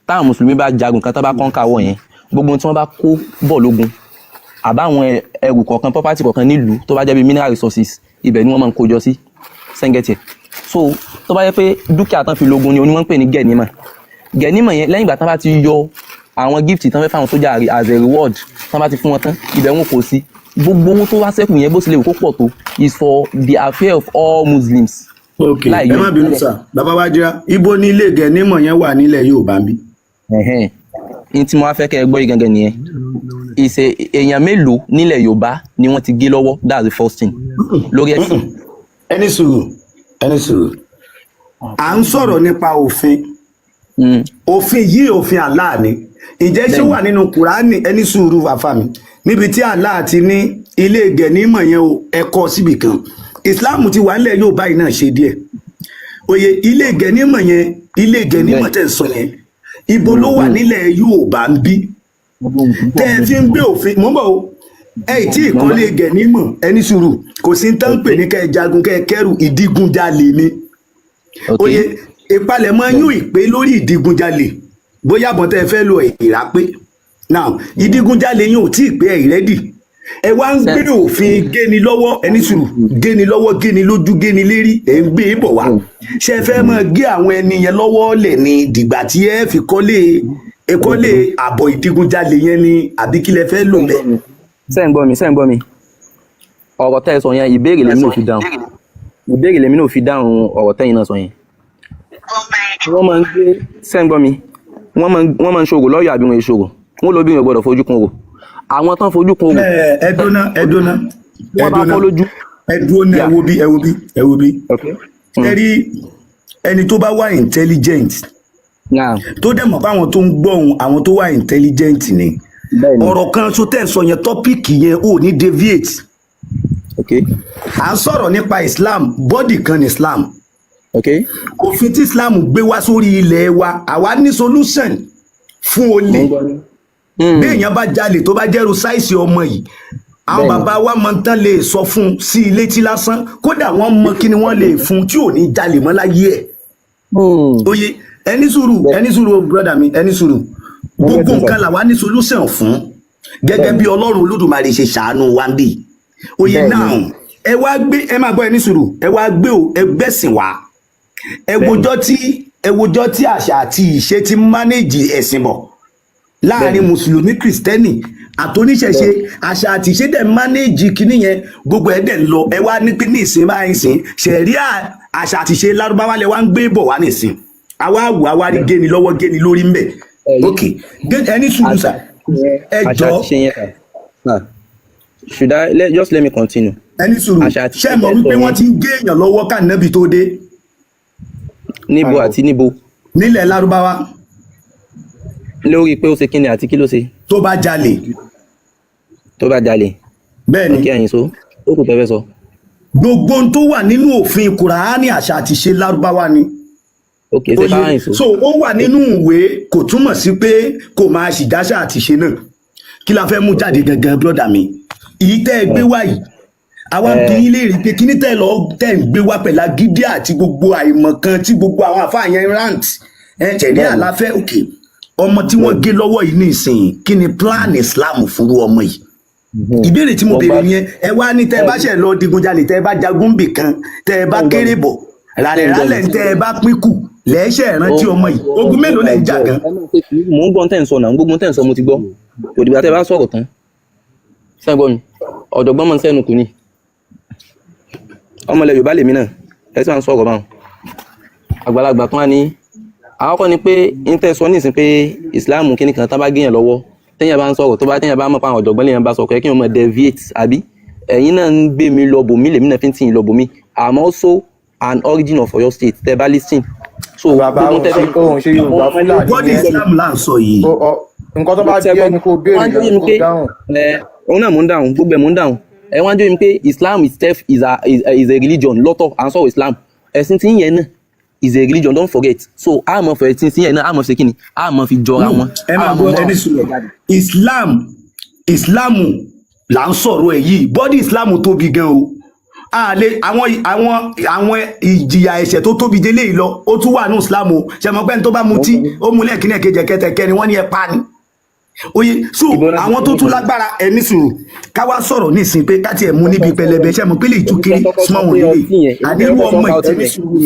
[SPEAKER 15] Táwọn mùsùlùmí bá jagun kan, tó bá conquer wọ̀ yẹn, gbogbo ohun tí wọ́n bá kó bọ̀ lógun, àbáwọn ẹrù kọ̀ọ̀kan, property kọ̀ọ̀kan nílùú tó bá jẹ́ bí mineral resources, ibẹ̀ ni wọ́n máa ń kó jọ sí. Sẹ́ńgẹ̀tì. So tó bá yẹ pé dúkìá tán fi lógun ni oní wọ́n ń pè ní gẹ̀nímà. Gẹ̀nímà yẹn, lẹ́yìn ìgbà tán bá ti yọ àwọn gift tán fẹ́ fáwọn sójà as a reward, tán bá ti fún wọn tán, ibẹ̀ wọn kò sí. Gbogbo owó tó wá ṣẹ́kù yẹn, bó ṣe lè wù kó pọ̀ tó, is for the affair of all Muslims.
[SPEAKER 17] Ok.
[SPEAKER 15] Láì
[SPEAKER 17] Ẹ
[SPEAKER 15] yọ
[SPEAKER 17] má bínú sà, bàbá wa jíra, ibo ní ilé gẹ̀ẹ́nímọ̀ yẹn wà nílẹ̀ Yorùbá ń bí?
[SPEAKER 15] Ẹ̀hẹ́n. Ní tí mo wá fẹ́ kẹ́ ẹ gbọ́ yìí gangan nìyẹn. Ìṣe èèyàn mélòó nílẹ̀ Yorùbá ni wọ́n ti gé lọ́wọ́? That's the first thing lórí ẹ̀sìn.
[SPEAKER 7] Ẹni sùúrù, ẹni sùúrù, à ń sọ̀rọ̀ nípa òfin. Òfin yìí, òfin Allah ni. Ǹjẹ́ ṣé ó wà nínú Kùránì? Ẹni sùúrù, àfà mi, níbi tí Allah ti ní ilé gẹ̀ẹ́nímọ̀ yẹn o, ẹ̀kọ́ síbì kan. Islam ti wà nílẹ̀ Yorùbá yìí náà ṣe díẹ̀. Òye ilé gẹ̀ẹ́nímọ̀ yẹn, ilé gẹ̀ẹ́nímọ̀ tẹ̀ ń sọ yẹn, ibo ló wà nílẹ̀ Yorùbá ń bí tẹ́ ẹ fi ń gbé òfin? Mò ń bọ̀ o. Ẹ ì tí ì kọ́lé gẹ̀ẹ́nímọ̀. Ẹni sùúrù, kò sí tán pè ní kẹ́ ẹ jagun, kẹ́ ẹ kẹ́rù ìdígunjalè ni. Oye, ìpalẹ̀mọ́ yóò ìpè lórí ìdígunjalè, bóyá àbọ̀n tẹ́ ẹ fẹ́ lo ìrà pé now ìdígunjalè yín ò tí ì pé ẹ̀ ready, ẹ wá ń gbé òfin géni lọ́wọ́. Ẹni sùúrù, géni lọ́wọ́, géni lójú, géni lérí, ẹ̀ ń gbé bọ̀ wá. Ṣe fẹ́ máa gé àwọn ẹni yẹn lọ́wọ́ lẹ̀ ní dìgbà tí ẹ fi kọ́lé, ẹ kọ́lé àbọ̀ ìdígunjalè yẹn ni, àbí kí lẹ fẹ́ lò bẹ́ẹ̀?
[SPEAKER 15] Ṣé ń gbọ́ mi? Ṣé ń gbọ́ mi? Ọ̀rọ̀ tẹ́ ẹ sọ yẹn, ìbéèrè lèmi náà fi dáhùn. Ìbéèrè lèmi náà fi dáhùn ọ̀rọ̀ tẹ́yìn náà sọ yẹn. Wọ́n máa ń gbé, ṣé ń gbọ́ mi? Wọ́n máa ń ṣòro lọ́yọ̀ àbí wọn ìṣòro wọ́n lóbi yẹn gbọ́dọ̀ fojú kun rò, àwọn tán fojú kun rò.
[SPEAKER 17] Ẹ dúná, ẹ dúná, ẹ
[SPEAKER 15] Wọ́n bá
[SPEAKER 17] dúná.
[SPEAKER 15] fọ́ lójú.
[SPEAKER 17] Ẹ dúró ná, ẹ wo bí, ẹ wo bí, ẹ wo bí. Ẹ rí ẹni tó bá wà intelligent, tó dẹ̀ mọ̀ pé àwọn tó ń gbọ́ òun, àwọn tó wà intelligent ni. Ọ̀rọ̀ kan tó tẹ̀ ń sọ yẹn, topic yẹn ò ní deviate. À ń sọ̀rọ̀ nípa Islam, body kan ní Islam. Òfin tí Islam gbé wá sórí ilẹ̀ wa, àwa ní solution fún olè. Bí èèyàn bá jalè, tó bá jẹ́rù size ọmọ yìí, àwọn bàbá wa mọ tán lè sọ fún un sí ilé tí lásán, kódà wọ́n mọ kí ni wọ́n lè fún un tí ò ní jalè mọ́ láyé ẹ̀. Oye, ẹni sùúrù, ẹni sùúrù, brother mi, ẹni sùúrù. Gbogbo nǹkan làwa ní solution fún, gẹ́gẹ́ bí Ọlọ́run Olódùmarè ṣe ṣàánú wa ń bì. Oye, now ẹ wá gbé, ẹ máa gbọ́, ẹni sùúrù, ẹ wá gbé o, ẹ gbẹ̀sìn wá. Ẹ wojọ́ tí àṣà àti ìṣe ti manage ẹ̀sìn bọ̀ láàrin mùsùlùmí, kìrìsìtẹ́nì àtòníṣẹ̀ṣe. Àṣà àti ìṣe dẹ̀ manage kínní yẹn, gbogbo ẹ̀ dẹ̀ ń lọ. Ẹ wá ní pé ní ìsìn báyìí sìn, ṣẹ̀ríà àṣà àti ìṣe lárúbáwá lẹ wá ń gbé bọ̀ wá nísìn. Àwa wò, àwa rí géni lọ́wọ́, géni lórí ńbẹ̀. Ok, ẹni sùúrù sà, ẹ
[SPEAKER 15] Àṣà
[SPEAKER 17] jọ.
[SPEAKER 15] àti ṣe yẹn sà, should I just let me continue.
[SPEAKER 17] Ẹni sùúrù, ṣé ẹ mọ̀ wípé wọ́n ti ń gé èèyàn lọ́wọ́ kànábì tó dé?
[SPEAKER 15] Níbo àti níbo?
[SPEAKER 17] Nílẹ̀ lárúbáwá.
[SPEAKER 15] Lórí pé ó ṣe kíni àti kí ló ṣe?
[SPEAKER 17] Tó bá jalè.
[SPEAKER 15] Tó bá jalè.
[SPEAKER 17] Bẹ́ẹ̀ni.
[SPEAKER 15] Kí ẹ̀yin so ó kù tẹ́fẹ́ sọ.
[SPEAKER 17] Gbogbo ohun tó wà nínú òfin Kùránì, àṣà àti ìṣe lárúbáwá ni.
[SPEAKER 15] Ok, ṣe káwọn èso.
[SPEAKER 17] So ó wà nínú ìwé, kò túmọ̀ sí pé kò máa ṣìdáṣà àti ìṣe náà. Kí la fẹ́ mú jáde gangan, brother mi? Èyí tẹ́ ẹ gbé wá yìí, àwa ń bi yín léèrè pé kíní tẹ́ ẹ lọ tẹ́ ẹ ń gbé wá pẹ̀lú agídí àti gbogbo àìmọ̀ kan tí gbogbo àwọn àfáà yẹn rant ẹ tẹ̀lé àlàfẹ́. Òkè ọmọ tí wọ́n gé lọ́wọ́ yìí nísìnyí, kí ni plan Islam fúnrú ọmọ yìí? Ìbéèrè tí mo béèrè yẹn, ẹ wá ní tẹ́ ẹ bá ṣe lọ digunjalè, tẹ́ ẹ bá jagun bì kan, tẹ́ ẹ bá kéré bọ̀ ràlẹ̀ràlẹ̀, tẹ́ ẹ bá pín kù lẹ́ẹ̀ṣẹ̀ rántí ọmọ yìí. Ogun mélòó lẹ̀ ń jà gan?
[SPEAKER 15] Mò ń gbọ́ tẹ́ ń sọ náà, gbogbo tẹ́ ń sọ mo ti gbọ́. Kò dìgbà tẹ́ bá sọ̀rọ̀ tán. Sẹ́yìn gbọ́ mi, ọ̀jọ̀gbọ́n mọ̀ ń sẹ́nu kù ni. Ọmọ ilẹ̀ Yorùbá lèmi náà, ẹ sì máa ń sọ̀rọ̀ báwọn àgbàlagbà tó wá ní. Àkọ́kọ́ ni pé n tẹ́ sọ nísìn pé Islam kíní kan tá bá géèyàn lọ́wọ́, téèyàn bá ń sọ̀rọ̀, tó bá téèyàn bá mọ̀ pé àwọn ọ̀jọ̀gbọ́n lèèyàn bá sọ kẹ́ kí wọ́n mọ̀ deviate, àbí ẹ̀yin náà ń gbé mi lọ bòmí, lèmi náà fi ń tì yín lọ bòmí. I'm also an origin of Oyo State, tẹ́ bá listen. So
[SPEAKER 16] Bàbá,
[SPEAKER 15] gbogbo
[SPEAKER 16] òun
[SPEAKER 15] tẹ́
[SPEAKER 16] ṣe òun ṣe Yorùbá, Fúlàní
[SPEAKER 17] Bọ́dì
[SPEAKER 16] ni ẹ́.
[SPEAKER 17] Islam là ń sọ yìí.
[SPEAKER 16] Nǹkan tó bá bí ẹni kó béèrè
[SPEAKER 15] Wọ́n á
[SPEAKER 16] lọ
[SPEAKER 15] jẹ́ mi
[SPEAKER 16] kó
[SPEAKER 15] pé
[SPEAKER 16] dáhùn.
[SPEAKER 15] ẹ òun náà mò ń dáhùn, gbogbo ẹ̀ mò ń dáhùn. Ẹ wọ́n á jẹ́ mi pé Islam itself is a religion lọ́tọ̀. À ń sọ̀rọ̀ Islam, ẹ̀sìn tí ń yẹn náà is a religion, don't forget. So a mọ̀ fẹ́ tí ń yẹn náà, a mọ̀ fi ṣe kíni, a mọ̀ fi jọra wọn.
[SPEAKER 17] Ẹ máa
[SPEAKER 15] A
[SPEAKER 17] gbọ́,
[SPEAKER 15] mọ̀
[SPEAKER 17] ẹni sùúrù. Islam, Islam là ń sọ̀rọ̀ ẹ̀ yìí. Bọ́dì Islam tóbi gan o. A lè àwọn ìjìyà ẹ̀ṣẹ̀ tó tóbi délé yìí lọ, ó tún wà ní Islam o. Ṣe mọ̀ pé ẹni tó bá mutí, ó mú lẹ́ẹ̀kínní, ẹ̀kejì, ẹ̀kẹtẹ̀, kẹrin, wọ́n ní ẹ pa ni.
[SPEAKER 7] Oye, so àwọn tó tún lágbára, ẹni sùúrù, ká wá sọ̀rọ̀ nísìnyí pé ká tiẹ̀ mú níbi pẹlẹbẹ. Ṣé mo pé lè tú kiri small one lè àní irú ọmọ yìí, ẹni sùúrù,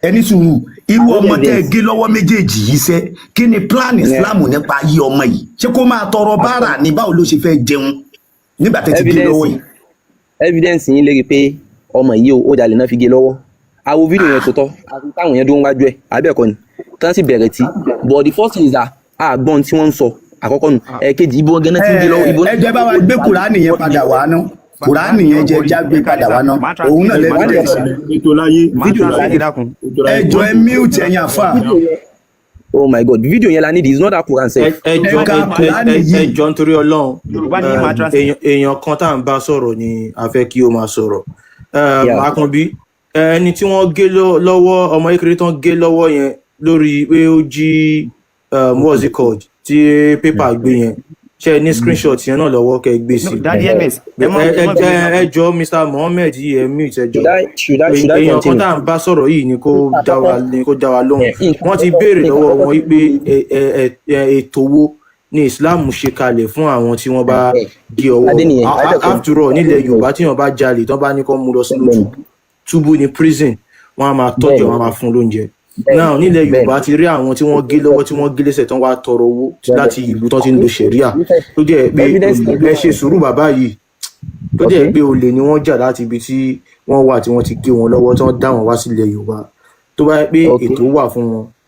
[SPEAKER 7] ẹni sùúrù, irú ọmọ tẹ́ ẹ gé lọ́wọ́ méjèèjì yìí sẹ́, kí ni plan Islam nípa ayé ọmọ yìí? Ṣé kó máa tọrọ báárà ní? Báwo ló ṣe fẹ́ jẹun nígbà tẹ́ ti gé lọ́wọ́ yìí?
[SPEAKER 15] Evidence yín lérí pé ọmọ yìí o, ó jalè náà fi gé lọ́wọ́. Àwo fídíò yẹn tó tọ́ àti táwọn yẹn dúró wájú ẹ̀ abẹ́ẹ̀kọ́ ni tán sì bẹ̀rẹ̀ tí. But the first thing is that àgbọn tí wọ́n ń sọ àkọ́kọ́ nù. Ẹ̀ẹ̀kejì, ibo gánà tí ń gé lọ́wọ́ ibo.
[SPEAKER 7] Ẹ jẹ́ bá wa gbé Kùránì yẹn padà wá ná. Kùránì yẹn jẹ́ jágbé padà wá ná, òun náà l'evidence.
[SPEAKER 3] Ètò láyé
[SPEAKER 15] fídíò
[SPEAKER 7] Ẹ jọ, ẹ mute, ẹ̀yin àfà.
[SPEAKER 15] Oh my God, video yẹn la need, is not that Quran sef.
[SPEAKER 6] Ẹ jọ, ẹ jọ, nítorí Ọlọ́run,
[SPEAKER 3] Yorùbá ní máa translate.
[SPEAKER 6] Èèyàn kan tá à ń bá sọ̀rọ̀ ni a fẹ́ kí ó máa sọ̀rọ̀. Àkànbí, ẹni tí wọ́n gé lọ́wọ́, ọmọ kékeré tán gé lọ́wọ́ yẹn lórí pé ó jí, what's it called, tí pépà gbé yẹn, ṣe ní screenshot yẹn náà lọ́wọ́ kẹ́ ẹ gbé sí.
[SPEAKER 3] No, Daddy MS, ẹ má
[SPEAKER 6] ẹ
[SPEAKER 3] ẹ má bínú.
[SPEAKER 6] Ẹ jọ, Mr Mohammed yìí, ẹ mute, ẹ jọ.
[SPEAKER 15] Should I
[SPEAKER 6] Èèyàn kan
[SPEAKER 15] continue?
[SPEAKER 6] tá à ń bá sọ̀rọ̀ yìí ni kó dá wa lóhùn. Wọ́n ti béèrè lọ́wọ́ wọn wípé ètò wo ni Islam ṣe kalẹ̀ fún àwọn tí wọ́n bá gé ọwọ́?
[SPEAKER 15] Adéníyẹn, Adékun.
[SPEAKER 6] After all, nílẹ̀ Yorùbá, tí wọ́n bá jalè, tí wọ́n bá ní kó mú lọ sínú túbú, túbú ní prison, wọ́n á máa tọ́jú ẹ̀, wọ́n á máa fún lóúnjẹ. Now, nílẹ̀ Yorùbá ti rí àwọn tí wọ́n gé lọ́wọ́, tí wọ́n gé lẹ́sẹ̀, tán wá tọrọ owó láti ìlú tán ti ń lo ṣẹ̀ríà, tó jẹ́ pé ẹ ṣe sùúrù, bàbá yìí, tó jẹ́ pé olè ni wọ́n jà láti ibi tí wọ́n wà tí wọ́n ti gé wọn lọ́wọ́, tí wọ́n dá wọn wá sílẹ̀ Yorùbá. Tó bá yẹ pé ètò wà fún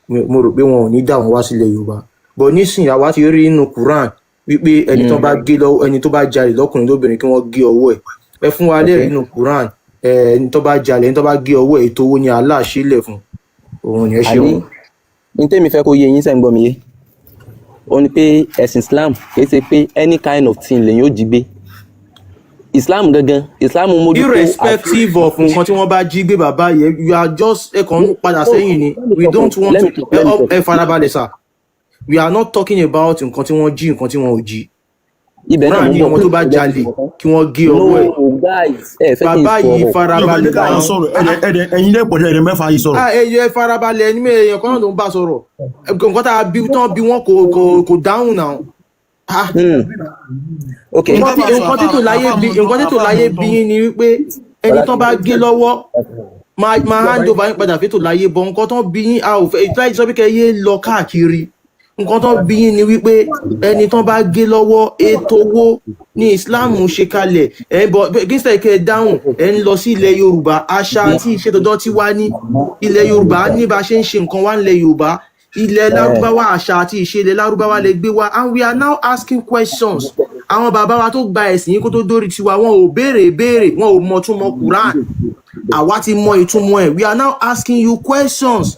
[SPEAKER 6] wọn, mo rò pé wọn ò ní dá wọn wá sílẹ̀ Yorùbá. But nísìnyí, àwa ti rí nínú Quran wípé ẹni tó bá gé lọ́wọ́, ẹni tó bá jalè, lọ́kùnrin lóbìnrin, kí wọ́n gé ọwọ́ ẹ̀. Ẹ fún wa lẹ́rìí nínú Quran, ẹni tó bá jalè, ẹni tó bá gé ọwọ́ ẹ̀, ètò owó ni Allah ṣe lẹ̀ fún òun yẹn ṣe
[SPEAKER 15] Àní
[SPEAKER 6] wọn.
[SPEAKER 15] ní tèmi fẹ́ kó yé yín, sẹ́ ń gbọ́ mi yé? Ó ní pé ẹ̀sìn Islam kì í ṣe pé any kind of thing lèyìn ó jí gbé. Islam gangan, Islam mójútó.
[SPEAKER 6] Irrespective of nǹkan tí wọ́n bá jí gbé, bàbá yẹn, you are just, ẹ kàn ń padà sẹ́yìn ni. We don't want to, ẹ farabalẹ̀ sir, we are not talking about nǹkan tí wọ́n jí, nǹkan tí wọ́n ò jí.
[SPEAKER 15] Ibẹ̀ náà
[SPEAKER 6] Quran
[SPEAKER 15] mo
[SPEAKER 6] ní
[SPEAKER 15] ń bọ̀.
[SPEAKER 6] ọmọ tó bá jalè, kí wọ́n gé ọwọ́ ẹ̀.
[SPEAKER 15] No guys, ẹ fẹ́ kí n
[SPEAKER 6] Bàbá yìí,
[SPEAKER 15] sọ̀rọ̀.
[SPEAKER 6] farabalẹ̀.
[SPEAKER 18] Káwọn sọ̀rọ̀, ẹ̀ẹ́dẹ̀ ẹ̀yin lẹ́pọ̀ ẹ̀ẹ́dẹ̀ mẹ́fà yìí sọ̀rọ̀.
[SPEAKER 6] Ah, ẹ yẹ farabalẹ̀, ẹni mi èèyàn kan náà ló ń bá sọ̀rọ̀. Nǹkan tá a bí tán bí wọn kò dáhùn náà. Ah.
[SPEAKER 15] Ok.
[SPEAKER 6] Nǹkan tí tò láyé bí yín ni wípé ẹni tán bá gé lọ́wọ́, máa hand over yín padà fẹ́tò láyé bọ̀. Nǹkan tán bí yín, a ò fẹ́ ètò láyé sọ pé kẹ́ yé lọ káàkiri. Nǹkan tán bí yín ni wípé ẹni tán bá gé lọ́wọ́, ètò owó ní Islam ṣe kalẹ̀. Ẹ bọ gíṣẹ́ kẹ́ ẹ dáhùn. Ẹ ń lọ sí ilẹ̀ Yorùbá, àṣà àti ìṣètòdọ́ tí wá ní ilẹ̀ Yorùbá, ní bá a ṣe ń ṣe nǹkan wá nílẹ̀ Yorùbá, ilẹ̀ Lárúbáwá, àṣà àti ìṣe ilẹ̀ Lárúbáwá lè gbé wá, and we are now asking questions. Àwọn bàbá wa tó gba ẹ̀sìn yìí kó tó dórí tiwa, wọn ò béèrè béèrè, wọn ò mọ túmọ̀ Quran. Àwa ti mọ ìtumọ̀ ẹ̀. We are now asking you questions.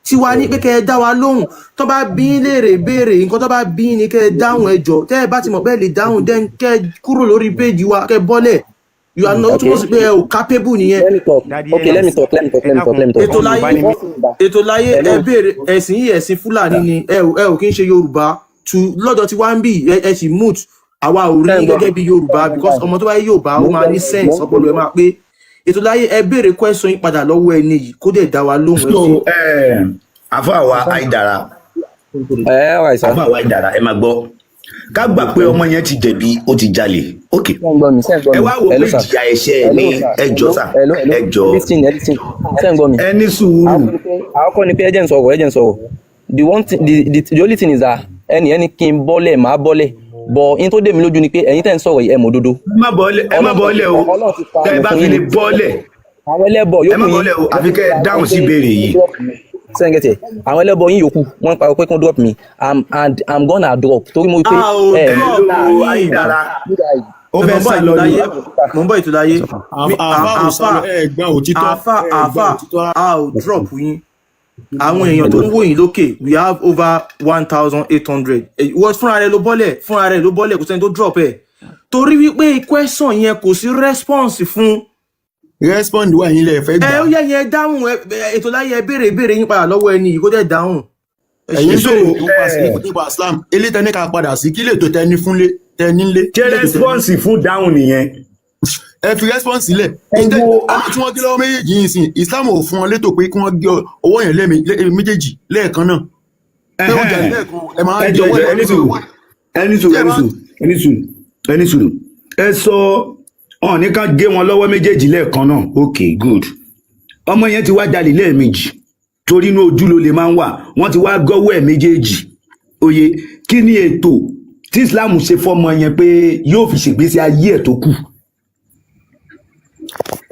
[SPEAKER 6] Tiwa ní pé kẹ́ ẹ dá wa lóhùn. Tó bá bí yín léèrè béèrè, nǹkan tó bá bí yín ni kẹ́ ẹ dáhùn. Ẹ jọ̀ọ́, tẹ́ ẹ bá ti mọ̀ bẹ́ẹ̀ lè dáhùn, then kẹ́ ẹ kúrò lórí péjì wa, kẹ́ ẹ bọ́lẹ̀. You are not, túmọ̀ sí pé ẹ ò capable nìyẹn.
[SPEAKER 15] Let me talk. Okay, let me talk, let me talk, let me talk, let me talk.
[SPEAKER 6] Ètò láyé, ètò láyé, ẹ béèrè. Ẹ̀sìn yìí, ẹ̀sìn Fúlàní ni. Ẹ ò kí ń ṣe Yorùbá tu lọ́dọ̀ tí wá ń bì. Ẹ sì mute. Àwa ò rí yín gẹ́gẹ́ bí Yorùbá, because ọmọ tó bá yé Yorùbá, ó máa ní sense, ọpọlọ ẹ máa pé. Ètò láyé, ẹ béèrè question yín padà lọ́wọ́ ẹni yìí, kó dẹ̀ dá wa lóhùn. Ẹ
[SPEAKER 7] So
[SPEAKER 6] ṣe.
[SPEAKER 7] Àfàwà Àìdàrà, àfàwà Àìdàrà, ẹ máa gbọ́. Ká gbà pé ọmọ yẹn ti jẹ̀bi, ó ti jalè, ok, ẹ wá wò pé ìjìyà ẹ̀ṣẹ̀ ẹ̀ ní, ẹjọ́ sà, ẹjọ́.
[SPEAKER 15] Listen, listen, ṣé ń gbọ́ mi?
[SPEAKER 7] Ẹ ní sùúrù.
[SPEAKER 15] Àkọ́kọ́ ni pé ẹ jẹ́ n sọ̀rọ̀, ẹ jẹ́ n sọ̀rọ̀. The one thing, the only thing is that ẹni kí n bọ́lẹ̀, máa bọ́lẹ̀, but in tó dé mi lójú ni pé ẹ̀yin tẹ́ ń sọ̀rọ̀ yìí, ẹ mọ̀ òdodo.
[SPEAKER 7] Ẹ má bọ́lẹ̀, ẹ má bọ́lẹ̀ o. Tẹ́ ẹ bá fi lè bọ́lẹ̀,
[SPEAKER 15] Àwọn ẹlẹ́bọ̀
[SPEAKER 7] ẹ má
[SPEAKER 15] yòókù yín
[SPEAKER 7] bọ́lẹ̀ o, àfi kẹ́ ẹ dáhùn sí ìbéèrè yìí.
[SPEAKER 15] Sẹ́ńgẹ̀tẹ̀, àwọn ẹlẹ́bọ̀ yín yòókù, wọ́n ń pariwo pé kí wọ́n drop me, and I'm gonna drop torí mo rí pé
[SPEAKER 6] A ò
[SPEAKER 15] ẹ
[SPEAKER 6] drop
[SPEAKER 7] Hello,
[SPEAKER 6] yín.
[SPEAKER 7] Àìdàrà, ó
[SPEAKER 6] Mo
[SPEAKER 7] fẹ́
[SPEAKER 6] ń bọ̀,
[SPEAKER 7] sá lọ ni.
[SPEAKER 6] Ètò láyé, mo ń bọ̀, ètò láyé.
[SPEAKER 18] Àfa ò sá lọ, ẹ gba òtítọ́,
[SPEAKER 6] Àfà,
[SPEAKER 18] ẹ gba
[SPEAKER 6] àfà,
[SPEAKER 18] òtítọ́ rárá.
[SPEAKER 6] A ò drop yín. Àwọn èèyàn tó ń wò yín lókè, we have over 1,800. Wọ́n fúnra rẹ̀ ló bọ́lẹ̀, fúnra rẹ̀ ló bọ́lẹ̀, kò sẹ́ni tó drop ẹ̀, torí wípé question yẹn kò sí response fún.
[SPEAKER 18] Respond wà, yín lẹ fẹ́
[SPEAKER 6] Ẹ
[SPEAKER 18] gbà.
[SPEAKER 6] ó yẹ yẹn dáhùn. Ètò láyé, ẹ béèrè ìbéèrè yín padà lọ́wọ́ ẹni yìí, kó dẹ̀ dáhùn. Ẹ
[SPEAKER 18] Ẹ̀yin
[SPEAKER 6] ṣe.
[SPEAKER 7] So
[SPEAKER 18] béèrè nípa Islam eléyìí tẹ́ ní ká padà sí, kí lè tó tẹ́ ní fúnlé tẹ́ nílé,
[SPEAKER 7] Ṣé
[SPEAKER 18] kí lè tó tẹ́ ní.
[SPEAKER 7] response fún dáhùn nìyẹn?
[SPEAKER 18] Ẹ fi response sílẹ̀.
[SPEAKER 7] Ẹ
[SPEAKER 18] Ǹjẹ́
[SPEAKER 7] wo
[SPEAKER 18] ọmọ tí wọ́n gé lọ́wọ́ méjèèjì yìí sìn, Islam ò fún wọn létò pé kí wọ́n gé ọwọ́ yẹn lẹ́ẹ̀mí méjèèjì lẹ́ẹ̀kan náà, pé ó jà lẹ́ẹ̀kan, ẹ máa
[SPEAKER 7] Ẹ
[SPEAKER 18] gé
[SPEAKER 7] jọ
[SPEAKER 18] ọwọ́
[SPEAKER 7] ẹ ní sùúrù.
[SPEAKER 17] Ẹni sùúrù, ẹni sùúrù, ẹni sùúrù, ẹni sùúrù. Ẹ sọ ọ̀n ní ká gé wọn lọ́wọ́ méjèèjì lẹ́ẹ̀kan náà. Ok, good. Ọmọ yẹn ti wá jalè lẹ́ẹ̀mejì, torí inú ojú ló lè máa ń wà. Wọ́n ti wá gọ́wọ́ ẹ̀ méjèèjì. Oye, kí ni ètò tí Islam ṣe fọ́mọ yẹn pé yóò fi ṣègbésí ayé ẹ̀ tó kù?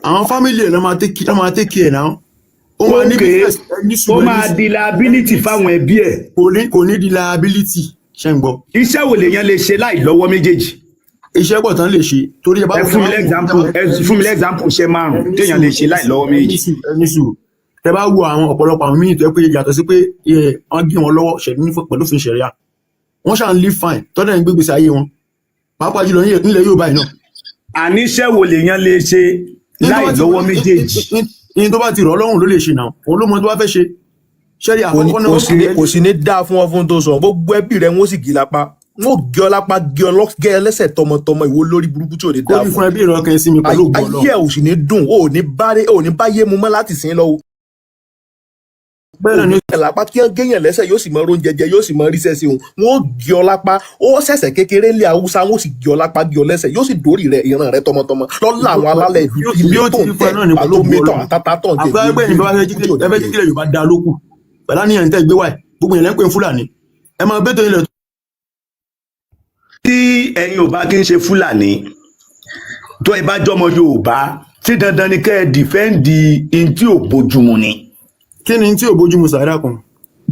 [SPEAKER 18] Àwọn family ẹ̀ ló máa take, ló máa take care now. Ó máa ní
[SPEAKER 17] Ok,
[SPEAKER 18] business, ẹ ní
[SPEAKER 17] ó
[SPEAKER 18] sùúrù, ẹ ní
[SPEAKER 17] máa
[SPEAKER 18] sùúrù.
[SPEAKER 17] di liability fáwọn ẹbí ẹ̀.
[SPEAKER 18] Kò ní di liability, ṣe ń gbọ́?
[SPEAKER 17] Iṣẹ́ wo lèèyàn lè ṣe láì lọ́wọ́ méjèèjì?
[SPEAKER 18] Iṣẹ́ pọ̀ tán lè ṣe, torí ẹ bá
[SPEAKER 17] Ẹ fún mi l'example, ẹ fún mi l'example iṣẹ́ márùn-ún téèyàn lè ṣe láì lọ́wọ́ méjèèjì.
[SPEAKER 18] Ẹni sùúrù. Tẹ bá wo àwọn ọ̀pọ̀lọpọ̀ àwọn míì tó yẹ pé yàtọ̀ sí pé wọ́n gé wọn lọ́wọ́ ṣẹ̀rí ní pẹ̀lú òfin ṣẹ̀ríà, wọ́n ṣáà ń live fine, tọ́jà ń gbégbèsè ayé wọn, pàápàá jùlọ nílẹ̀ Yorùbá yìí náà.
[SPEAKER 17] Àníṣẹ́ wo lèèyàn lè ṣe láì lọ́wọ́ méjèèjì?
[SPEAKER 18] Ní tó bá ti rọ̀ ọ́ lọ́rùn ló lè ṣe náà, òun ló mọ tó bá fẹ́ ṣe. Ṣẹ́rí
[SPEAKER 16] Kò ní
[SPEAKER 18] àkọ́kọ́ náà
[SPEAKER 16] kò sì ní kò sì ní dáa fún ọ fún tó sọ. Gbogbo ẹbí rẹ wọn ó sì gé lápá, wọn ò gé ọ lápá, gé ọ gé ẹ lẹ́sẹ̀ tọmọtọmọ. Ìwọ lórí burúkú tí ò ní
[SPEAKER 18] Kó
[SPEAKER 16] dáa
[SPEAKER 18] ní
[SPEAKER 16] fún.
[SPEAKER 18] Fún ẹbí rẹ ọkàn sí mi pẹ̀lú ògbọ́n.
[SPEAKER 16] Ayé ẹ ò sì ní dùn, ò ní bá yé mu mọ́ láti sìn lọ́wọ́.
[SPEAKER 18] Bẹ́ẹ̀ náà ni.
[SPEAKER 16] Lápá kí wọ́n géèyàn lẹ́sẹ̀, yóò sì mọ oúnjẹ jẹ, yóò sì mọ ríṣẹ́ sí òun. Wọn ó gé ọ lápá, ó ṣẹ̀ṣẹ̀ kékeré lé Haúsá, wọn ó sì gé ọ lápá, gé ọ lẹ́sẹ̀, yóò sì dórí rẹ, ìran rẹ tọmọtọmọ lọ́la àwọn alálẹ̀ ìlú
[SPEAKER 18] Bí
[SPEAKER 16] ilẹ̀
[SPEAKER 18] ó
[SPEAKER 16] tó
[SPEAKER 18] ti
[SPEAKER 16] ń
[SPEAKER 18] rí fún ẹ
[SPEAKER 16] tẹ̀
[SPEAKER 18] náà ni pẹ̀lú
[SPEAKER 16] àtòmí
[SPEAKER 18] ògbọ́n
[SPEAKER 16] tọ̀
[SPEAKER 18] Ọlọ́run.
[SPEAKER 16] àtàtà tó ń jẹ.
[SPEAKER 18] Àgbẹ̀ ní bá fẹ́ jí ẹ fẹ́ jí kílẹ̀ Yorùbá dá lókù pẹ̀lú àníyàn tẹ́ gbé wáyé, gbogbo yẹn lẹ́ ń pè ní Fúlàní, ẹ máa bẹ́tò ilẹ̀.
[SPEAKER 17] Tí ẹ̀yin ò bá kí ń ṣe Fúlàní, tó ẹ bá jọmọ Yorùbá, tí dandan ni kẹ́ ẹ defend in tí ò bójúmu ni?
[SPEAKER 18] Kí ni tí ò bójúmu, sàárà kan?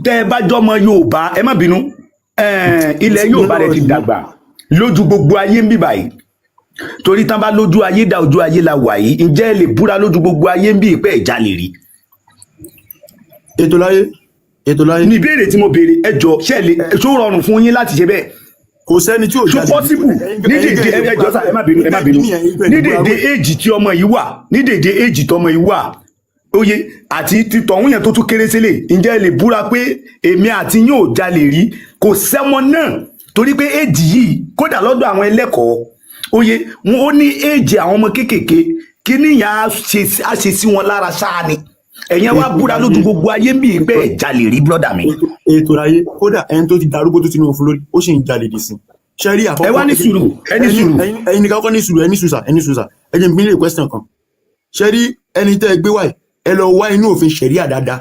[SPEAKER 17] Tẹ́ ẹ bá jọmọ Yorùbá, ẹ má bínú, ilẹ̀ Yorùbá rẹ ti dàgbà lójú gbogbo ayé ń bì báyìí, torí tán bá lójú ayé dá ojú ayé la wà yìí. Ǹjẹ́ ẹ lè búra lójú gbogbo ayé ń bì pé ìjà lè rí?
[SPEAKER 18] Ètò láyé, ètò láyé.
[SPEAKER 17] Ní ìbéèrè tí mo béèrè, ẹ jọ, ṣe lè ṣó rọrùn fún yín láti ṣe bẹ́ẹ̀?
[SPEAKER 18] Kò sẹ́ni tí ò
[SPEAKER 17] Ṣó
[SPEAKER 18] jalè.
[SPEAKER 17] possible ní dèdè, ẹ jọ sá, ẹ má bínú, ẹ má bínú, ní dèdè éèjì tí ọmọ yìí wà, ní dèdè éèjì tí ọmọ yìí wà, oye àti títọ̀hún yẹn tó tún kéré sílẹ̀, ǹjẹ́ ẹ lè búra pé èmi àti yín ò jalè rí? Kò sẹ́mọ náà, torí pé éèjì yìí, kódà lọ́dọ̀ àwọn ẹlẹ́kọ̀ọ́, oye wọn ó ní éèjì àwọn ọmọ kéékèèké, kí níyàn á ṣe sí wọn lára ṣáá ni. Ẹ̀yin wá búra lójú gbogbo ayé ń bì í pé ẹ̀ jalè rí, brọ́dà mi.
[SPEAKER 18] Ètò láyé, kódà ẹni tó ti darúgbó, tó ti ní òfin lórí, ó sì ń jalè dì sí. Ṣẹ́rí àkọ́kọ́.
[SPEAKER 17] Ẹ wá ní sùúrù, ẹ ní sùúrù.
[SPEAKER 18] Ẹyin ní kakọ́ ní sùúrù, ẹ ní sùúrù sà, ẹ ní sùúrù sà. Ẹ jẹ́ n bi yín lè question kan. Ṣẹ́rí ẹni tẹ́ ẹ gbé wáyé, ẹ lọ wá inú òfin ṣẹ̀ríà dáadáa.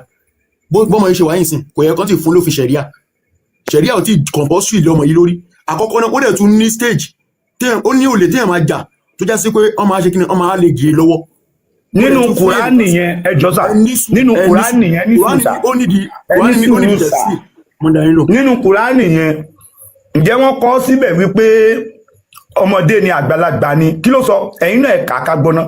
[SPEAKER 18] Bọ́mọ yìí ṣe wáyé sìn, kò yẹ kán ti fún lófin ṣẹ̀ríà. Ṣẹ̀ríà ò tí compulsory lọ́mọ yìí lórí. Àkọ́kọ́ náà, ó dẹ̀ tún ní stage ó ní olè téèyàn máa jà tó já sí pé wọ́n máa ṣe kí ni, wọ́n máa lè gé e lọ́wọ́.
[SPEAKER 17] Nínú Kùránì yẹn, ẹ jọ sà, nínú Kùránì yẹn, ní sùúrù sà,
[SPEAKER 18] Ó nídìí
[SPEAKER 17] ẹ ní
[SPEAKER 18] Kùránì ní ó nídìí
[SPEAKER 17] sùúrù sà.
[SPEAKER 18] tẹ̀sí mo dá yín lò.
[SPEAKER 17] Nínú Kùránì yẹn, ǹjẹ́ wọ́n kọ síbẹ̀ wípé ọmọdé ni àgbàlagbà ni? Kí ló sọ? Ẹ̀yin náà, ẹ̀ka ká gbọ́ná.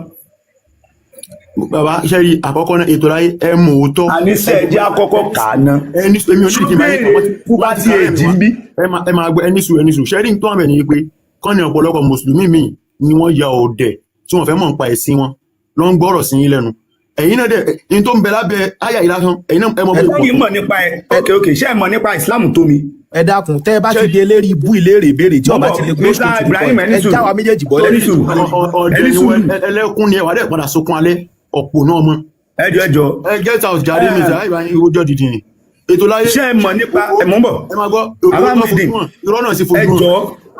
[SPEAKER 18] Bàbá, iṣẹ́ rí àkọ́kọ́ náà, ètò láyé, ẹ mọ̀ òótọ́.
[SPEAKER 17] Àníṣe ẹ jẹ́ àkọ́kọ́ kà á ná.
[SPEAKER 18] Ẹni èmi ò ní kí n máa
[SPEAKER 17] Ṣùgbọ́n
[SPEAKER 18] kú bá
[SPEAKER 17] ti èjì ń bí.
[SPEAKER 18] Ẹ máa gbọ́, ẹni sùúrù, ẹni sùúrù. Ṣẹ́rí tó àbẹ̀ ni pé kán ní ọ̀pọ̀lọpọ̀ mùsùlùmí míì ni wọ́n ya ọ̀dẹ̀ tí wọ́n fẹ́ mọ̀ nípa ẹ̀sìn wọn ló ń gbọ́rọ̀ sí yín lẹ́nu. Ẹ̀yin náà dẹ̀ ní tó ń bẹ lábẹ́ àyà yìí lásán, ẹ̀yin náà ẹ mọ̀
[SPEAKER 17] Ẹ
[SPEAKER 18] bó ṣe pọ̀
[SPEAKER 17] sẹ́yìn
[SPEAKER 18] tó.
[SPEAKER 17] Mọ̀ nípa ẹ̀. Ok, ṣé ẹ mọ̀ nípa Islam tó mi?
[SPEAKER 16] Ẹ dákun, tẹ́ ẹ bá ti di eléri ibú ìléèrè ìbéèrè tí ọba ti lè go
[SPEAKER 17] Mr.
[SPEAKER 16] straight to the
[SPEAKER 17] Ibrahim,
[SPEAKER 16] point,
[SPEAKER 17] ẹni
[SPEAKER 16] ẹ
[SPEAKER 17] sùúrù.
[SPEAKER 16] já wa méjèèjì bọ́lẹ̀.
[SPEAKER 17] Ẹni sùúrù.
[SPEAKER 18] Ọ̀dẹ̀
[SPEAKER 17] Ẹni
[SPEAKER 18] ni wọ́n
[SPEAKER 17] sùúrù.
[SPEAKER 18] ẹlẹ́kún ni ẹ wà dẹ̀ padà sunkún alẹ́ ọ̀pọ̀ náà mọ́.
[SPEAKER 17] Ẹjọ, ẹjọ.
[SPEAKER 18] Ẹ get out jàre, mi ìsàlàyé ìbáyín ìwójọ́ dìdì ni ètò láyé.
[SPEAKER 17] Ṣé ẹ mọ̀ nípa ẹ mọ̀ ń bọ̀?
[SPEAKER 18] Ẹ máa gbọ́ òótọ́
[SPEAKER 17] Alámìdí,
[SPEAKER 18] fojú hàn, irọ́ náà sì fojú hàn.
[SPEAKER 17] ẹjọ,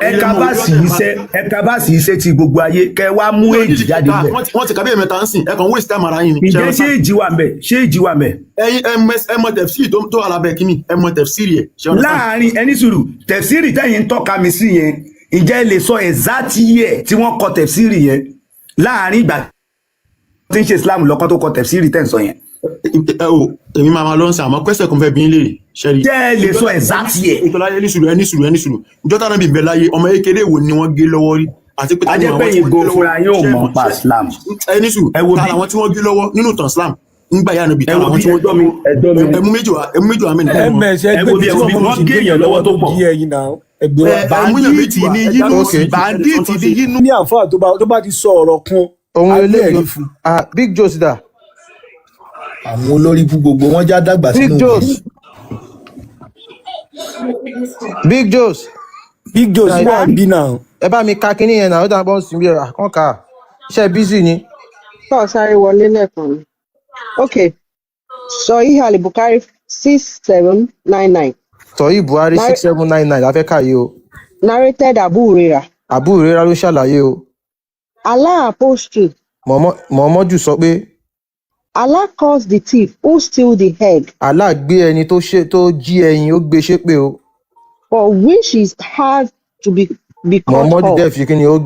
[SPEAKER 17] ẹka bá sì iṣẹ́, ẹka bá sì iṣẹ́ ti gbogbo ayé, kẹ wá mú èjì jáde bẹ̀.
[SPEAKER 18] Wọ́n ti kàbí ẹ̀mẹ́ta ń sìn, ẹ kàn waste time ara yín ni.
[SPEAKER 17] Ǹjẹ́ ṣé èjì wà ń bẹ̀? Ṣé èjì wà ń bẹ̀?
[SPEAKER 18] Ẹyin ẹ mọ tẹfsiri tó wà lábẹ́ kínní, ẹ mọ tẹfsiri ẹ ṣe understand?
[SPEAKER 17] Láàárín, ẹni sùúrù, tẹ̀fsírì tẹ̀yìn ń tọ́ka mi sí yẹn, ǹjẹ́ ẹ lè sọ exact year tí wọ́n kọ tẹ̀fsírì yẹn, láàárín ìgbà tí ń ṣe Islam lọ́kọ́ tó kọ tẹ̀fsírì tẹ̀ ń sọ yẹn?
[SPEAKER 18] Ẹ o, èmi máa ma lọ sàn, àmọ́ question kan fẹ́ bí ń léèrè ṣẹ́rí.
[SPEAKER 17] Jẹ́ ẹ lè sọ exact year?
[SPEAKER 18] Ìtọ́lá, ẹni sùúrù, ẹni sùúrù, ẹni sùúrù. Ìjọ táwọn bí bẹ láyé, ọmọ kékeré wo ni wọ́n gé lọ́wọ́ rí? Àti pé táwọn àwọn tí
[SPEAKER 17] Ajẹ́pẹ̀yìn
[SPEAKER 18] wọ́n
[SPEAKER 17] go
[SPEAKER 18] gé lọ́wọ́
[SPEAKER 17] fúnra yóò
[SPEAKER 18] ṣé
[SPEAKER 17] mọ̀ pa Islam.
[SPEAKER 18] Ẹni sùúrù.
[SPEAKER 17] Ẹ wo
[SPEAKER 18] ta
[SPEAKER 17] bí
[SPEAKER 18] làwọn tí wọ́n gé lọ́wọ́ nínú ìtàn Islam ńgbà yà níbi
[SPEAKER 17] Ẹ
[SPEAKER 18] ta
[SPEAKER 17] wo
[SPEAKER 18] làwọn
[SPEAKER 17] bí
[SPEAKER 18] tí wọ́n
[SPEAKER 17] ẹjọ́ mi, ẹjọ́ mi.
[SPEAKER 18] Ẹmú méjì wá, ẹmú méjì wá mẹ́rin.
[SPEAKER 14] Ms
[SPEAKER 17] Ẹ
[SPEAKER 14] ẹgbẹ́
[SPEAKER 17] wo bí
[SPEAKER 14] tí
[SPEAKER 17] ẹ wo bí
[SPEAKER 14] wọ́n
[SPEAKER 17] wọ́n
[SPEAKER 14] sì
[SPEAKER 17] gé
[SPEAKER 14] gé
[SPEAKER 17] èèyàn lọ́wọ́ tó pọ̀.
[SPEAKER 14] gé ẹyin náà, ẹgbẹ́ wa.
[SPEAKER 18] Ẹ mú yàn méjì
[SPEAKER 13] Bandit
[SPEAKER 18] wá
[SPEAKER 13] ni
[SPEAKER 18] ẹ dárúkọ
[SPEAKER 13] Yínú,
[SPEAKER 18] méjì
[SPEAKER 13] bandit ni Yínú.
[SPEAKER 14] Ní àǹfààní tó bá ti sọ ọ̀rọ̀ kan,
[SPEAKER 19] Òun
[SPEAKER 14] á ní
[SPEAKER 19] eléyìí
[SPEAKER 14] ẹ̀rí fún.
[SPEAKER 19] Ah, Big Joes dà?
[SPEAKER 16] Àwọn olórí bú gbogbo wọn já dàgbà
[SPEAKER 19] Big
[SPEAKER 16] sínú.
[SPEAKER 19] Joes, Big Joes.
[SPEAKER 14] Big Joes wà ń bí náà.
[SPEAKER 19] Ẹ bá mi ka kinní yẹn náà, ó dàbọ̀ sí bí kàn ká iṣẹ́ bísí ni.
[SPEAKER 20] Paul sáré wọlé lẹ́ẹ̀kan ni. Ok, Sahih Al-Bukhari 6799.
[SPEAKER 19] Sọ̀yí Buhari 6799 la fẹ́ kà yìí o.
[SPEAKER 20] Narrated Abu Huraira.
[SPEAKER 19] Abu Huraira ló ṣàlàyé o.
[SPEAKER 20] Allah apostle.
[SPEAKER 19] Muhammadu sọ pé
[SPEAKER 20] Allah cursed the thief who steal the egg,
[SPEAKER 19] Allah gbé ẹni tó ṣe tó jí ẹyin, ó gbé ṣépè o.
[SPEAKER 20] for which is hard to be cut
[SPEAKER 19] Muhammadu
[SPEAKER 20] off,
[SPEAKER 19] dẹ̀ fi kí ni, ó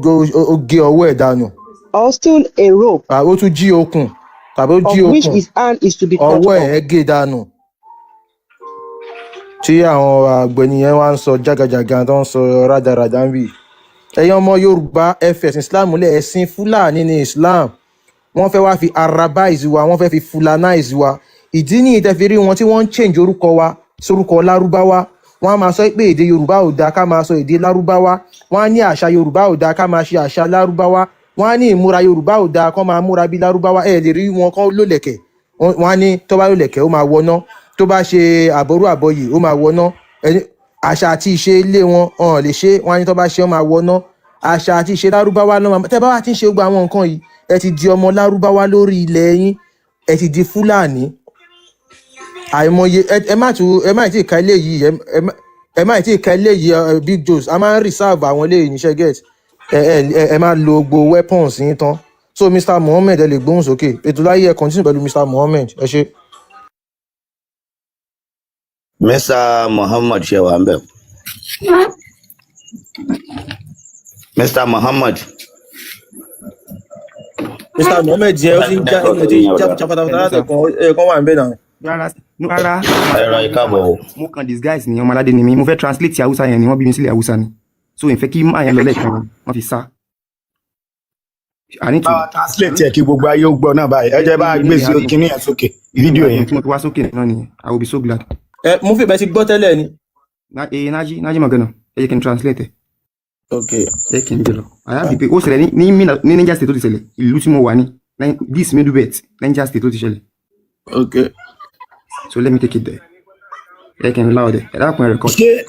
[SPEAKER 19] gé ọwọ́ ẹ̀ dànù.
[SPEAKER 20] or steal a rope,
[SPEAKER 19] Ó tún jí okùn tàbí ó
[SPEAKER 20] of
[SPEAKER 19] jí
[SPEAKER 20] which
[SPEAKER 19] okùn,
[SPEAKER 20] his hand is to be cut
[SPEAKER 19] ọwọ́
[SPEAKER 20] off.
[SPEAKER 19] ẹ̀ gé dànù. Tí àwọn àgbẹ̀ni yẹn wá ń sọ jágajàga, tó ń sọ rádaràdà ń bì. Ẹ̀yin ọmọ Yorùbá, ẹ fẹ̀sìn Islam lẹ̀, ẹ̀sìn Fúlàní ní Islam. Wọ́n fẹ́ wá fi arabize wa, wọ́n fẹ́ fi fulanize wa. Ìdí nìyí tẹ́ fi rí wọn tí wọ́n ń change orúkọ wa sórúkọ Lárúbáwá. Wọ́n á máa sọ pé èdè Yorùbá ò dáa, ká máa sọ èdè Lárúbáwá. Wọ́n á ní àṣà Yorùbá ò dáa, ká máa ṣe àṣà Lárúbáwá. Wọ́n á ní ìmúra Yorùbá ò dáa, kán máa múra bí Lárúbáwá. Ẹ lè rí wọn kán lólẹ̀kẹ̀. Wọ́n á ní tó bá lólẹ̀kẹ̀, ó máa wọná, tó bá ṣe àbọrú àbọyè, ó máa wọná. Àṣà àti ìṣe ilé wọn, wọn ò lè ṣe. Wọ́n á ní tó bá ṣe, ó máa wọná. Àṣà àti ìṣe Lárúbáwá ló máa tẹ́ bá wà tí ń ṣe. Gbogbo àwọn nǹkan yìí, ẹ ti di ọmọ Lárúbáwá lórí ilẹ̀ yín, ẹ ti di Fúlàní. Àìmọye ẹ má tún, ẹ má tí ì ka eléyìí, ẹ má tí ì ka eléyìí. Big Joes, a máa ń reserve àwọn eléyìí níṣẹ́ get. Ẹ má lo gbogbo weapons yín tán. So Mr Muhammed, ẹ lè gbóhùn sókè. Ètò láyé, ẹ continue pẹ̀lú Mr Muhammed, ẹ ṣe.
[SPEAKER 7] Mr Muhammad, ṣe wà ń bẹ̀? Mr Muhammad.
[SPEAKER 6] Mr Muhammed jẹ ó ti ń já, ó ti ń já fatafata láti ẹ̀kan wà ń bẹ̀ náà.
[SPEAKER 8] Rárá, no, rárá.
[SPEAKER 7] Ẹ̀rọ ìkáàbọ̀ o.
[SPEAKER 8] Mo kàn disguise ni, ọmọ aládé ni mi. Mo fẹ́ translate Hausa yẹn ni, wọ́n bí mi sílẹ̀ Hausa ni, so ìfẹ́ kí máa yẹn lọ lẹ́ẹ̀kan, wọ́n fi sá. I need to
[SPEAKER 17] Bá wa translate ẹ̀ kí gbogbo ayé ó gbọ́ náà báyìí. Ẹ jẹ́ bá a gbé sí kinní yẹn sókè, fídíò yẹn.
[SPEAKER 8] Tí mo fi wá sókè náà nìyẹn. I will be so glad.
[SPEAKER 6] Ẹ mo fi bẹ́ẹ̀ ti gbọ́ tẹ́lẹ̀ ni.
[SPEAKER 8] Na eh, naji naji magana, ẹ jẹ́ kí n translate ẹ.
[SPEAKER 6] Ok.
[SPEAKER 8] Ẹ jẹ́ kí n gbé lọ. I have the pay. Ó ṣẹlẹ̀ ní Niger State tó ti ṣẹlẹ̀, ìlú tí mo wà ní this Middle Belt, Niger State tó ti ṣẹlẹ̀.
[SPEAKER 6] Ok.
[SPEAKER 8] So let me take it there. Ẹ jẹ́ kí n loud ẹ. Ẹ dákun, ẹ record.
[SPEAKER 17] Ṣé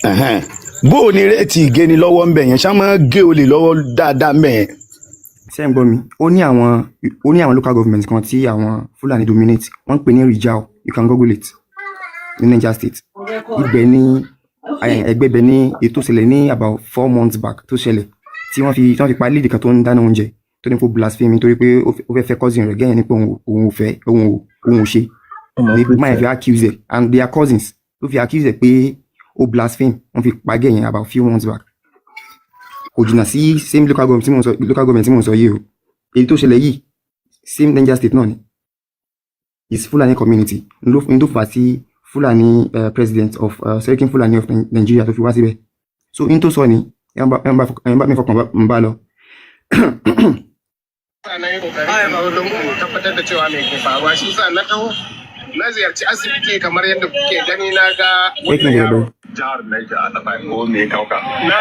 [SPEAKER 17] ẹ̀hẹ́n, bó o ní rate ìgéni lọ́wọ́ ń bẹ̀ yẹn? Ṣá máa gé olè lọ́wọ́ dáadáa ń bẹ̀ yẹn?
[SPEAKER 8] Ṣé ń gbọ́ mi? Ó ní àwọn local government kan tí àwọn Fúlàní dominate, wọ́n ń pè ní Rijau. You can google it, ní Niger State. Ibẹ̀ ní ẹgbẹ́ ibẹ̀ ní ètò ìṣẹ̀lẹ̀ ní about 4 months back tó ṣẹlẹ̀, tí wọ́n fi pa lady kan tó ń dáná oúnjẹ, tó ní kó blasphemy nítorí pé ó fẹ́ fẹ́ cousin rẹ̀ gẹ́yìn ní pé òun ò fẹ́, òun ò ṣe ní máa fi accuse ẹ̀, and they are cousins, ló fi accuse ẹ̀ pé ó blaspheme. Wọ́n fi pa gẹ́yìn about few months back. Kò jìnnà sí same local government tí mò ń sọ, local government tí mò ń sọ yìí o. Èyí tó ṣẹlẹ̀ yìí, same Niger State náà ni, is Fulani community ló fà á sí Fulani president of Serikin Fulani of Nigeria tó fi wá síbẹ̀. So n tó sọ ni, ẹ bá mi fọkàn ń bá lọ.
[SPEAKER 21] Na yi kokari don in tabbatar da cewa me ke faruwa, shi sa na taho na ziyarci asibiti. Kamar yadda kuke gani, na ga
[SPEAKER 8] Ẹ kí n jẹ lọ.
[SPEAKER 21] Jihar Niger a tsakani ko me ya kauka na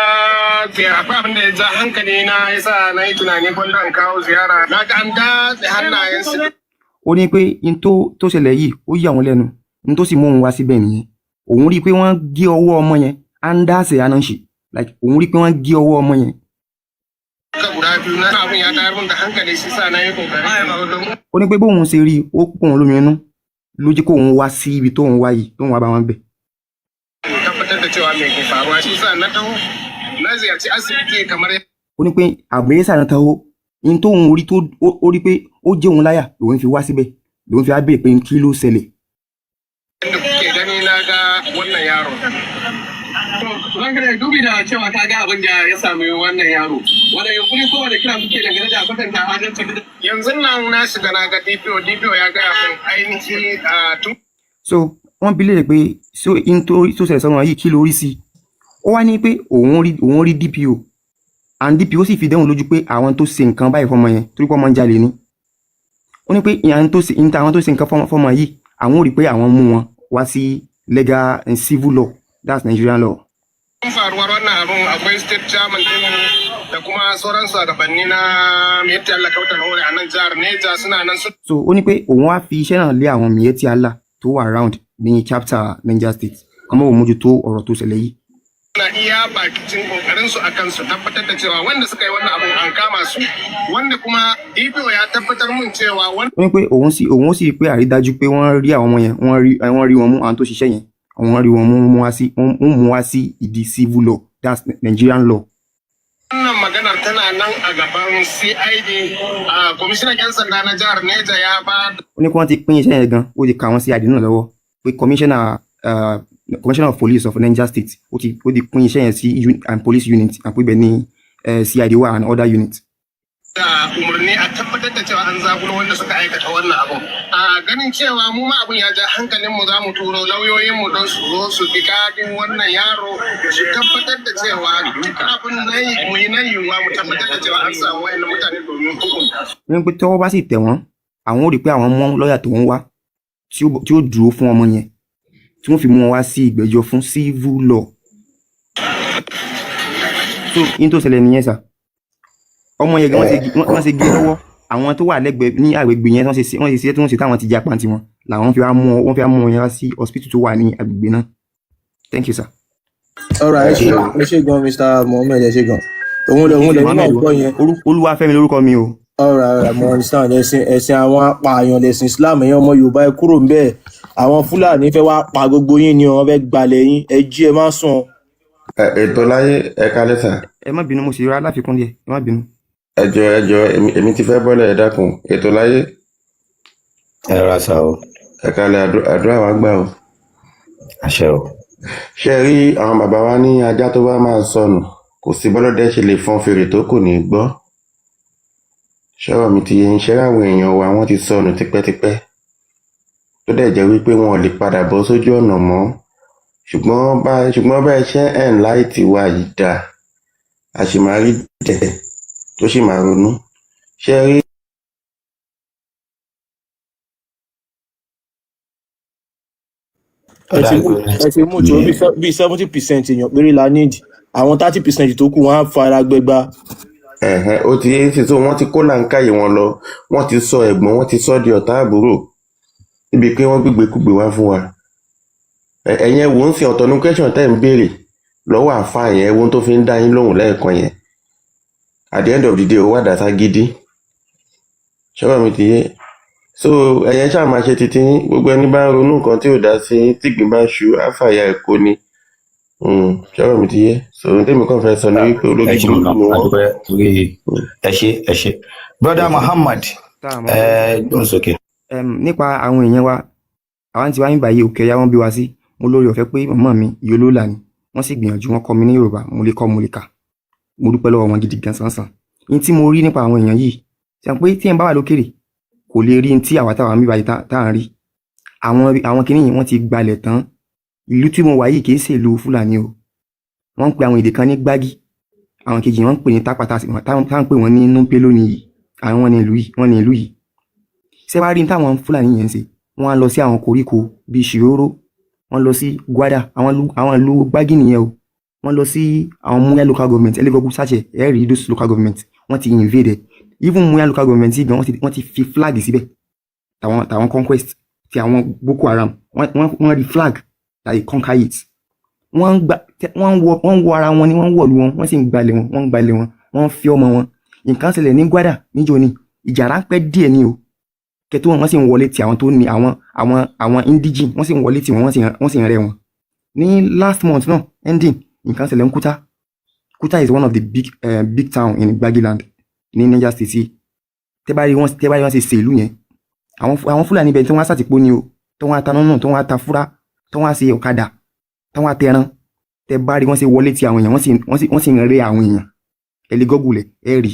[SPEAKER 21] ziyara, akwai abin da ya ja hankali na, yasa na yi tunani gwanda in kawo ziyara. Na ga an datse hannayensu.
[SPEAKER 8] Ó ní pé n tó ṣẹlẹ̀ yìí, ó yà wọ́n lẹ́nu. N tó sì mú òun wá síbẹ̀ nìyẹn. Òun rí i pé wọ́n gé ọwọ́ ọmọ yẹn andase anansi, like òun rí i pé wọ́n gé ọwọ́ ọmọ yẹn.
[SPEAKER 21] Duka guda biyu na abin ya tayar min da hankali, shi sa na yi kokari don
[SPEAKER 8] Ó ní pé bóun ṣe rí i, ó pọ̀ òun lómi inú, ló jẹ́ kóun wá sí ibi tóun wá yìí, tóun wá bá wọn bẹ̀.
[SPEAKER 21] In tabbatar da cewa me ke faruwa, shi sa na taho na ziyarci asibiti kamar
[SPEAKER 8] Ó ní pé àgbẹ̀yẹsà náà taho ní tóun rí tó ó rí pé ó jẹ́ òun láyà, lòun fi wá síbẹ̀, lòun fi wá béèrè pé kí ló ṣẹlẹ̀.
[SPEAKER 21] Yadda kuke gani, na ga wannan yaro.
[SPEAKER 22] Ranka da dubi da cewa ka ga abin da ya sami wannan yaro. Wanda yunkuri ko wanda kira kuke dangane da kwatanta adalci?
[SPEAKER 21] Yanzu nan na shiga na ga DPO, DPO ya gaya min ainihi a tun
[SPEAKER 8] So wọ́n bi léèrè pé so in tó ṣẹlẹ̀ sọ́mọ yìí, kí ló rí sí i? Ó wá ní pé òun rí DPO, and DPO sì fi dẹ́hùn lójú pé àwọn tó ṣe nǹkan báyìí fọmọ yẹn, torí pé ọmọ ń jalè ni. Ó ní pé àwọn tó ṣe nǹkan fọmọ yìí, àwọn ò rí pé àwọn mú wọn wá sí legal and civil law, that's Nigerian law.
[SPEAKER 21] Faruwar wannan abun, akwai state chairman din da kuma sauran shugabanni na Miyetti Allah Kautal Hore a nan jihar Neja suna nan su
[SPEAKER 8] So ó ní pé òun á fi iṣẹ́ náà lé àwọn Miyetti Allah tó wà round ní chapter Niger State kọ́mọ́ òun mójútó ọ̀rọ̀ tó ṣẹlẹ̀ yìí.
[SPEAKER 21] Na iya bakin kokarin su akan su tabbatar da cewa wanda suka yi wannan abun an kama su, wanda kuma DPO ya tabbatar mun cewa wanda
[SPEAKER 8] Ó ní pé òun sì rí pé àrídájú pé wọ́n rí àwọn ọmọ yẹn, wọ́n rí wọn mú. Àwọn tó ṣiṣẹ́ yẹn, wọ́n rí wọn mú, wọ́n mú wá sí ìdí civil law.
[SPEAKER 2] That's Nigerian law.
[SPEAKER 21] Wannan maganar tana nan a gaban CID. A kwamishinan 'yan sanda na jihar Neja ya ba
[SPEAKER 2] Ó ní kí wọ́n ti pín iṣẹ́ yẹn gan, ó ti ka àwọn CID náà lọ́wọ́ pé commissioner of police of Niger State ó ti pín iṣẹ́ yẹn sí and police unit and pé ibẹ̀ ní CID wà and other unit.
[SPEAKER 21] da umarni a tabbatar da cewa an zakulo wanda suka aikata wannan abun. A ganin cewa mu ma abun ya ja hankalin mu, za mu turo lauyoyin mu don su zo su bi kadin wannan yaro, su tabbatar da cewa duk abun na yi mu yi na yiwuwa mu tabbatar da cewa an samu wayannan mutane domin hukunta su.
[SPEAKER 2] Wọ́n ní pé tọ́wọ́ bá sì tẹ̀ wọ́n, àwọn ò rí i pé àwọn mú lọ́ọ̀yà tó ń wá tí ó dúró fún ọmọ yẹn, tí wọ́n fi mú wọn wá sí ìgbẹ́jọ́ fún civil law. So yín tó ṣẹlẹ̀ nìyẹn sà. Ọmọ yẹn gan, wọ́n ṣe gé lọ́wọ́. Àwọn tó wà lẹ́gbẹ̀ẹ́ ní agbègbè yẹn, wọ́n ṣe tí wọ́n ṣe táwọn ti japa tiwọn làwọn fi wá mú wọ́n fi wá mú wọn yẹn wá sí hospital tó wà ní agbègbè náà. Thank you, sir.
[SPEAKER 19] Ọ̀rọ̀ ẹ ṣe, ẹ ṣe gan, Mr Mohammed, ẹ ṣe gan. Òun lè nínú
[SPEAKER 2] Mohammed.
[SPEAKER 19] Ọgbọ́n yẹn.
[SPEAKER 2] Olúwafẹ́mi lórúkọ mi o.
[SPEAKER 19] Ọ̀rọ̀ mo understand. Ẹ̀sìn àwọn apààyàn lẹ̀sìn Islam. Ẹ̀yin ọmọ Yorùbá, ẹ kúrò ń bẹ́ẹ̀. Àwọn Fúlàní fẹ́ wá pa gbogbo yín ni, wọ́n fẹ́ gbalẹ̀ yín. Ẹ jí, ẹ má sùn.
[SPEAKER 5] Ẹ, ètò láyé, ẹ kálẹ́ sà.
[SPEAKER 2] Ẹ má bínú, mo sì rà láfikún díẹ̀, ẹ má bínú.
[SPEAKER 5] Ẹ jọ̀ọ́, ẹ jọ̀ọ́, èmi ti fẹ́ bọ́lẹ̀. Ẹ dákun, ètò láyé.
[SPEAKER 7] Ẹ rà sá o.
[SPEAKER 5] Ẹ kálẹ́, àdúrà wa gbà o.
[SPEAKER 7] Àṣẹ o.
[SPEAKER 5] Ṣé ẹ rí àwọn bàbá wa ní ajá tó bá máa sọnù, kò sí bọ́lọ́dẹ ṣe lè fọn fèrè tó, kò ní gbọ́. Ṣọ́rọ̀ mi ti yé yín? Ṣé àwọn èèyàn wa, wọ́n ti sọnù tipẹ́tipẹ́, tó dẹ̀ jẹ́ wípé wọn ò lè padà bọ́ sójú ọ̀nà mọ́, ṣùgbọ́n bá ẹ ṣe ń láìtì wa yìí dáa, a sì máa rí dẹ̀ tó sì máa ronú. Ṣé ẹ rí
[SPEAKER 6] Ẹ ti mú tó bíi 70% èèyàn péré la need. Àwọn 30% tó kù, wọn á fara gbẹgba.
[SPEAKER 5] Ẹ̀hẹ́n, ó ti yé sí. So wọ́n ti kó làǹkàyè wọn lọ, wọ́n ti sọ ẹ̀gbọ́n, wọ́n ti sọ di ọ̀tá àbúrò níbi pé wọ́n gbégbékúgbè wá fún wa. Ẹ̀yin ẹ wò ó ń sìn, ọ̀tọ̀ ní question tẹ́ ń béèrè lọ́wọ́ àáfàá yẹn, ẹ wo ohun tó fi ń dá yín lóhùn lẹ́ẹ̀kan yẹn. At the end of the day, ó wà dàtà gidi. Ṣọ́rọ̀ mi ti yé? So ẹ̀yẹn ṣáà máa ṣe titi yín. Gbogbo ẹni bá ń ronú nǹkan tí ò dá sí yín, tígbín bá ṣu àfàyà ẹ̀kọ́ ni. Ṣọ́rọ̀ mi ti yé? So ohun tèmi kàn fẹ́ sọ ni wípé
[SPEAKER 7] Ẹ
[SPEAKER 5] olórí
[SPEAKER 7] ṣeun
[SPEAKER 5] burúkú
[SPEAKER 7] gan
[SPEAKER 5] ni wọ́n.
[SPEAKER 7] Adúpẹ́ torí ẹ ṣe, ẹ ṣe, Brother Muhammad.
[SPEAKER 2] Tá a mọ̀.
[SPEAKER 7] Ẹ gbóhùn sókè.
[SPEAKER 2] Nípa àwọn èèyàn wa, àwọn tí wàá ń báyìí, òkè ọ̀yà wọn bí wa sí. Mo lórí ọ̀fẹ́ pé màmá mi Yolóòlà ni wọ́n, sì gbìyànjú, wọ́n kọ́ mi ní Yorùbá, mo lè kọ́, mo lè kà. Mo dúpẹ́ lọ́wọ́ wọn gidi gan sánsan. Ní tí mo rí nípa àwọn èèyàn yìí ṣe pé tí ẹ̀ ń bá wà lókèrè, kò lè rí ní tí àwa táwa ń bí báyìí tá à ń rí. Àwọn kinní yìí, wọ́n ti gbalẹ̀ tán. Ìlú tí mo wà yìí kì í ṣe ìlú Fúlàní o. Wọ́n ń pe àwọn èdè kan ní Gbági, àwọn kejì wọ́n ń pè ní Tápàtà, táwọn ń pè wọ́n ní Núpé lónìí yìí. Àwọn ní ìlú yìí, wọ́n ní ìlú yìí. Ṣé wàá rí ní táwọn Fúlàní yẹn ń ṣe? Wọ́n á lọ sí àwọn koríko bíi Ṣìrórò, wọ́n lọ sí Gwada, àwọn ìlú Gbági nìyẹn o. Wọ́n lọ sí àwọn Muya local government. Ẹ lè Google search, ẹ rí those local government, wọ́n ti invade ẹ. Even Muya local government yìí gan, wọ́n ti fi flag síbẹ̀ tàwọn conquest ti àwọn Boko Haram. Wọ́n rí flag that they conquer it. Wọ́n ń gba wọ́n ń wọ ara wọn ni, wọ́n ń wọ̀lú wọn, wọ́n sì ń gbalẹ̀ wọn, wọ́n ń gbalẹ̀ wọn, wọ́n ń fi ọmọ wọn. Nǹkan ṣẹlẹ̀ ní Gwada níjó ni, ìjà ráńpẹ́ díẹ̀ ni o kẹtó. Wọn sì ń wọlé ti àwọn tó ní àwọn indigene, wọ́n sì ń wọlé tí wọn, wọ́n sì ń rẹ́ wọn. Ní last month náà ending, nǹkan ṣẹlẹ̀ ní Kuta. Kuta is one of the big town in Gbagiland ní Niger State yìí. Tẹ́ bá rí wọn ṣe ṣe ìlú yẹn, àwọn Fúlàní ibẹ̀ tí wọ́n á sàtìpó ni o, tí wọ́n á ta nọ́nà, tí wọ́n á ta fúrá, tí wọ́n á ṣe ọ̀kadà, tí wọ́n á tẹran. Tẹ́ bá rí wọ́n ṣe wọlé ti àwọn èèyàn, wọ́n sì ń rẹ́ àwọn èèyàn. Ẹ lè Google ẹ rí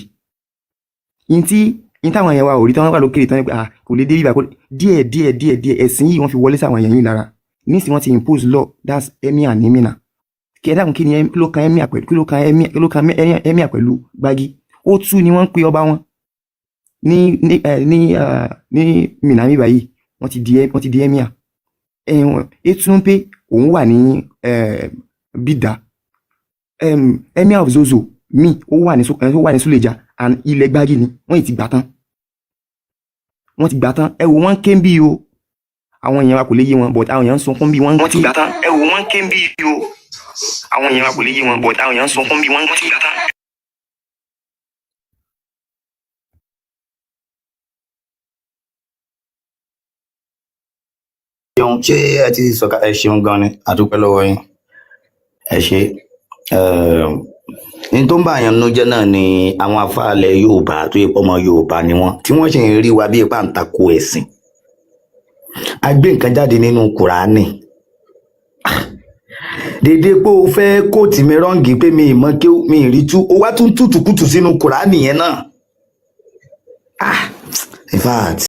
[SPEAKER 2] yín tí yín táwọn èèyàn wa ò rí tí wọ́n wà lókèrè tán ní pé ah, kò lè dé bíbá kò díẹ̀ díẹ̀ díẹ̀ díẹ̀. Ẹ̀sìn yìí, wọ́n fi wọlé sáwọn èèyàn yìí lára. Nísìnyí, wọ́n ti impose law, that's emir ní Minna. Kí ẹ dákun, kí ni kí ló kan emir pẹ̀lú, kí ló kan emir pẹ̀lú Gbági? Ó tú ni wọ́n ń pe ọba wọn ní Minna mi báyìí. Wọ́n ti di emir. Etunpe òun wà ní Bida. Emir of Zozo mi, ó wà ní Suleja, and ilẹ̀ Gbági ni wọ́n yìí ti gbà tán, wọ́n ti gbà tán. Ẹ wò, wọ́n ń ké bí o. Àwọn èèyàn wa kò lè yé wọn, but àwọn èèyàn ń sunkún bí wọ́n ń ké. Wọ́n ti gbà tán. Ẹ wò, wọ́n ń ké bí o. Àwọn èèyàn wa kò lè yé wọn, but àwọn èèyàn ń sunkún bí wọ́n ń ké. Ti gbà tán.
[SPEAKER 7] Ṣeun, ṣé ẹ ti sọ̀ka? Ẹ ṣeun gan ni, àdúpẹ́ lọ́wọ́ yín, ẹ ṣe. Ní tó ń bá àyàn nínú jẹ́ náà ni àwọn afáàlẹ̀ Yorùbá tó yẹ pé ọmọ Yorùbá ni wọ́n, tí wọ́n sì ń rí wa bí ipá ń tako ẹ̀sìn. A gbé nǹkan jáde nínú Kùránì, dédé pé o fẹ́ quote mi wrong, pé mi ì mọ kí mi ì rí tú, o wá tún tútùkùtù sínú Kùránì yẹn náà. Ah, in fact.